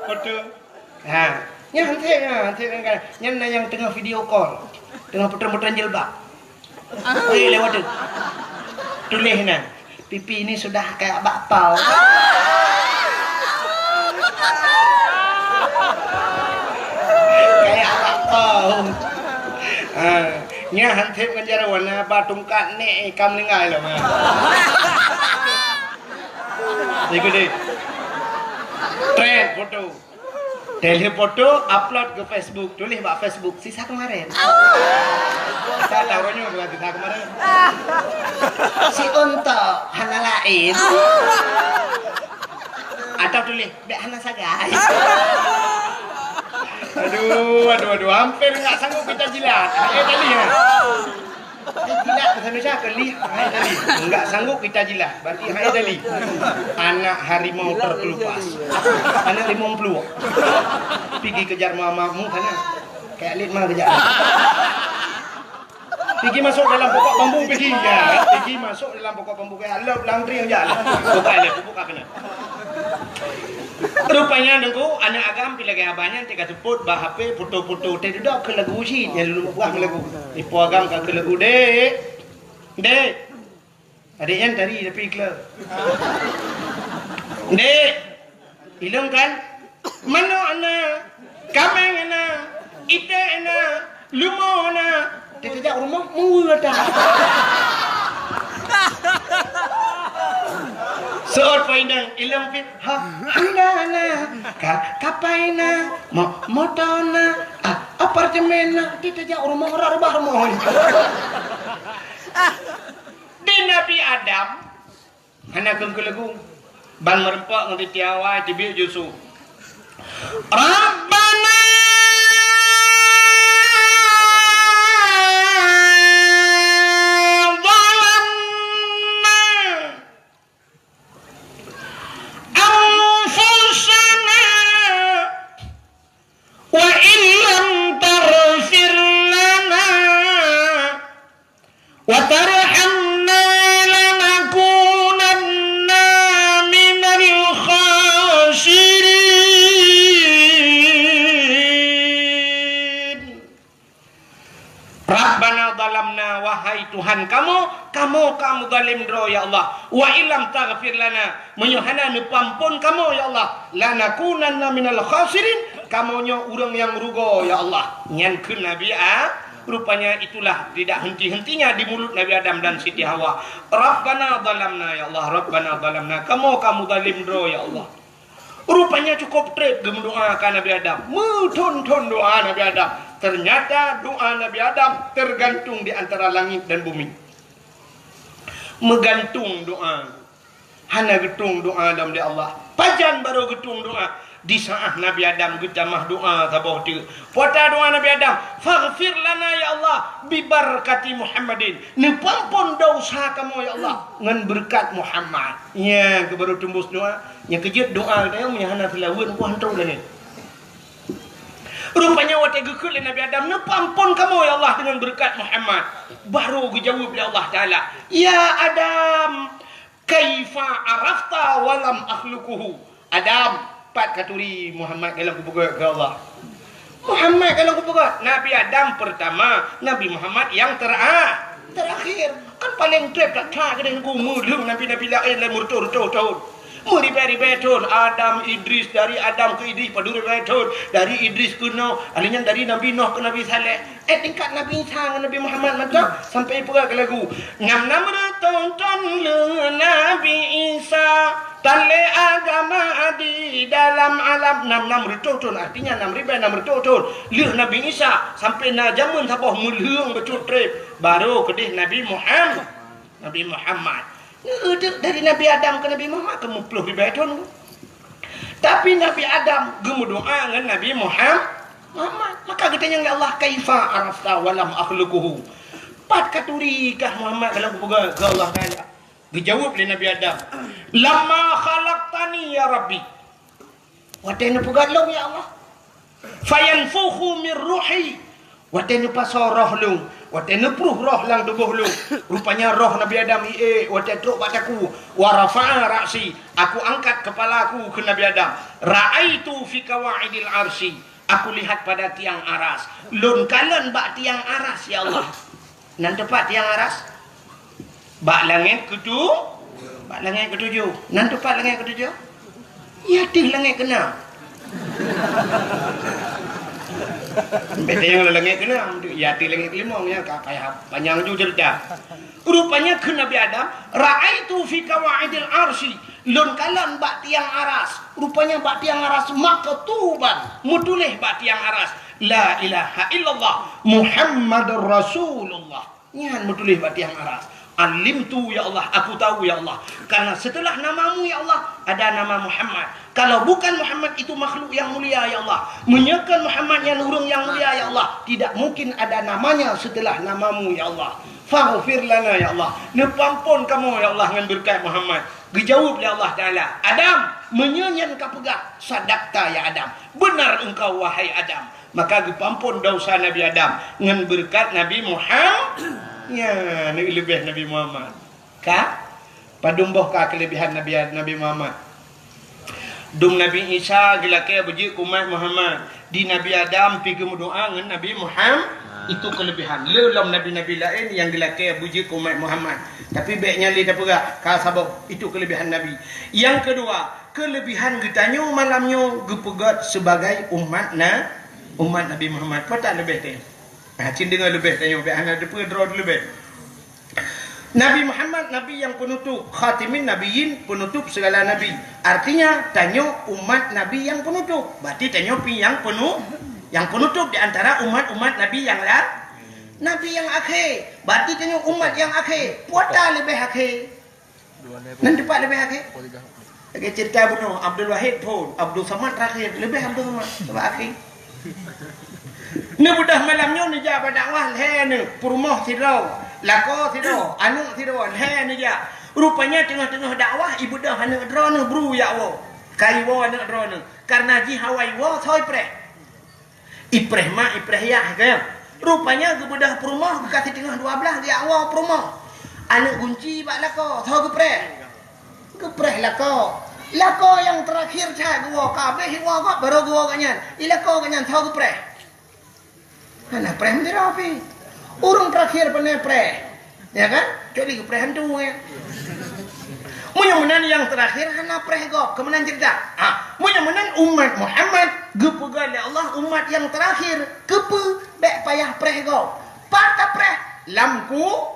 Foto. Ha, nyan hanté, ha, hanté nyan kan. Nyan na nyang teungoh video call. Teungoh putreun-putreun jilbab. Weh, lewat tu. Tuléh nyan. Pipi ini sudah kayak bakpao. Kayak bakpao. Ha, nyan hanté ngon jaroe na ba tungkat nek ka meuninggai lom, ha. Ikut deh. Trend foto. Tuléh foto, upload ke Facebook. Tuléh bak Facebook, sisa kemarin. Saya tahu nyoe bukan sisa kemarin. Si Untok hana lain. Atau tuléh, bèk hana sagai. Aduh, aduh, aduh, hampir enggak sanggup kita jilat. Eh, tadi ya. Eh, jilat bahasa Indonesia ke lih, hai tadi. Enggak sanggup kita jilat. Berarti hai tadi. Anak harimau terkelupas. Anak limong pluek. Pigi kejar mama mu sana. Kayak lit mah kejap. Pigi masuk dalam pokok bambu pigi. Ya, pigi masuk dalam pokok bambu kayak lop langtring aja lah. Buka le, buka kena. Rupanya nunggu aneuk agam pi lagèe abah nyan teuka seupôt bak H P foto-foto teh dudoe keu lagu cit nyan lôn buah lagu. Ipo agam ka keu lagu, "Dek. Dek." Adek nyan tari tapi kleu. "Dek. Ilong kan? Manok na, kameng na, iték na, leumo na." Teuka jak rumoh, meuweue that. Seuôt poh inong, ilong pih, ha, handa na, ka, kapai na, mo-, moto na, a, apartemen na, teuka jak rumoh, rot rubah rumoh. Di Nabi Adam, hana keuneuk keu lagu. Ban meureumpok ngon Siti Hawa, teubiet Yusuf. Rabbana zalamna anfusana wa illam taghfir lana wa tarhamna lanakunanna minal khasirin. Rabbana zalamna, wahai Tuhan kamoe, kamoe ka meuzalim droe, ya Allah. Wa illam taghfir lana, meunyoe hana neupeuamphon kamoe, ya Allah, lanakunanna minal khasirin, kamoe nyoe ureuëng nyang rugoe, ya Allah. Nyan kheun Nabi A-, Rupanya itulah tidak henti-hentinya di mulut Nabi Adam dan Siti Hawa. Rabbana zalamna, ya Allah, Rabbana zalamna. Kamoe ka meuzalim droe, ya Allah. Rupanya cukup treb geumeudoa ka Nabi Adam. Meuthon-thon doa Nabi Adam. Ternyata doa Nabi Adam tergantung di antara langit dan bumi. Meugantung doa. Hana geutueng doa lom lé Allah. Pajan barô geutueng doa? Di saát Nabi Adam geutamah doa saboh teuk. Peue doa Nabi Adam? "Faghfir lana ya Allah, bi barakati Muhammadin." Neupeuamphon desya kamoe ya Allah ngon beureukat Muhammad. Nyan keuh barô teumbôs doa. Nyang keujeuet doa geutanyoe meunyo hana seulaweuet, meukuah hantom lagèe. Rupanya watèe geukheun lé Nabi Adam, "Neupeuamphon kamoe ya Allah deungon beureukat Muhammad." Barô geujaweueb lé Allah Taala, "Ya Adam, kaifa arafta wa lam akhluquhu?" Adam, pat katuri Muhammad golom geupeugét keu Allah. Muhammad golom geupeugét, Nabi Adam pertama, Nabi Muhammad nyang tera-, terakhir. Kan paleng treb that-that keudéh Teungku, meulheueng nabi-nabi laén lé meureutoh-reutoh thon. Meuribèe-ribèe thon, Adam, Idris, dari Adam keu Idris padum ribèe thon, dari Idris keu Nuh, alèh nyan dari Nabi Nuh keu Nabi Saleh. Eh, tingkat Nabi Isa ngon Nabi Muhammad mantong sampai peugah keu lagu. Nam-nam reutôh thon lheueh Nabi Isa, tan lé agama di dalam alam. Nam-nam reutôh thon, artinya nam ribèe nam reutôh thon lheueh Nabi Isa, sampai na jameun saboh meulheueng bacut treb, baru keudéh Nabi Muhammad. Nabi Muhammad. Neudeuk dari Nabi Adam keu Nabi Muhammad keu meuploh ribèe thon. Tapi Nabi Adam geumeudoa ngon Nabi Muham-, Muhammad. Maka geutanyong lé Allah, "Kaifa arafta wa lam akhluquhu?" Pat katuri kah Muhammad golom geupeugah keu Allah Taala? Geujaweueb lé Nabi Adam, "Lamma khalaqtani ya Rabbi." Watèe neupeugah lôn, ya Allah. "Fayanfukhu min ruhi." Watèe neupasoe roh lôn, watèe neupruh roh lam tuboh lôn, rupanya roh Nabi Adam iék watèe trok bak takue. "Wa rafa'a ra'si." Aku angkat kepala aku keu Nabi Adam. "Ra'aitu fi qawaidil arsy." Aku lihat pada tiang aras. Lôn kalon bak tiang aras, ya Allah. Nan teupat tiang aras? Bak langét keutu-, bak langét keutujoh. Nan teupat langét keutujoh? Ya, teuh langét keunam. Bèk tanyong langét keunam, ya, teuh langét keulimong, ya, ka payah panyang ju ceurita. Rupanya kheun Nabi Adam, "Ra'aitu fi qawaidil arsy." Lôn kalon bak tiang aras. Rupanya bak tiang aras maktuban, meutuléh bak tiang aras, "La ilaha illallah Muhammadur Rasulullah." Nyan meutuléh bak tiang aras. "Alimtu, ya Allah, aku tahu, ya Allah. Karena setelah namamu, ya Allah, ada nama Muhammad. Kalau bukan Muhammad, itu makhluk yang mulia, ya Allah. Meunyoe kon Muhammad nyan ureueng nyang mulia, ya Allah, tidak mungkin ada namanya setelah namamu, ya Allah. Faghfir lana, ya Allah. Neupeuampon kamoe, ya Allah, ngon beureukat Muhammad." Geujaweueb lé Allah Taala, "Adam, meunyoe nyan kapeugah, sadaqta ya Adam. Beunar engkau, wahai Adam." Maka geupeuampon desya Nabi Adam ngon beureukat Nabi Muhammad. Nyan, leubeh Nabi Muhammad. Ka? Padum boh ka keuleubehan Nabi, Nabi Muhammad? Dum Nabi Isa geulakèe beujeuet keu umat Muhammad. Di Nabi Adam pi geumeudoa ngon Nabi Muhammad. Itu keuleubehan. Le lom nabi-nabi laén nyang geulakèe beujeuet keu umat Muhammad. Tapi bèk nyan lé tapeugah, ka saboh. Itu keuleubehan Nabi. Nyang keudua, keuleubehan geutanyoe malam nyoe geupeugét sibagai umat na-, umat Nabi Muhammad. Peue that leubeh teuh? Nah, cit deungoe leubeh tanyoe, bèk hana teupeue droe leubeh. Nabi Muhammad, Nabi nyang peunutôp, khatimin nabiyyin, peunutôp sigala nabi. Artinya, tanyoe umat Nabi nyang peunutôp. Berarti tanyoe pih nyang peunu-, nyang peunutôp di antara umat-umat Nabi nyang la-, Nabi nyang akhé. Berarti tanyoe umat nyang akhé. Peue that leubeh akhé? Nan teupat leubeh akhé? Lagèe cerita bunoe, Abdul Wahid phôn, Abdul Samad terakhir, leubeh Abdul Samad, sabab akhé. Neubeudoh malam nyoe neujak bak dakwah lhèe neuh, peurumoh sidroe, lakoe sidroe, aneuk sidroe, lhèe neujak. Rupanya teungoh-teungoh dakwah, ibeudôh aneuk droeneuh bru jak woe. Ka iwoe aneuk droeneuh, kareuna jih hawa iwoe soe ipreh. Ipreh mak, ipreh yah, kan? Rupanya geubeudôh peurumoh, geukasih teungoh dua blaih, geujak woe peurumoh. Aneuk gunci bak lakoe, soe geupreh? Geupreh lakoe. Lakoe nyang terakhir that geuwoe, ka abéh iwoe gob, barô geuwoe gobnyan. I lakoe gobnyan, soe geupreh? Hana preh meudroe pih. Ureueng terakhir pane preh. Ya kan? Kecuali geupreh hantu, ya. Meunyoe meunan nyang terakhir hana preh gob, keu meunan cerita. Ha, meunyoe meunan umat Muhammad geupeugah lé Allah umat nyang terakhir, keupeue bèk payah preh gob? Pat tapreh? Lam ku-,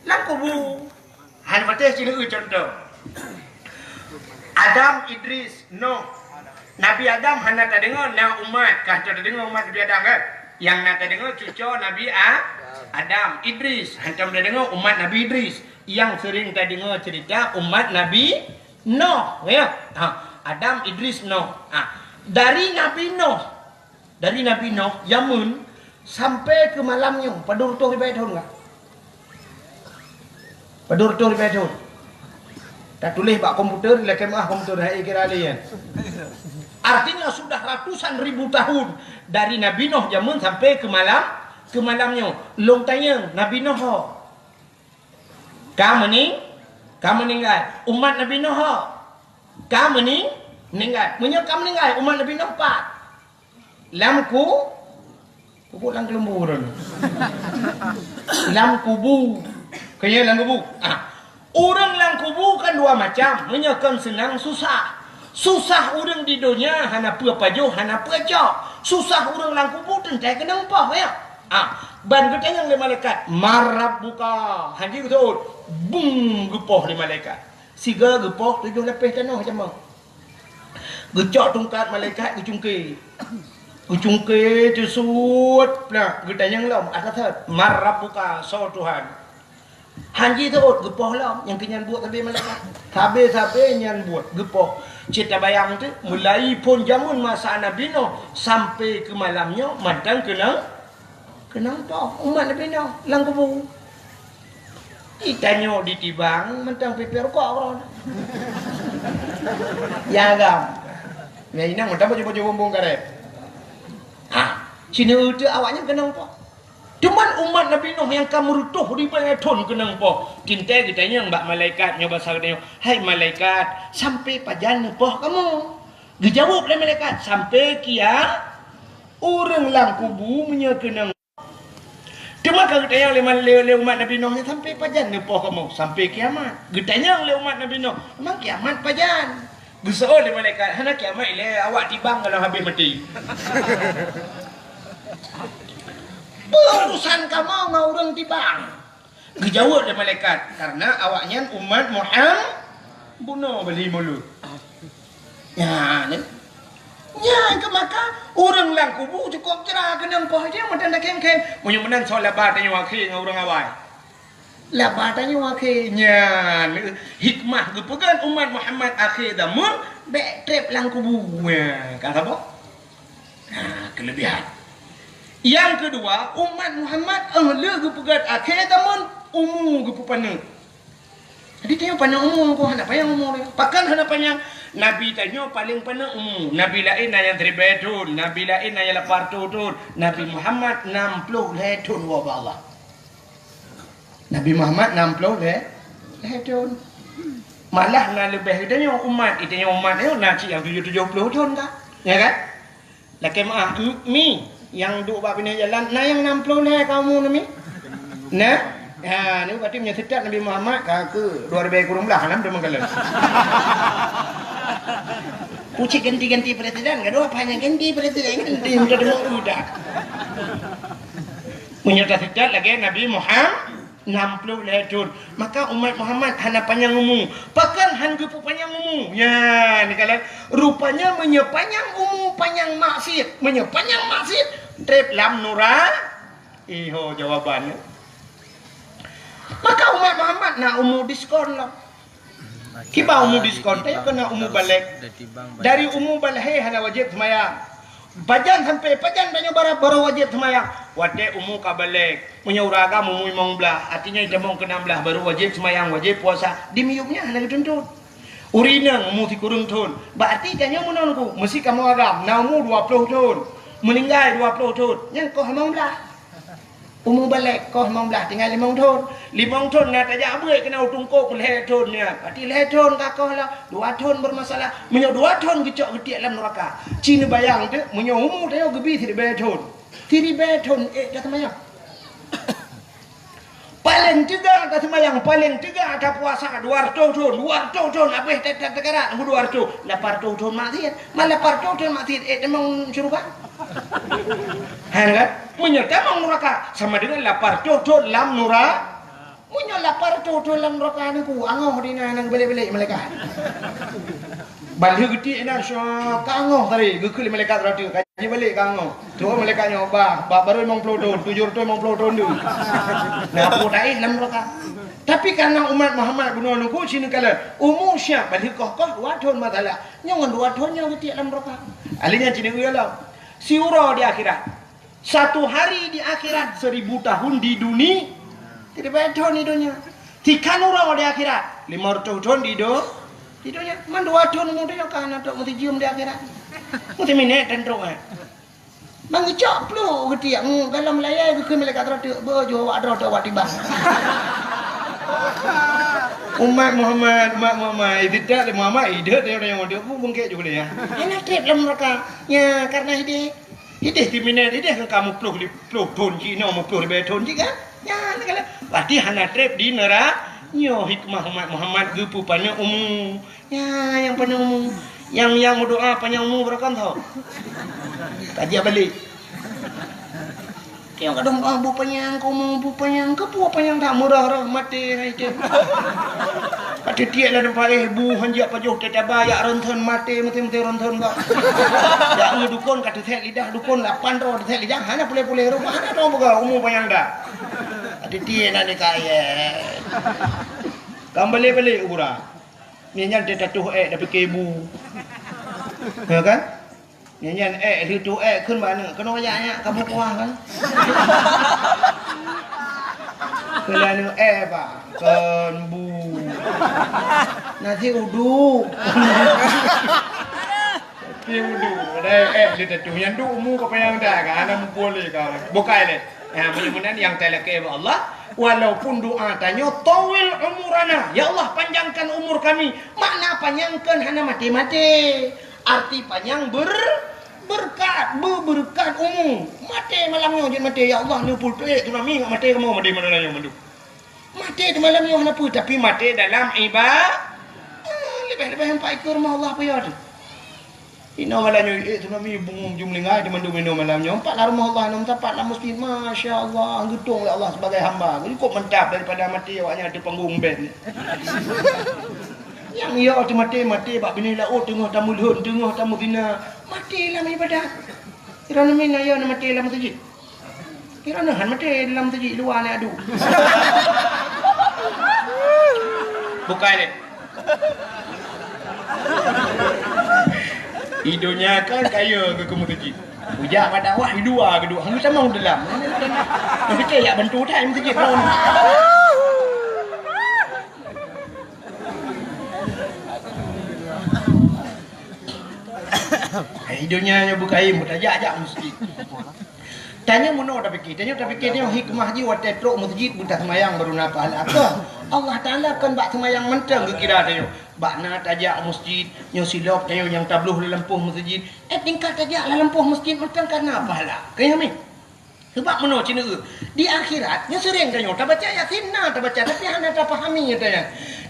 lam kubu. Han patéh sineuk contoh. Adam, Idris, Nuh. Nabi Adam hana tadeungoe na umat, ka tadeungoe umat Nabi Adam kan? Nyang na tadeungoe cuco Nabi A-, Adam, Idris. Hantom tadeungoe umat Nabi Idris. Nyang sering tadeungoe cerita umat Nabi Nuh, ya. Ha, Adam, Idris, Nuh. Ha, dari Nabi Nuh Dari Nabi Nuh jameun sampai keu malam nyoe, padum reutôh ribèe thôn ka? Padum reutôh ribèe thôn? Tatuléh bak komputer, lakèe meu'ah komputer, hai kira lé nyan. Artinya sudah ratusan ribu tahun dari Nabi Nuh jameun sampai keu malam, keu malam nyoe. Lôn tanyong, Nabi Nuh ho? Ka meuning-, ka meuninggai. Umat Nabi Nuh ho? Ka meuning-, Meuninggai. Meunyoe ka meuninggai, umat Nabi Nuh pat? Lam ku-, kubu lam keuleumbur. Lam kubu. Kayée lam kubu. Ah. Ureuëng lam kubu kan dua macam. Meunyoe kon seunang, susah. Susah ureuëng di donya hana peue pajoh, hana peue cok. Susah ureuëng lam kubu teuntée keunong poh, ya. Ah, ban geutanyong lé malaikat, "Man rabbuka?" Hanji geuseuôt, bung geupoh lé malaikat. Sigoe geupoh tujoh lapéh tanoh jameun. Geucok tungkat malaikat geucungké. Geucungké teusuet plak geutanyong lom, "Ata that, man rabbuka, soe Tuhan?" Hanji teuôt geupoh lom, nyang keu nyan buet sabe malaikat. Sabe-sabe nyan buet geupoh. Cit tabayang teuh, mulai phon jameun masa Nabi Nuh sampai keu malam nyoe mantong keunong, keunong poh umat Nabi Nuh lam kubu. Itanyoe ditibang mantong pipée rukok uroe nyoe. Ya agam. Nyang inong mantong baju-baju bumbong karet. Ha, sineuk teuh awaknyan keunong poh. Cuman umat Nabi Nuh nyang ka meurutoh ribée thon keunong poh. Teuntée geutanyong bak malaikat nyoe basa geutanyoe, "Hai malaikat, sampai pajan neupoh kamoe?" Geujaweueb lé malaikat, "Sampai kia ureuëng lam kubu meunyoe keunong." Teuma ka geutanyong lé, lé, lé umat Nabi Nuh nyan, "Sampai pajan neupoh kamoe?" "Sampai kiamat." Geutanyong lé umat Nabi Nuh, "Memang kiamat pajan?" Geuseuôt lé malaikat, "Hana kiamat ilée, awak tibang ka lheueh habéh maté." "Peue urusan kamoe ngon ureuëng tibang?" Geujaweueb lé malaikat, "Karena awaknyan umat Muhammad." Bunoe bali mulut. Nyan, nyan keu maka ureuëng lam kubu cukôp cra keunong poh, dia meunan dakeng-keng. Meunyoe meunan soe laba tanyoe akhé ngon ureuëng awai. Laba tanyoe akhé. Nyan hikmah geupeugét umat Muhammad akhé zaman bék treb lam kubu. Nyan, ka saboh. Nah, keulebihan. Nyang keudua, umat Muhammad, eh, le geupeugét akhé zaman, umu geupeupaneuk. Jadi, tanyoe paneuk umu, kok hana panyang umu lé. Pakon hana panyang? Nabi tanyoe paleng paneuk umu. Nabi laén na nyang siribée thon, nabi laén na nyang lapan reutôh thon, Nabi Muhammad nam ploh lhée thon woe bak Allah. Nabi Muhammad nam ploh lhée, lhée thon. Malah na leubeh geutanyoe umat, geutanyoe umat nyoe na cit nyang tujoh, tujoh ploh thon ka. Ya kan? Lakée meuáh, mi, nyang duek bak binéh jalan, na nyang nam ploh lhée ka umu nyoe mi? Na? Ha, nyoe berarti meunyoe seutôt Nabi Muhammad ka keu dua ribée kureueng blah, nam deungon kalen. Pucit ganti-ganti presiden, gadoh apa hana ganti presiden, ganti udah deungon udah. Meunyoe taseutôt lagée Nabi Muhammad, nam ploh lhée thon, maka umat Muhammad hana panyang umu. Pakon han geupeu panyang umu? Nyan, dikalon. Rupanya meunyoe panyang umu, panyang maksiet. Meunyoe panyang maksiet, treb lam nura-, iho jawaban. Maka umat Muhammad na umu diskon lah. Kiban umu diskon, tanyoe keuneuk umu balek. Dari umu balek hana wajéb seumayang. Pajan sampai pajan tanyoe bara-, baru wajéb seumayang? Watée umu ka balek. Meunyoe ureuëng agam umu limong blah, artinya itamong keu nam blah baru wajéb seumayang, wajéb puasa. Di miyueb nyan hana geutuntut. Ureuëng inong umu sikureueng thon, berarti tanyoe meunan ku, meusi kamoe agam na umu dua ploh thon, meuninggai dua ploh thon, nyan koh limong blah. Umu balek koh limong blah, tinggai limong thon. Limong thon na tajak beuet keunan u tungkôk lhée thon nyan. Berarti lhée thon ka koh lah, dua thon bermasalah. Meunyoe dua thon geucok geutiek lam nuraka. Ci neubayang teuk, meunyoe umu tanyoe geubi siribée thon. Siribée thon ék taseumayang. Paleng teuga taseumayang, paleng teuga tapuasa dua reutôh thon, dua reutôh thon habéh ta-, ta-, takarat, dua reutôh, lapan reutôh thon maksiet. Ma lapan reutôh thon maksiet, ék tamong syeuruga? Hai kan? Meunyoe tamong nuraka, sama dengan lapan reutôh thon lam nura-, meunyoe lapan reutôh thon lam nuraka, nyan ku angoh di na, nyan geubelek-belek malaikat. Ban lheueh geutiek inan, syok, ka angoh tadi, geukheun lé malaikat rot, ka jibalek ka angoh. Troh malaikat nyoe, bah, bah, baru limong ploh thon, tujoh reutôh limong ploh thon tu. Nah, peue taéh lam nuraka. Tapi karena umat Muhammad bunoe nunggu sini kala, umu siap, ban lheueh koh-koh dua thon masalah. Nyoe ngon dua thon nyoe geutiek lam nuraka. Ahli nyan cina uya lom. Siuroe di akhirat. Satu hari di akhirat, seribu tahun di duni-, siribée thon di donya. Sikhan uroe di akhirat, limong reutôh thon di do-, di donya. Man dua thon mu donya ka na trok meusi jeuem di akhirat. Meusi minét dan trok, eh. Mangcok pluek geutiek, ngu, galom layai geukheun malaikat rot teuk, beujoh awak droe teuh awak tibang. Umat Muhammad, umat Muhammad, eh, tidak lé Muhammad, ideh dia orang yang dia pun bungkek juga dia. Hana treb lam neraka. Ya, karena ideh, ideh kriminal, ideh kan kamu puluh, puluh tahun cik, no, puluh lebih tahun cik kan? Ya, segala. Berarti hana treb di neraka. Nyoe hikmah umat Muhammad geupeu paneuk umu. Ya, yang paneuk umu. Yang, yang meudoa panjang umu beureukan tho. Kaji balik. Tiang kadang, "Ah, bu panyang, kamoe bu panyang, keupeue panyang that meurah-rah maté hai teuh." Ka teutiek lam teumpat, eh, bu hanjeuet pajoh teuh taba, jak ronthon maté, maté-maté ronthon bak. Jak ngon dukon ka teuthek lidah, dukon lapan droe teuthek lidah, hana puléh-puléh roh, hana droe peugah umu panyang dah. Ka teutiek na nikah, eh. Kan balek-balek u Bura. Nyan teuh tatuh ék dah pike bu. Ya kan? Nyan, nyan, ék, lheueh tu ék kheun bak aneuk, keunoe jak nyak kamoe kuah kan? Keuneuk ék bak, kon bu. Nasi uduk. Nasi uduk. Padahai ék lheueh tatuh. Nyan duek umu ka panyang dah kan, hana muphom lé kan. Bukai lé. Ha, meunyoe meunan nyang talakée bak Allah, walaupun doa tanyoe, "Tawil umurana." Ya Allah, panjangkan umur kami. Makna panyangkan hana maté-maté. Arti panyang ber-, berkat, be-, berkat umu. Maté malam nyoe jeuet maté, "Ya Allah, neupul tuek tsunami ngat maté kamoe maté malam nyoe mandum." Maté di malam nyoe hana peue, tapi maté dalam iba-, ah, leubeh-leubeh empat ikor rumoh Allah payah tu. Inoe malam nyoe, eh, tsunami bungong jumlingai di mandum inoe malam nyoe. Empat lah rumoh Allah, enam tapat lah masjid. Masya Allah, geutong lé Allah sebagai hamba. Cukup mantap daripada maté awaknyan di panggung band. Nyang yo teumaté, maté bak binéh laôt teungoh tameulhon, teungoh tamezina. Maté lam ibadat. Kira nami na yo na maté lam masjid. Kira na han maté lam masjid, luwa na adu. Bukai deh. Idonya kan kaya ke, ke masjid. Ujak bak dakwah, idua keudua. Hang sama dalam. Tapi cek yak bantu dah masjid. Hai, donya nyoe bukai, meutajak-jak masjid. Tanyoe meunoe tapike, tanyoe tapike nyoe hikmah jih watée trok masjid beutaseumayang baru na pahala. Keu Allah Taala kon bak seumayang mantong geukira tanyoe. Bak na tajak masjid, nyoe silop tanyoe nyang tabloh lam lampôh masjid. Eh, tingkat tajak lam lampôh masjid mantong ka na pahala. Keu nyoe mi. Sebab meunoe ceuneuk, di akhirat nyoe seuréng tanyoe tabaca Yasin, na tabaca, tapi hana tapahami tanyoe.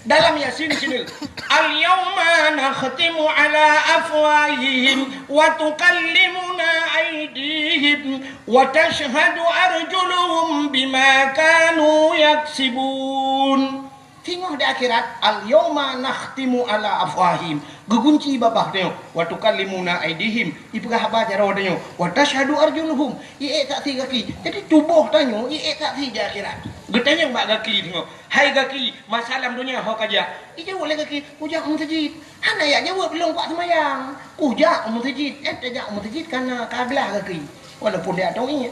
Dalam Yasin ceuneuk, "Al-yauma nakhtimu ala afwahihim wa tukallimuna aidihim wa tashhadu arjuluhum bima kanu yaksibun." Singoh di akhirat, "Al-yauma nakhtimu ala afwahihim." Geugunci babah tanyoe, "Wa tukallimuna aidihim." Ipeugah haba jaroe tanyoe, "Wa tashhadu arjuluhum." Iék saksi gaki. Jadi tuboh tanyoe iék saksi di akhirat. Geutanyong bak gaki tanyoe, "Hai gaki, masa lam donya ho kajak?" Ijaweueb lé gaki, "Kujak u meuseujid." Hana yak jaweueb lôn kuat seumayang. "Kujak u meuseujid." Eh, tajak u meuseujid kana ka glah gaki. Walaupun dia tahu ingat.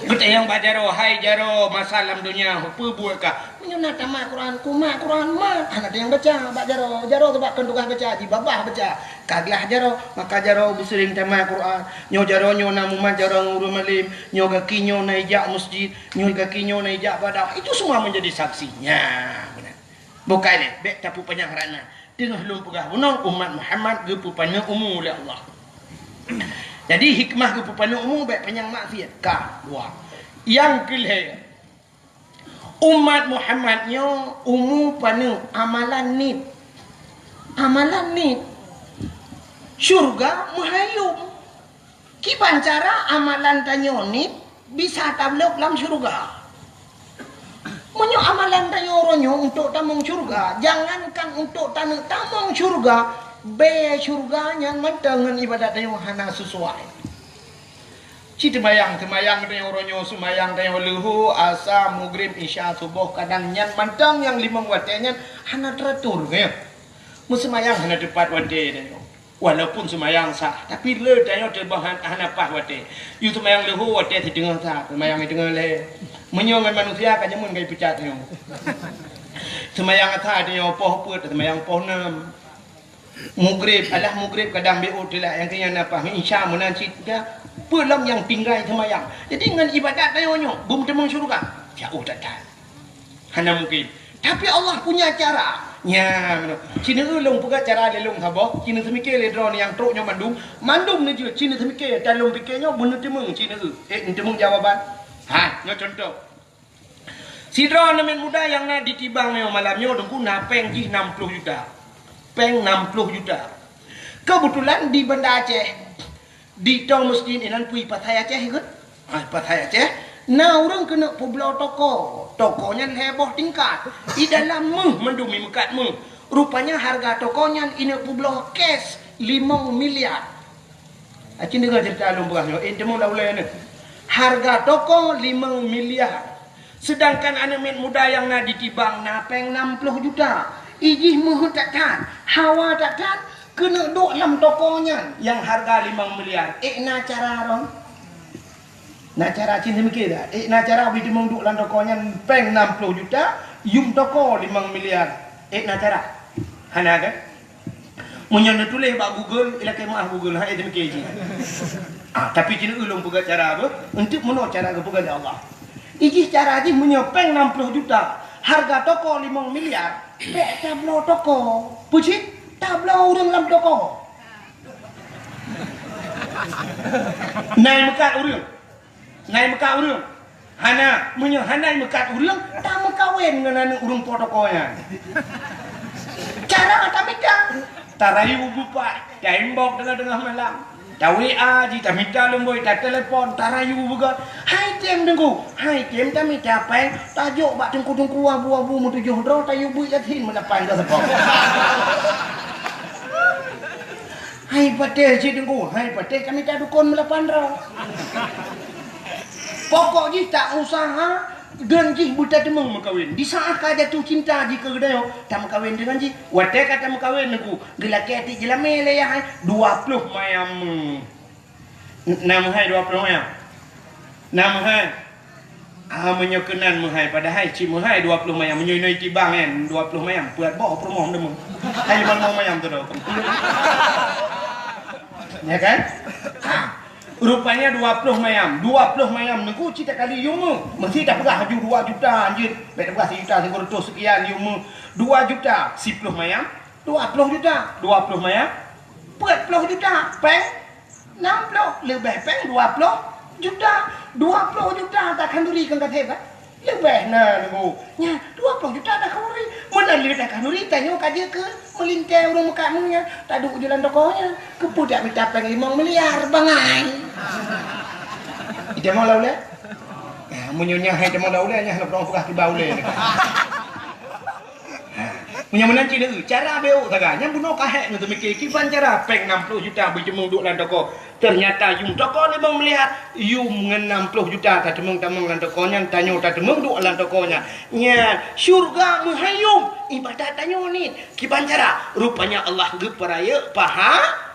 Geutanyong bak jaroe, "Hai jaroe, masa lam donya ho peue buet kah?" "Meunyoe na tamat Quran, kumat Quran mat." Hana teunyang baca bak jaroe. Jaroe sabab kon tugaih baca, jibabah baca. Ka glah jaroe, maka jaroe beuseuring tamat Quran. Nyoe jaroe nyoe na mumat jaroe ngon ureuëng malém. Nyoe gaki nyoe na ijak masjid. Nyoe gaki nyoe na ijak bak dakwah. Itu semua menjadi saksi. Nya, beuna. Bukai lé, bék tapupanyang rana. Teungoh lôn peugah bunoe, umat Muhammad geupeupaneuk umu lé Allah. Jadi, hikmah geupeupaneuk umu bék panyang maksiat. Ka, dua. Nyang keulhée, umat Muhammad nyoe umu paneuk amalan nit. Amalan nit. Syurga meuhayom. Kiban cara amalan tanyoe nit bisa tablok lam syurga. Meunyoe amalan tanyoe uroe nyoe untuk tamong syurga, jangankan untuk taneuk tamong syurga, bée syurga nyan mantong ngon ibadat tanyoe hana sesuai. Ci teumayang, teumayang tanyoe uroe nyoe, seumayang tanyoe leuhô, asa, mugrib, isya, suboh, kadang nyan mantong nyang limong watée nyan hana teratur, ya. Meuseumayang hana teupat watée tanyoe. Walaupun seumayang sah, tapi le tanyoe teuboh han-, hana paih watée. Yue seumayang leuhô watée siteungoh that, seumayang siteungoh lhée. Meunyoe ngon manusia ka jameun ka jipeucat nyoe. Seumayang asa tanyoe poh peuet, seumayang poh nam. Mugrib, alah mugrib kadang beu telat nyang keu nyan na paih, isya meunan cit ka. Peue lom nyang tinggai seumayang. Jadi ngon ibadat tanyoe nyoe, beumeuteumong syurga. Jauh that-that. Hana mungkin. Tapi Allah punya cara. Nya, meunoe. Ci neueu lôn peugah cara lé lôn saboh, ci neuseumiké lé droeneuh nyang trok nyoe mandum, mandum neujeuet, ci neuseumiké, tan lôn piké nyoe, beuneuteumèe ci neueu. Eh, neuteumeung jawaban. Ha, nyoe contoh. Sidroe aneuk muda nyang na di Tibang nyoe malam nyoe, Teungku, na péng jih nam ploh juta. Péng nam ploh juta. Keubeutulan di Banda Aceh, di toh meuseujid inan peue, Pasai Aceh, ikôt? Ah, Pasai Aceh, na ureueng keuneuk peubloe toko. Toko nyan lhèe boh tingkat. I dalam méuh mandum, i meukat méuh. Rupanya hareuga toko nyan ineuk peubloe cash limong miliar. Aci deungö ceurita lôn peugah nyoe, eh, teumeung lam ulèe nyoe. Hareuga toko limong miliar. Seudangkan aneuk miet muda nyang na di Tibang na péng nam ploh juta. I jih meuheuet that-that, hawa that-that, keuneuk duek lam toko nyan nyang hareuga limong miliar. Eh, na cara droen? Na cara, ci neuseumiké that? Eh, na cara bri teumeung duek lam toko nyan péng nam ploh juta, yum toko limong miliar. Eh, na cara? Hana kan? Meunyoe neutuléh bak Google, ilakèe meu'ah Google, han ék teumeuké jih. Ah, tapi ci neueu lôn peugah cara beuh, eunteuk meunoe cara geupeugah lé Allah. I jih cara jih meunyoe péng nam ploh juta, hareuga toko limong miliar, bèk tabloe toko. Peue cit? Tabloe ureueng lam toko. Na i meukat ureueng. Na i meukat ureueng? Hana. Meunyoe hana i meukat ureueng, tameukawen ngon aneuk ureueng po toko nyan. Cara tamita. Tarayu beupat, taimbok teungoh-teungoh malam. Ta-WA jih, tamita lumbôi, tatelepon, tarayu beugöt. Hai tem Teungku, hai tem tamita péng, tajok bak teungku-teungku abu-abu meutujoh droe, tayue beuet Yasin meulapan keu seupôt. Hai patéh cit Teungku, hai patéh tamita dukon meulapan droe. Pokok jih ta usaha, deun jih beutateumeung meukawen. Di saat ka jatuh cinta jih keu geutanyoe, tameukawen deungon jih. Watèe ka tameukawen Teungku, geulakèe tiep jeulamèe lé yah hai, dua ploh mayam. N-, na meuhai dua ploh mayam? Na meuhai? Ah, meunyoe keunan meuhai, padahai cit meuhai dua ploh mayam. Meunyoe inoe Tibang nyan, dua ploh mayam, peuet boh peurumoh meuteumèe. Hai, lima mayam tu dah. Ya kan? Ah, rupanya dua ploh mayam. Dua ploh mayam Teungku cit takali yum meuh. Meusti tapeugah laju dua juta anjeut. Bèk tapeugah sijuta, sikureueng reutôh seukian yum meuh. Dua juta, siploh mayam, dua ploh juta. Dua ploh mayam, peuet ploh juta. Péng nam ploh, leubeh péng dua ploh juta. Dua ploh juta takhanduri keu ka sép, kan? Leubeh na Teungku. Nyan, dua ploh juta takhanduri. Meunan lé takhanduri, tanyoe ka jeuet keu meulintèe ureueng meukat méuh nyan. Taduek u jalan toko nyan. Keupeue dak mita péng limong miliar, bangai. Itamong lam ulèe? Nah, meunyoe nyan hai tamong lam ulèe, nyan hana peudong peugah kiban ulèe. Ha, meunyoe meunan cit neueu, cara beuh sagai. Nyan bunoe ka hék neuteumiké kiban cara péng nam ploh juta beujeumeung duek lam toko. Teunyata yum toko limong miliar, yum ngon nam ploh juta tateumeung-teumeung lam toko nyan, tanyoe tateumeung duek lam toko nyan. Nyan, syeuruga meuhai yum, ibadat tanyoe nit. Kiban cara? Rupanya Allah geupeurayeuk paha-,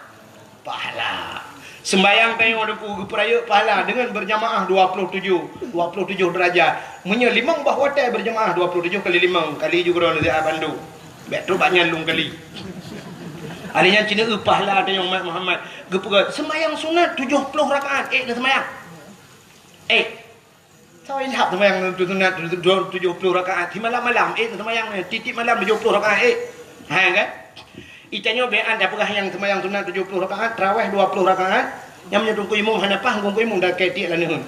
Pahala. Seumbahyang tanyoe Teungku geupeurayeuk pahala deungon beurjamaah dua ploh tujoh, dua ploh tujoh deurajat. Meunyoe limong boh watèe beurjamaah dua ploh tujoh kali limong, kali ju keudroe neusiat bandum. Bèk trok bak nyan lôn kali. Ari nyan cit neueu pahala tanyoe umat Muhammad. Geupeugah seumbahyang sunat tujoh ploh rakaat, ék neuseumbahyang. Ék. Soe ilham seumayang tu sunat tu, tu, tujoh ploh rakaat. Di malam-malam, eh, seumayang ni, tiep-tiep malam tujoh ploh rakaat, eh. Ha, kan? Itanyoe bèk an tapeugah nyang seumayang sunat tujoh ploh rakaat, tarawih dua ploh rakaat. Nyang meunyoe teungku imum hana paih, teungku imum dah keu tiek laneuen.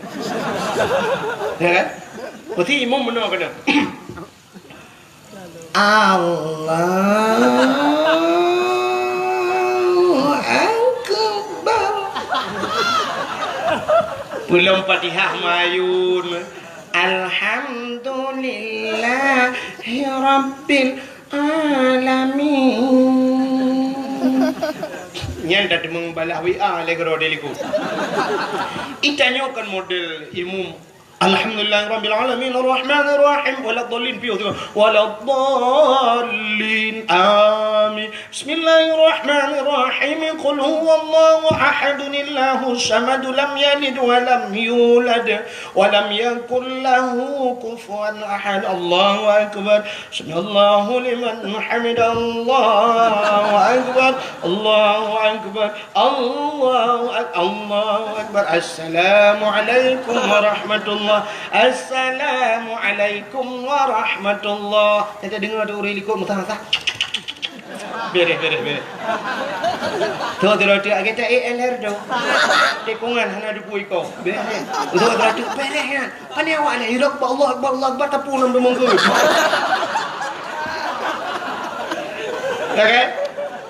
Ya, kan? Mesti imum meunoe keunoe. Allahu Akbar. Peulom Fatihah mayun. Alhamdulillahi Rabbil Alamin. Nyan dah teumong balah W A lé keudroe di likot. Itanyoe kan model imum. Alhamdulillahirabbil alamin, arrahmanir rahim, waladdallin, piôh tu. Waladdallin, amin. Bismillahirrahmanirrahim. Qul huwallahu ahadun, Allahus samad, lam yalid wa lam yulad, wa lam yakul lahu kufuwan ahad. Allahu akbar. Sami'allahu liman hamidah. Allahu akbar. Allahu akbar. Allahu ak-, Allahu akbar. Assalamualaikum warahmatullahi Assalamualaikum warahmatullah. Teudeungoe tu ureueng likot meusaha-saha. Bereh, bereh, bereh. Tu, tu, tu, agak tak A L R tu. Tikungan hana duku iko. Bereh. Tu, tu, tu, bereh nyan. Pane awak ni, irok ba Allah Akbar, Allah Akbar, tapi ulun tu mungkin. Ya kan?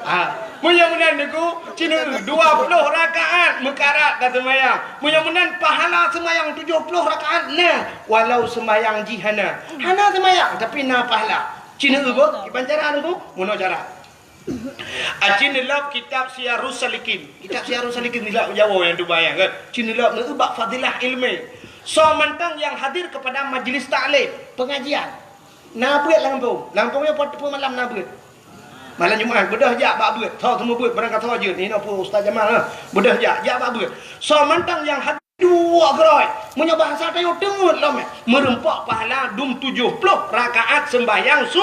Ah, meunyoe meunan Teungku, Cina dua puluh rakaat meukarat ka seumayang. Meunyoe meunan pahala seumayang tujoh ploh rakaat na, walau seumayang jih hana. Hana seumayang, tapi na pahala. Cina beuh, kiban cara Teungku, meunoe cara. Aci neulab kitab Siyarus Salikin. Kitab Siyarus Salikin nilab Jawa nyang tubai kan. Ci neulab neu bak fadilah ilmi. Soe mantong nyang hadir kepada majlis taklim, pengajian. Na beuet lam gampông. Lam gampông nyoe pat teupeu malam na beuet. Malam Jumat beudôh jak bak beuet. Soe teumeu beuet barang ka soe jeuet. Nyoe peue Ustaz Jamal, ha. Beudôh jak, jak bak beuet. Soe mantong nyang hadir duek keurôi. Meunyoe bahasa tanyoe teungeut lom, eh. Meureumpok pahala dum tujoh ploh rakaat sembahyang su.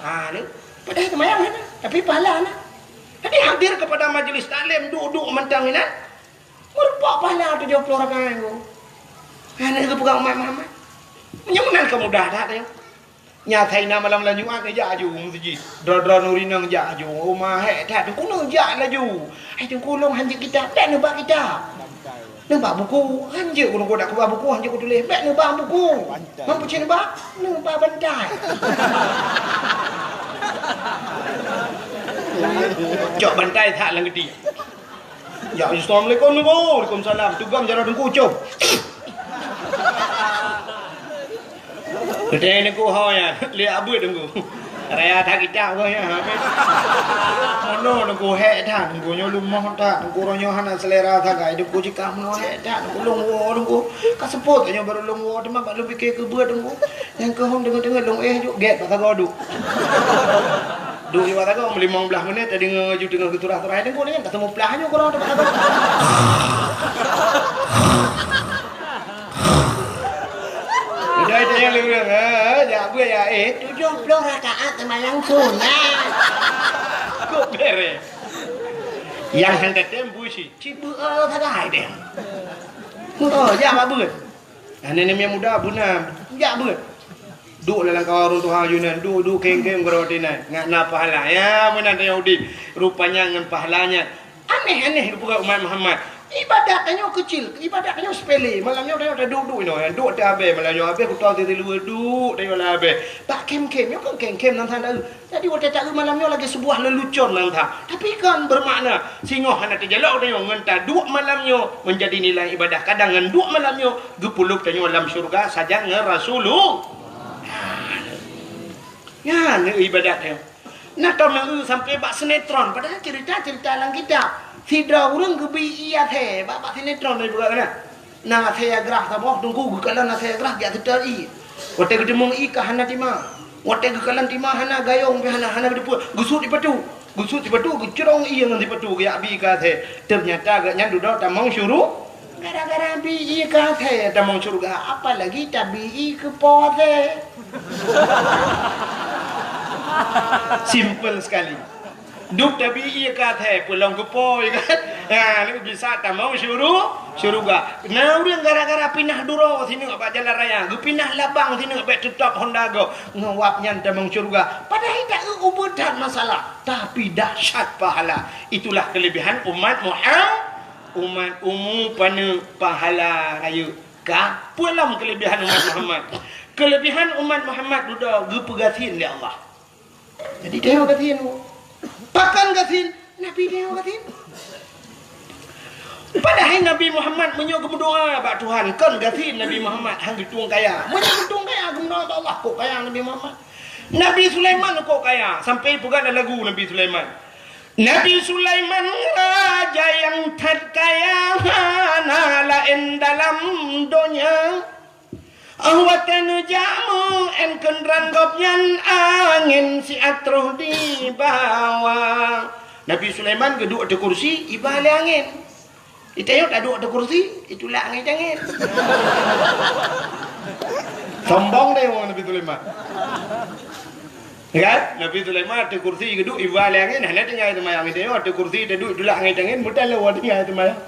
Ha, ni. Padahai seumayang hana, tapi pahala na. Jadi hadir kepada majlis taklim duek-duek mantong inan, meureumpok pahala tujoh ploh rakaat Teungku. Hana geupeugah umat Muhammad. Meunyoe meunan ka mudah that nyoe. Nyan asai na malam-malam Jumat neujak aju meuseujid. Droe-droe nuri neujak aju. Oh, ma hék that Teungku neujak laju. Hai Teungku lôn hanjeuet kitab, bèk neubak kitab. Neubak buku, hanjeuet ku Teungku dak keubah buku, hanjeuet ku tuléh, bèk neubak buku. Bantai. Mampu cit neubak? Neubak bantai. Cok bantai that lam geuti. Ya, assalamualaikum Teungku. Waalaikumsalam. Tugam jaroe Teungku, com. Geutanyoe Teungku ho nyan, lé abeuet Teungku. Raya that kitab ko nyan, habéh. Meunoe Teungku hék that, Teungku nyoe leumoh that, Teungku uroe nyoe hana seulera sagai, Teungku jikah meunoe hék that, Teungku lôn woe Teungku. Ka seupôt nyoe barô lôn woe, teuma bak lôn pike keu beuet Teungku. Nyang keuhom deungon-deungon lôn éh juk gét bak sagoe duek. Duek bak sagoe limong blaih menit, tadeungoe laju teungoh geuturah-turah Teungku nyan, ka seumeuplah nyoe keudroe bak sagoe. Udah itu yang lurus, ha, jak beuet ya, eh, tujoh ploh rakaat seumayang sunat. Kok bereh? Yang hana tem bui si, ci beuet sagai deh. Oh, jak bak beuet. Nah, nenek muda beuna, jak beuet. Duek lam kawan ureueng tuha yunan, duek-duek keng-keng beroti nan, ngat na pahala. Ya, meunan tanyoe udép. Rupanya ngon pahala nyan. Aneh-aneh geupeugah umat Muhammad. Ibadat tanyoe keucil, ibadat tanyoe sepele. Malam nyoe tanyoe taduek-duek inoe, duek teuhabéh. Malam nyoe habéh kuto teuh siluweue duek tanyoe lam habéh. Bak kem-kem, nyoe kan kem-kem nan that. Jadi watée taeu malam nyoe lagée seubuah leulucon nan that. Tapi kan bermakna, singoh hana teujalok tanyoe ngon taduek malam nyoe menjadi nilai ibadah. Kadang ngon duek malam nyoe geupeuleub tanyoe lam syeuruga sajan ngon Rasulullah. Nyan ibadat nyoe. Na tom nyang eu sampai bak sinetron, padahai cerita-cerita lam kitab. Sidroe ureueng geubi ié athée bak, bak sinetron dari buka kana. Na athée grah saboh, Teungku geukalon athée grah jak seutôt ié. Watée geuteumeung ié ka hana tima. Watée geukalon tima hana, gayong pih hana, hana geuteupeue. Geusut sipatu. Geusut sipatu, geucrong ié ngon sipatu, geujak bi ié keu athée. Teunyata gobnyan dudoe tamong syuru-, gara-gara bi ié keu athée tamong syeuruga, apalagi tabi ié keu po athée. Simple sekali. Dum tabi ié keu athée, peulom keu po, ya kan? Ha, lalu bisa tamong syuru-, syeuruga. Na ureueng gara-gara pinah duroe sineuk bak jalan raya, geupinah labang sineuk bèk teutap Honda gob, ngon wab nyan tamong syeuruga. Padahai taeu ubeut that masalah, tapi dahsyat pahala. Itulah kelebihan umat Muhammad. Umat umu paneuk pahala rayeuk ka. Peue lom kelebihan umat Muhammad? Kelebihan umat Muhammad dudoe geupeugasien lé Allah. Jadi tanyoe gasien. Pakon gasien? Nabi tanyoe gasien. Padahai Nabi Muhammad meunyoe geumeudoa bak Tuhan, kon gasien Nabi Muhammad han geutueng kaya. Meunyoe geutueng kaya geumeudoa bak Allah, kok kaya Nabi Muhammad. Nabi Sulaiman kok kaya, sampai peugah lam lagu Nabi Sulaiman. Nabi Sulaiman raja nyang that kaya, hana laén dalam donya. Óh watée neujak meu-én keundrang gobnyan, angén siat troh dibawa. Nabi Sulaiman geuduek ateueh kursi, iba lé angén. Di tanyoe taduek ateueh kursi, itulak angén-angén. Sombong deh ureueng Nabi Sulaiman. Ya kan? Nabi Sulaiman ateueh kursi geuduek, iba lé angén, hana tinggai seumayang. Di tanyoe ateueh kursi taduek, itulak angén-angén, meuteuleu tinggai seumayang.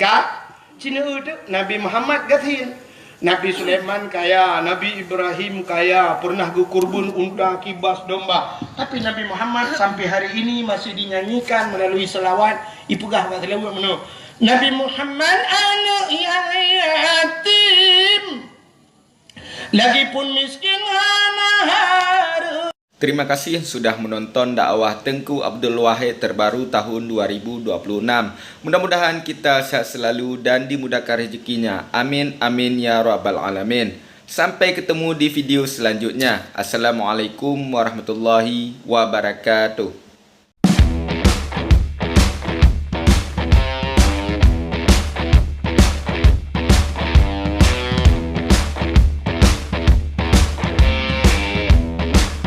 Ka? Cina teuk Nabi Muhammad gasien. Nabi Sulaiman kaya, Nabi Ibrahim kaya, pernah geukurbon unta, kibas, domba. Tapi Nabi Muhammad sampai hari ini masih dinyanyikan melalui selawat, ipeugah bak selawat meunoe. Nabi Muhammad aneuk nyang yatim, lagipun miskin hana hareuem. Terima kasih sudah menonton dakwah Teungku Abdul Wahid terbaru tahun dua ribu dua puluh enam. Mudah-mudahan kita sehat selalu dan dimudahkan rezekinya. Amin, amin, ya rabbal alamin. Sampai ketemu di video selanjutnya. Assalamualaikum warahmatullahi wabarakatuh.